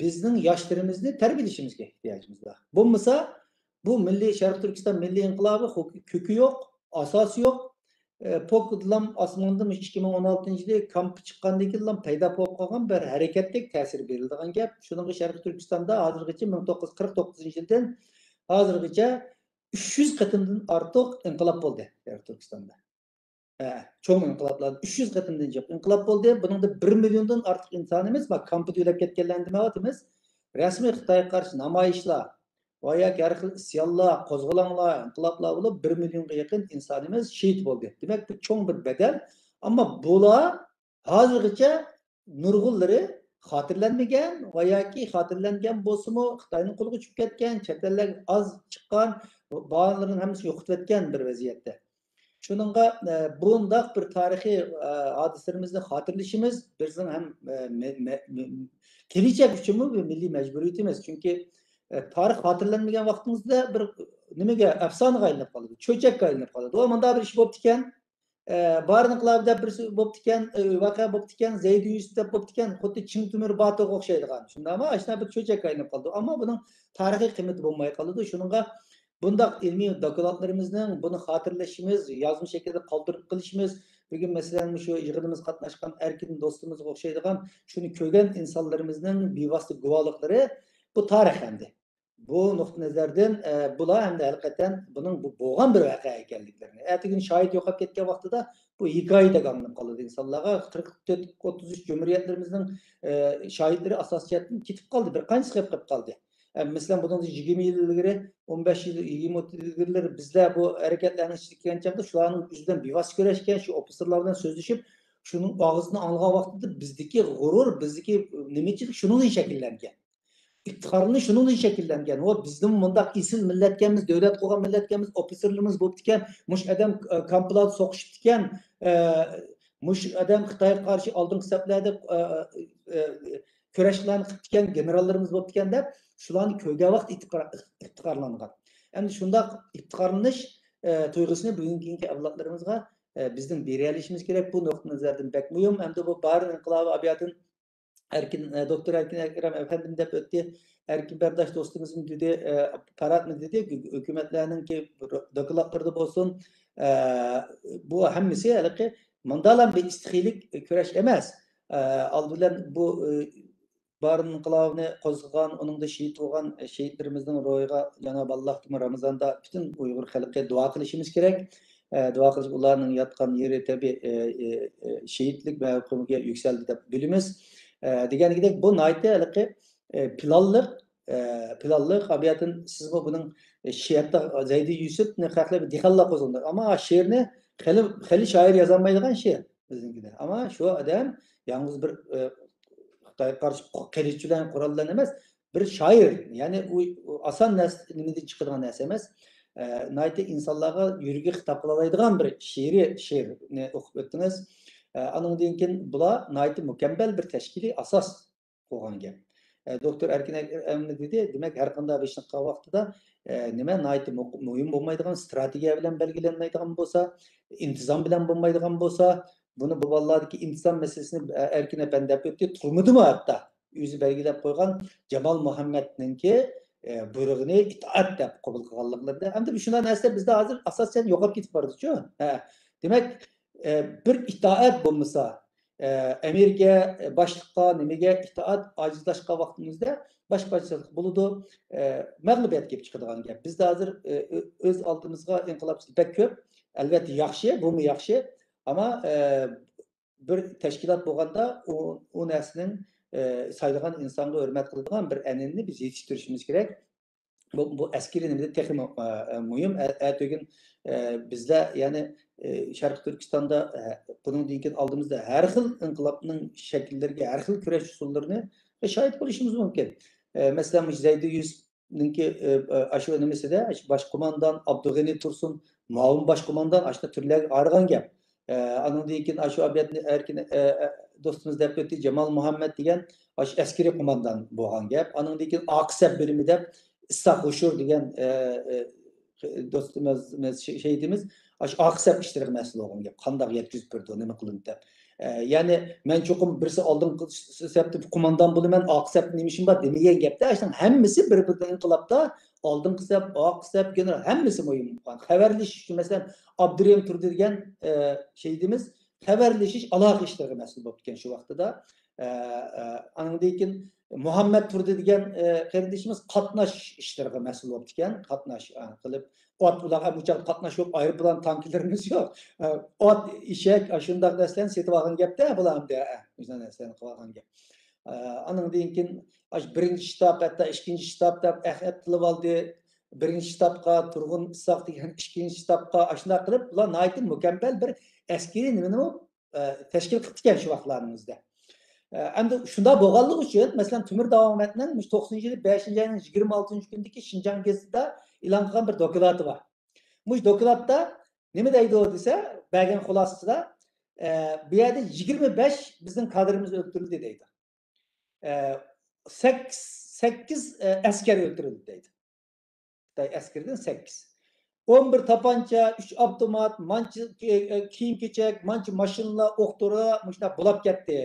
بىزنىڭ ياشلىرىمىزنى تەربىيەلىشىمىزگە ئېھتىياجىمىز بار. بولمىسا، بۇ مىللىي، شەرقىي تۈركىستان مىللىي ئىنقىلابى خو-، كۆكى يوق، ئاساسى يوق. ئە، پوكدىلام ئاسماندا مۇشۇ ئىككى مىڭ ئون ئالتىنچى يىلى كامپقا چىققاندىن كېيىنلا پەيدا بولۇپ قالغان بىر ھەرىكەتتەك تەسىر بېرىلىدىغان گەپ. شۇنىڭغا شەرقىي تۈركىستاندا ھازىرغىچە، مىڭ توققۇز يۈز قىرىق توققۇزىنچى يىلدىن ھازىرغىچە ئۈچ يۈز قېتىمدىن ئارتۇق ئىنقىلاب بولدى شەرقىي تۈركىستاندا. ھە، چوڭ ئىنقىلابلار، ئۈچ يۈز قېتىمدىن جىق ئىنقىلاب بولدى. بۇنىڭدا بىر مىليوندىن ئارتۇق ئىنسانىمىز، ما، كامپتا ئۆلۈپ كەتكەنلەرنى دېمەيۋاتىمىز. رەسمىي خىتايغا قارشى نامايىشلار ۋە ياكى ھەر خىل ئىسيانلار، قوزغىلاڭلار، ئىنقىلابلار بولۇپ، بىر مىليونغا يېقىن ئىنسانىمىز شېھىت بولدى. دېمەك، بۇ چوڭ بىر بەدەل. ئەمما بۇلار ھازىرغىچە نۇرغۇنلىرى خاتىرىلەنمىگەن ۋە ياكى خاتىرىلەنگەن بولسىمۇ، خىتاينىڭ قولىغا چۈشۈپ كەتكەن، چەت ئەللەرگە ئاز چىققان، بالىلىرىنىڭ ھەممىسىنى يوقىتىۋەتكەن بىر ۋەزىيەتتە. شۇنىڭغا، ئە، بۇنداق بىر تارىخىي، ئە، ھادىسىلىرىمىزنى خاتىرىلىشىمىز بىزنىڭ ھەم، ئە، مە-، مە-، مە-، كېلىچەك ئۈچۈنمۇ بىر مىللىي مەجبۇرىيىتىمىز. چۈنكى، ئە، تارىخ خاتىرىلەنمىگەن ۋاقتىمىزدا بىر نېمىگە، ئەپسانىگە ئايلىنىپ قالىدۇ، چۆچەككە ئايلىنىپ قالىدۇ. ئۇ مۇنداق بىر ئىش بوپتىكەن، ئە، بارىن ئىنقىلابى دەپ بىرسى بوپتىكەن، ئە، ۋەقە بوپتىكەن، زەيدى يۈسۈپ دەپ بوپتىكەن، خۇددى چىڭ تۆمۈر باتۇرغا ئوخشايدىغان. شۇنداقمۇ؟ ئاشۇنداق بىر چۆچەككە ئايلىنىپ قالىدۇ. ئەمما بۇنىڭ تارىخىي قىممىتى بولماي قالىدۇ. شۇنىڭغا بۇنداق ئىلمىي دوكلاتلىرىمىزنىڭ بۇنى خاتىرىلىشىمىز، يازما شەكىلدە قالدۇرۇپ قېلىشىمىز، بۈگۈن، مەسىلەن، مۇشۇ يىغىنىمىزغا قاتناشقان ئەركىن دوستىمىزغا ئوخشايدىغان، شۇنى كۆرگەن ئىنسانلىرىمىزنىڭ بىۋاسىتە گۇۋاھلىقلىرى، بۇ تارىخ ئەمدى. بۇ نۇقتىئى نەزەردىن، ئە، بۇلار ئەمدى ھەقىقەتەن بۇنىڭ بۇ بولغان بىر ۋەقە ئىكەنلىكلىرىنى، ئەتىگۈن شاھىت يوقاپ كەتكەن ۋاقتىدا بۇ ھېكايىدەك ئاڭلىنىپ قالىدۇ ئىنسانلارغا. قىرىق تۆت، ئوتتۇز ئۈچ جۇمھۇرىيەتلىرىمىزنىڭ، ئە، شاھىتلىرى ئاساسىي جەھەتتىن كېتىپ قالدى، بىر قانچىسى قېلىپ قېلىپ قالدى. ئە، مەسىلەن، بۇنىڭدىن يىگىرمە يىل ئىلگىرى، ئون بەش يىل، يىگىرمە يىل ئىلگىرىلىرى بىزلەر بۇ ھەرىكەتلەرنىڭ ئىچىدە كەلگەن چاغدا شۇلارنىڭ يۈزىدىن بىۋاسىتە كۆرۈشكەن، شۇ ئوفىتسېرلار بىلەن سۆزلىشىپ، شۇنىڭ ئاغزىدىن ئاڭلىغان ۋاقتىدا بىزدىكى غۇرۇر، بىزدىكى نېمىچىلىك شۇنىڭدىن شەكىللەنگەن. ئىپتىخارلىنىش شۇنىڭدىن شەكىللەنگەن. ۋە بىزمۇ مۇنداق ئېسىل مىللەتكەنمىز، دۆلەت قۇرغان مىللەتكەنمىز، ئوفىتسېرلىرىمىز بوپتىكەن، مۇشۇ ئادەم، ئە، كامپلاردا سوقۇشۇپتىكەن، ئە، مۇشۇ ئادەم خىتايغا قارشى ئالدىنقى سەپلەردە، ئە، ئە، ئە، كۈرەشلەرنى قىپتىكەن، گېنېراللىرىمىز بوپتىكەن دەپ، شۇلارنى كۆرگەن ۋاقىت ئىپتىخار-، ئىپتىخارلانغان. ئەمدى شۇنداق ئىپتىخارلىنىش، ئە، تۇيغۇسىنى بۈگۈنكى ئەۋلادلىرىمىزغا، ئە، بىزنىڭ بېرەلىشىمىز كېرەك. بۇ نۇقتىئى نەزەردىن بەك مۇھىم. ئەمدى بۇ بارىن ئىنقىلابى ئابىياتىن ئەركىن، ئە، دوكتور ئەركىن ئەكرەم ئەپەندىم دەپ ئۆتتى. ئەركىن بەرداش دوستىمىزمۇ دېدى، ئە، پاراتمۇ دېدى، ھۆ-، ھۆكۈمەتلەرنىڭكى دوكلاتلىرىدا بولسۇن، ئە، بۇ ھەممىسى ھېلىقى ماندالا بىر ئىستىخىيلىك كۈرەش ئەمەس. ئە، ئالدى بىلەن بۇ، ئە، بارىن ئىنقىلابىنى قوزغىغان، ئۇنىڭدا شېھىت بولغان شېھىتلىرىمىزنىڭ روھىغا جانابى ئاللاھتىن رامىزاندا پۈتۈن ئۇيغۇر خەلقى دۇئا قىلىشىمىز كېرەك. ئە، دۇئا قىلىش، ئۇلارنىڭ ياتقان يېرى تەبىئىي، ئە، ئە، ئە، شېھىتلىك مەۋقىگە يۈكسەلدى دەپ بىلىمىز. ئە، دېگەنكىدەك، بۇ ناھايىتى ھېلىقى، ئە، پىلانلىق، ئە، پىلانلىق. ئابىياتىن سىزمۇ بۇنىڭ، ئە، شېئىردا زەيدى يۈسۈپنى خەقلەر بىر دېھقانلار قوزغىدى. ئەمما شېئىرنى خېلى، خېلى شائىر يازالمايدىغان شېئىر بىزنىڭكىدە. ئەمما شۇ ئادەم يالغۇز بىر، ئە، خىتايغا قارشى قىلىچ بىلەن، قورال بىلەن ئەمەس، بىر شائىر، يەنى ئۇ، ئۇ ئاسان نەرسە، نېمىدىن چىقىدىغان نەرسە ئەمەس. ئە، ناھايىتى ئىنسانلارغا يۈرىكى خىتاب قىلالايدىغان بىر شېئىرىي شېئىرنى ئوقۇپ ئۆتتىڭىز. ئە، ئانىڭدىن كېيىن بۇلار ناھايىتى مۇكەممەل بىر تەشكىلىي ئاساس قۇرغان گەپ. ئە، دوكتور ئەركىن ئەكرەم دېدى، دېمەك، ھەر قانداق بىر ئىشنى قىلغان ۋاقتىدا، ئە، نېمە ناھايىتى مۇ-، مۇھىم بولمايدىغان، ئىستراتېگىيە بىلەن بەلگىلەنمەيدىغان بولسا، ئىنتىزام بىلەن بولمايدىغان بولسا، بۇنى بۇ بالىلاردىكى ئىنتىزام مەسىلىسىنى، ئە، ئەركىن ئەپەندى دەپ ئۆتتى، تۇرمىدىمۇ ھەتتا. ئۆزى بەلگىلەپ قويغان جامال مۇھەممەدنىڭكى، ئە، بۇيرۇقىنى ئىتائەت دەپ قوبۇل قىلغانلىقلىرىدا. ئەمدى شۇنداق نەرسىلەر بىزدە ھازىر ئاساسەن يوقاپ كېتىپ بارىدۇچۇ. ھە. دېمەك، ئە، بىر ئىتائەت بولمىسا، ئە، ئەمىرگە، ئە، باشلىققا، نېمىگە ئىتائەت، ئاجىزلاشقان ۋاقتىمىزدا باش-، باشلىق بولىدۇ، ئە، مەغلۇبىيەت كېلىپ چىقىدىغان گەپ. بىزدە ھازىر، ئە، ئۆ-، ئۆز ئالدىمىزغا ئىنقىلابچىلار بەك كۆپ. ئەلۋەتتە ياخشى، بۇمۇ ياخشى. ئەمما، ئە، بىر تەشكىلات بولغاندا ئۇ، ئۇ نەرسىنىڭ، ئە، سايلىغان ئىنسانغا ھۆرمەت قىلىدىغان بىر ئەنئەنىنى بىز يېتىشتۈرۈشىمىز كېرەك. بۇ، بۇ ئەسكىرىي نېمىدە تېخىمۇ، ئە، ئە، مۇھىم. ئە-، ئەتىگۈن، ئە، بىزدە، يەنى، ئە، شەرقىي تۈركىستاندا، ئە، بۇنىڭدىن كېيىن ئالدىمىزدا ھەر خىل ئىنقىلابنىڭ شەكىللىرىگە، ھەر خىل كۈرەش ئۇسۇللىرىنى شاھىت بولۇشىمىز مۇمكىن. ئە، مەسىلەن، مۇشۇ زەيدى يۈسۈپنىڭكى، ئە، ئە، ئاشۇ نېمىسىدە، ئاشۇ باش قوماندان ئابدۇغېنى تۇرسۇن، مۇئاۋىن باش قوماندان، ئاشۇنداق تۈرلەرگە ئايرىغان گەپ. ئە، ئانىڭدىن كېيىن ئاشۇ ئابىيەتنى ئەركىن، ئە، ئە، دوستىمىز دەپ ئۆتتى، جامال مۇھەممەد دېگەن ئاشۇ ئەسكىرىي قوماندان بولغان گەپ. ئانىڭدىن كېيىن ئاقىسەپ بۆلۈمى دەپ ئىسھاق ھوشۇر دېگەن، ئە، ئە، دوستىمىز، شېھىتىمىز ئاشۇ ئاقىسەپ ئىشلىرىغا مەسئۇل بولغان گەپ. قانداق يەتكۈزۈپ بېرىدۇ، نېمە قىلىندى دەپ. ئە، يەنى مەن چوقۇم بىرسى ئالدىنقى سەپتە قوماندان بولىمەن، ئاقىسەپتە نېمە ئىشىم بار دېمىگەن گەپتە. ئاشۇنىڭ ھەممىسى بىر-بىرىدىن ئىنقىلابتا ئالدىنقى سەپ، ئارقا سەپ، گېنېرال ھەممىسى مۇھىم بولغان. خەۋەرلىشىش ئۈچۈن، مەسىلەن، ئابدۇرېھىم تۇردى دېگەن، ئە، شېھىتىمىز خەۋەرلىشىش، ئالاقە ئىشلىرىغا مەسئۇل بوپتىكەن شۇ ۋاقتىدا. ئە، ئە، ئاندىن كېيىن مۇھەممەد تۇردى دېگەن، ئە، قېرىندىشىمىز قاتناش ئىشلىرىغا مەسئۇل بوپتىكەن. قاتناش، ئە، قىلىپ، ئات ئۇلارغا بۇ چاغدا قاتناش يوق، ئايروپىلان، تانكىلىرىمىز يوق. ئە، ئات، ئېشەك، ئاشۇنداق نەرسىلەرنى سېتىۋالغان گەپتە بۇلار ئەمدى، ئە، مۇشۇنداق نەرسىلەرنى قىلىۋالغان گەپ. ئە، ئانىڭدىن كېيىن ئاشۇ بىرىنچى شتاب، ھەتتا ئىككىنچى شتاب دەپ ئەھدىلىۋالدى. بىرىنچى شتابقا تۇرغۇن ئىسھاق دېگەن، ئىككىنچى شتابقا ئاشۇنداق قىلىپ، بۇلار ناھايىتى مۇكەممەل بىر ئەسكىرىي نېمىنىمۇ، ئە، تەشكىل قىپتىكەن شۇ ۋاقىتلارنىڭ ئۆزىدە. ئە، ئەمدى شۇنداق بولغانلىقى ئۈچۈن، مەسىلەن، تۆمۈر داۋان مەمەتنىڭ مۇشۇ توقسىنىنچى يىلى بەشىنچى ئاينىڭ يىگىرمە ئالتىنچى كۈنىدىكى شىنجاڭ گېزىتىدە ئېلان قىلغان بىر دوكلاتى بار. مۇشۇ دوكلاتتا نېمە دەيدۇ دېسە، بەرگەن خۇلاسىسىدا، ئە، بۇ يەردە يىگىرمە بەش بىزنىڭ كادىرىمىز ئۆلتۈرۈلدى دەيدۇ. ئە، سەككىز، سەككىز، ئە، ئەسكەر ئۆلتۈرۈلدى دەيدۇ. خىتاي ئەسكىرىدىن سەككىز. ئون بىر تاپانچا، ئۈچ ئاپتومات، مانچە، ئە، ئە، كىيىم-كېچەك، مانچە ماشىنىلار، ئوق-دورا، مۇشۇنداق بولاپ كەتتى،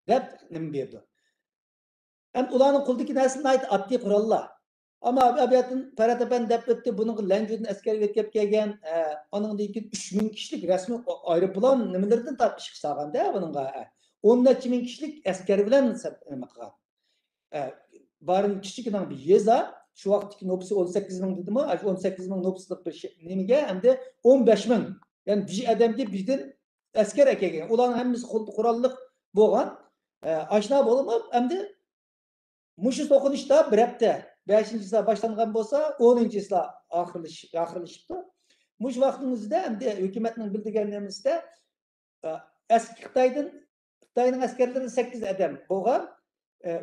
دەپ نېمە بېرىدۇ. ئەمدى ئۇلارنىڭ قولىدىكى نەرسە ناھايىتى ئاددىي قوراللار. ئەمما ئابىياتىن پەرھات ئەپەندى دەپ ئۆتتى، بۇنىڭغا لەنجۇدىن ئەسكەر يۆتكەپ كەلگەن، ئە، ئانىڭدىن كېيىن ئۈچ مىڭ كىشىلىك رەسمىي ئايروپىلان نېمىلىرىدىن تارتىپ ئىشقا سالغان-دە بۇنىڭغا، ئە. ئون نەچچە مىڭ كىشىلىك ئەسكەر بىلەن سەپ-، نېمە قىلغان. ئە، بارىن كىچىككىنە بىر يېزا، شۇ ۋاقىتتىكى نوپۇسى ئون سەككىز مىڭ دېدىمۇ، ئاشۇ ئون سەككىز مىڭ نوپۇسلۇق بىر شەي-، نېمىگە ئەمدى ئون بەش مىڭ، يەنى بىر ئادەمگە بىردىن ئەسكەر ئەكەلگەن. ئۇلارنىڭ ھەممىسى قولدا قوراللىق بولغان. ئە، ئاشۇنداق بولۇپ ئەمدى مۇشۇ توقۇنۇشتا بىر ھەپتە، بەشىنچى چىسلا باشلانغان بولسا، ئونىنچى چىسلا ئاخىرلىشىپ، ئاخىرلىشىپتۇ. مۇشۇ ۋاقىتنىڭ ئۆزىدە ئەمدى ھۆكۈمەتنىڭ بىلدۈرگەن نېمىسىدە، ئە، ئەسكى خىتايدىن، خىتاينىڭ ئەسكەرلىرىدىن سەككىز ئادەم بولغان. ئە،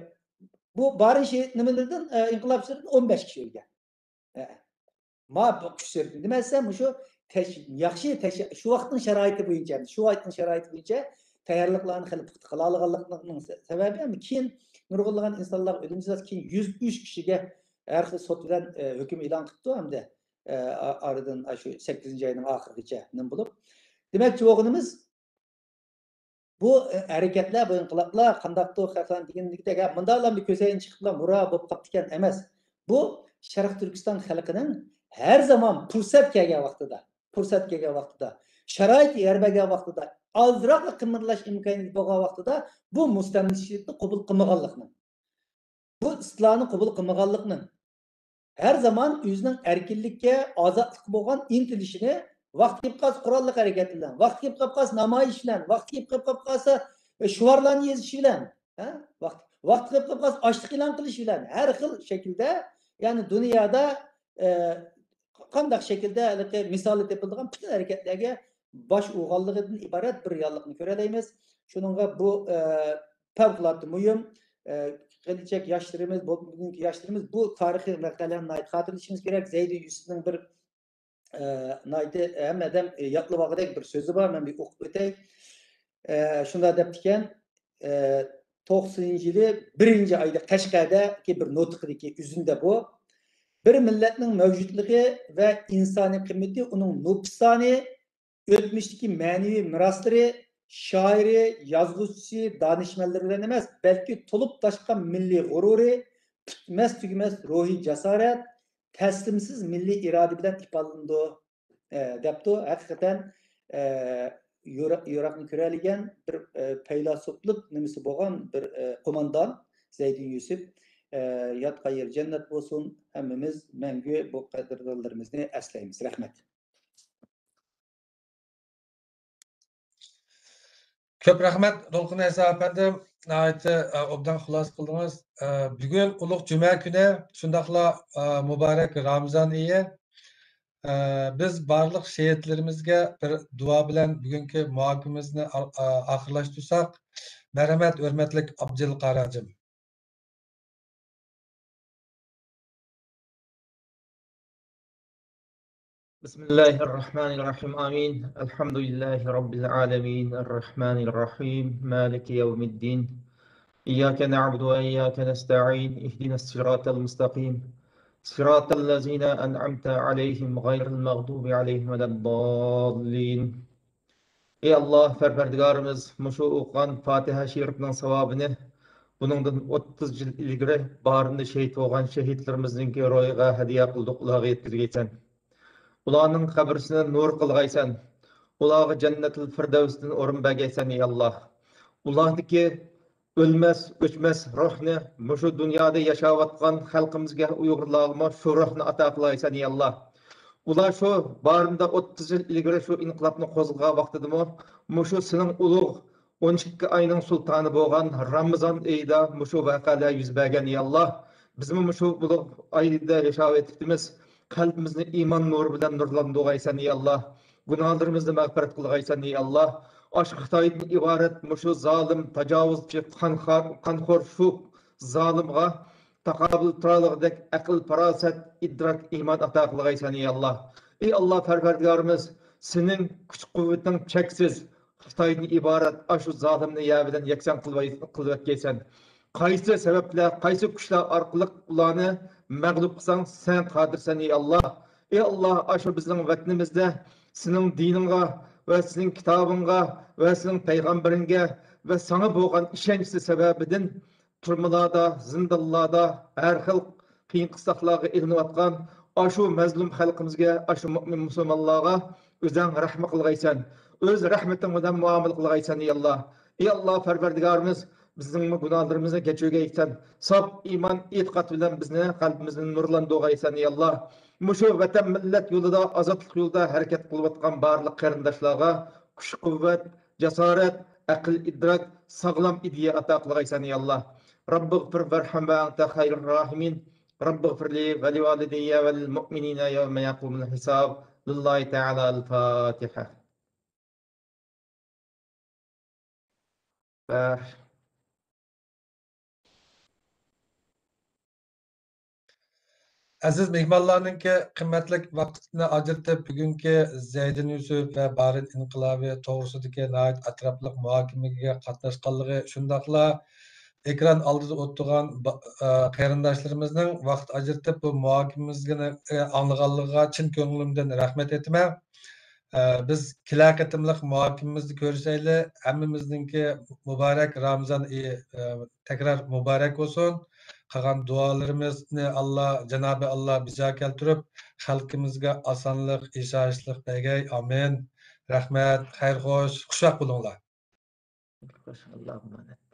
بۇ بارىن شېھىت نېمىلىرىدىن، ئە، ئىنقىلابچىلىرىدىن ئون بەش كىشى ئۆلگەن. ئە، ما بۇ كۈچ سىرتىدىن. نېمە دېسە، مۇشۇ تەش-، ياخشى تەش-، شۇ ۋاقىتنىڭ شارائىتى بويىچە، شۇ ۋاقىتنىڭ شارائىتى بويىچە تەييارلىقلارنى خېلى پۇختا قىلالىغانلىقنىڭ سە-، سەۋەبى، ھەم كېيىن نۇرغۇنلىغان ئىنسانلارغا ئۆلۈم جازاسى، كېيىن يۈز ئۈچ كىشىگە ھەر خىل سوت بىلەن، ئە، ھۆكۈم ئېلان قىپتۇ، ھەمدە، ئە، ئا-، ئارىدىن ئاشۇ سەككىزىنچى ئاينىڭ ئاخىرىغىچە نېمە بولۇپ. دېمەكچى بولغىنىمىز، بۇ، ئە، ھەرىكەتلەر، بۇ ئىنقىلابلار قانداقتۇر خەقلەرنىڭ دېگىنىدەك، ھە، مۇنداقلا بىر كۆزەينى چىقىپلا مۇرا بولۇپ قاپتىكەن ئەمەس. بۇ شەرقىي تۈركىستان خەلقىنىڭ ھەر زامان پۇرسەت كەلگەن ۋاقتىدا، پۇرسەت كەلگەن ۋاقتىدا، شارائىت يار بەرگەن ۋاقتىدا، ئازراقلا قىمىرلاش ئىمكانىيىتى بولغان ۋاقتىدا بۇ مۇستەملىكىچىلىكنى قوبۇل قىلمىغانلىقنىڭ، بۇ ئىستىلانى قوبۇل قىلمىغانلىقنىڭ، ھەر زامان ئۆزىنىڭ ئەركىنلىككە، ئازادلىققا بولغان ئىنتىلىشىنى ۋاقتى كېلىپ قالسا قوراللىق ھەرىكەت بىلەن، ۋاقتى كېلىپ قالسا نامايىش بىلەن، ۋاقتى كېلىپ قالسا، ئە، شوئارلارنى يېزىش بىلەن، ھە؟ ۋاقتى، ۋاقتى كېلىپ قالسا ئاچلىق ئېلان قىلىش بىلەن، ھەر خىل شەكىلدە، يەنى دۇنيادا، ئە، قانداق شەكىلدە ھېلىقى مىسالى تېپىلىدىغان پۈتۈن ھەرىكەتلەرگە باش ئۇرغانلىقىدىن ئىبارەت بىر رېئاللىقنى كۆرەلەيمىز. شۇنىڭغا بۇ، ئە، پەۋقۇلئاددە مۇھىم. ئە، كېلىچەك ياشلىرىمىز، بۇ، بۈگۈنكى ياشلىرىمىز بۇ تارىخىي ۋەقەلەرنى ناھايىتى خاتىرىلىشىمىز كېرەك. زەيدى يۈسۈپنىڭ بىر، ئە، ناھايىتى ھەممە ئادەم، ئە، يادلىۋالغۇدەك بىر سۆزى بار، مەن بىر ئوقۇپ ئۆتەي. ئە، شۇنداق دەپتىكەن، ئە، توقسىنىنچى يىلى بىرىنچى ئايدا قەشقەردىكى بىر نۇتقىدىكى ئۈزۈندە بۇ. بىر مىللەتنىڭ مەۋجۇتلۇقى ۋە ئىنسانىي قىممىتى ئۇنىڭ نوپۇس سانى، ئۆتمۈشتىكى مەنىۋى مىراسلىرى، شائىرى، يازغۇچىسى، دانىشمەنلىرى بىلەن ئەمەس، بەلكى تولۇپ تاشقان مىللىي غۇرۇرى، پۈتمەس تۈگىمەس روھىي جاسارەت، تەسلىمسىز مىللىي ئىرادە بىلەن ئىپادىلىنىدۇ، ئە، دەپتۇ. ھەقىقەتەن، ئە، يورا-، يوراقنى كۆرەلىگەن بىر، ئە، پەيلاسوپلۇق نېمىسى بولغان بىر، ئە، قوماندان زەيدىن يۈسۈپ. ئە، ياتقان يېرى جەننەت بولسۇن. ھەممىمىز مەڭگۈ بۇ قەدىردانلىرىمىزنى ئەسلەيمىز. رەھمەت. كۆپ رەھمەت، دولقۇن ئەيسا ئەپەندىم. ناھايىتى، ئە، ئوبدان خۇلاسە قىلدىڭىز. ئە، بۈگۈن ئۇلۇغ جۈمە كۈنى، شۇنداقلا، ئە، مۇبارەك رامىزان ئېيى. ئە، بىز بارلىق شېھىتلىرىمىزگە بىر دۇئا بىلەن بۈگۈنكى مۇھاكىمىمىزنى ئا-، ئا-، ئاخىرلاشتۇرساق. مەرھەمەت، ھۆرمەتلىك ئابدۇجېلىل قارى ھاجىم. بسم الله الرحمن الرحيم. آمين. الحمد لله رب العالمين. الرحمن الرحيم. مالك يوم الدين. إياك نعبد وإياك نستعين. اهدنا الصراط المستقيم. صراط الذين أنعمت عليهم غير المغضوب عليهم ولا الضالين. ئى ئاللا، پەرۋەردىگارىمىز، مۇشۇ ئوقۇغان پاتىھە شېرىپنىڭ ساۋابىنى بۇنىڭدىن ئوتتۇز يىل ئىلگىرى بارىندا شېھىت بولغان شېھىتلىرىمىزنىڭكى روھىغا ھەدىيە قىلدۇق، ئۇلارغا يەتكۈزگەيسەن. ئۇلارنىڭ قەبرىسىنى نۇر قىلغايسەن. ئۇلارغا جەننەتۇل فىردەۋستىن ئورۇن بەرگەيسەن، ئى ئاللا. ئۇلارنىڭكى ئۆلمەس، ئۆچمەس روھنى مۇشۇ دۇنيادا ياشاۋاتقان خەلقىمىزگە، ئۇيغۇرلارغىمۇ شۇ روھنى ئاتا قىلايسەن، يا ئاللا. ئۇلار شۇ بارىندا ئوتتۇز يىل ئىلگىرى شۇ ئىنقىلابنى قوزغىغان ۋاقتىدىمۇ مۇشۇ سېنىڭ ئۇلۇغ ئون ئىككى ئاينىڭ سۇلتانى بولغان رامىزان ئېيىدا مۇشۇ ۋەقەلەر يۈز بەرگەن، يا ئاللا. بىزمۇ مۇشۇ ئۇلۇغ ئايدا ياشاۋېتىپتىمىز. قەلبىمىزنى ئىمان نۇرى بىلەن نۇرلاندۇرغايسەن، يا ئاللا. گۇناھلىرىمىزنى مەغپىرەت قىلغايسەن، يا ئاللا. ئاشۇ خىتايدىن ئىبارەت مۇشۇ زالىم، تاجاۋۇزچى، قانخار-، قانخور شۇ زالىمغا تاقابىل تۇرالىغۇدەك ئەقىل، پاراسەت، ئىدراك، ئىمان ئاتا قىلغايسەن، يا ئاللا. ئى ئاللا پەرۋەردىگارىمىز، سېنىڭ كۈچ-قۇۋۋىتىڭ چەكسىز، خىتايدىن ئىبارەت ئاشۇ زالىمنى يەر بىلەن يەكسان قىلىۋەي-، قىلىۋەتكەيسەن. قايسى سەۋەبلەر، قايسى كۈچلەر ئارقىلىق ئۇلارنى مەغلۇپ قىلساڭ، سەن قادىرسەن، ئى ئاللا. ئى ئاللا، ئاشۇ بىزنىڭ ۋەتىنىمىزدە سېنىڭ دىنىڭغا ۋە سېنىڭ كىتابىڭغا ۋە سېنىڭ پەيغەمبىرىڭگە ۋە ساڭا بولغان ئىشەنچى سەۋەبىدىن تۈرمىلاردا، زىندانلاردا، ھەر خىل قىيىن قىستاقلارغا ئېلىنىۋاتقان ئاشۇ مەزلۇم خەلقىمىزگە، ئاشۇ مۆمىن مۇسۇلمانلارغا ئۆزەڭ رەھمەت قىلغايسەن. ئۆز رەھمىتىڭ بىلەن مۇئامىلە قىلغايسەن، ئى ئاللا. ئى ئاللا پەرۋەردىگارىمىز، بىزنىڭمۇ گۇناھلىرىمىزنى كەچۈرگەيسەن. ساپ ئىمان، ئېتىقاد بىلەن بىزنى، قەلبىمىزنى نۇرلاندۇرغايسەن، ئى ئاللا. مۇشۇ ۋەتەن، مىللەت يولىدا، ئازادلىق يولىدا ھەرىكەت قىلىۋاتقان بارلىق قېرىنداشلارغا كۈچ-قۇۋۋەت، جاسارەت، ئەقىل-ئىدراك، ساغلام ئىدىيە ئاتا قىلغايسەن، يا ئاللا. رەببىغفىر ۋەرھەم ۋە ئەنتە خەيرۇر راھىمىن. رەببىغفىرلى ۋە لىۋالىدەييە ۋە لىلمۇئمىنىنە يەۋمە يەقۇمۇل ھىساب. لىللاھى تەئالە ئەل فاتىھە. بەش. ئەزىز مېھمانلارنىڭكى قىممەتلىك ۋاقتىنى ئاجرىتىپ، بۈگۈنكى زەيدىن يۈسۈپ ۋە بارىن ئىنقىلابى توغرىسىدىكى ناھايىتى ئەتراپلىق مۇھاكىمىگە قاتناشقانلىقى، شۇنداقلا ئېكران ئالدىدا ئولتۇرغان با-، ئە، قېرىنداشلىرىمىزنىڭ ۋاقىت ئاجرىتىپ بۇ مۇھاكىمىمىزنى، ئە، ئاڭلىغانلىقىغا چىن كۆڭلۈمدىن رەھمەت ئېيتىمەن. ئە، بىز كېلەر قېتىملىق مۇھاكىمىمىزدە كۆرۈشەيلى. ھەممىمىزنىڭكى مۇبارەك رامىزان ئېيى، ئە، تەكرار مۇبارەك بولسۇن. قىلغان دۇئالىرىمىزنى ئاللا، جانابى ئاللا بىجا كەلتۈرۈپ، خەلقىمىزگە ئاسانلىق، ئېشەنچلىك بەرگەي. ئامىن. رەھمەت، خەير خوش، خۇشۋاق بولۇڭلار. خوش، ئاللاھۇممە ئامىن.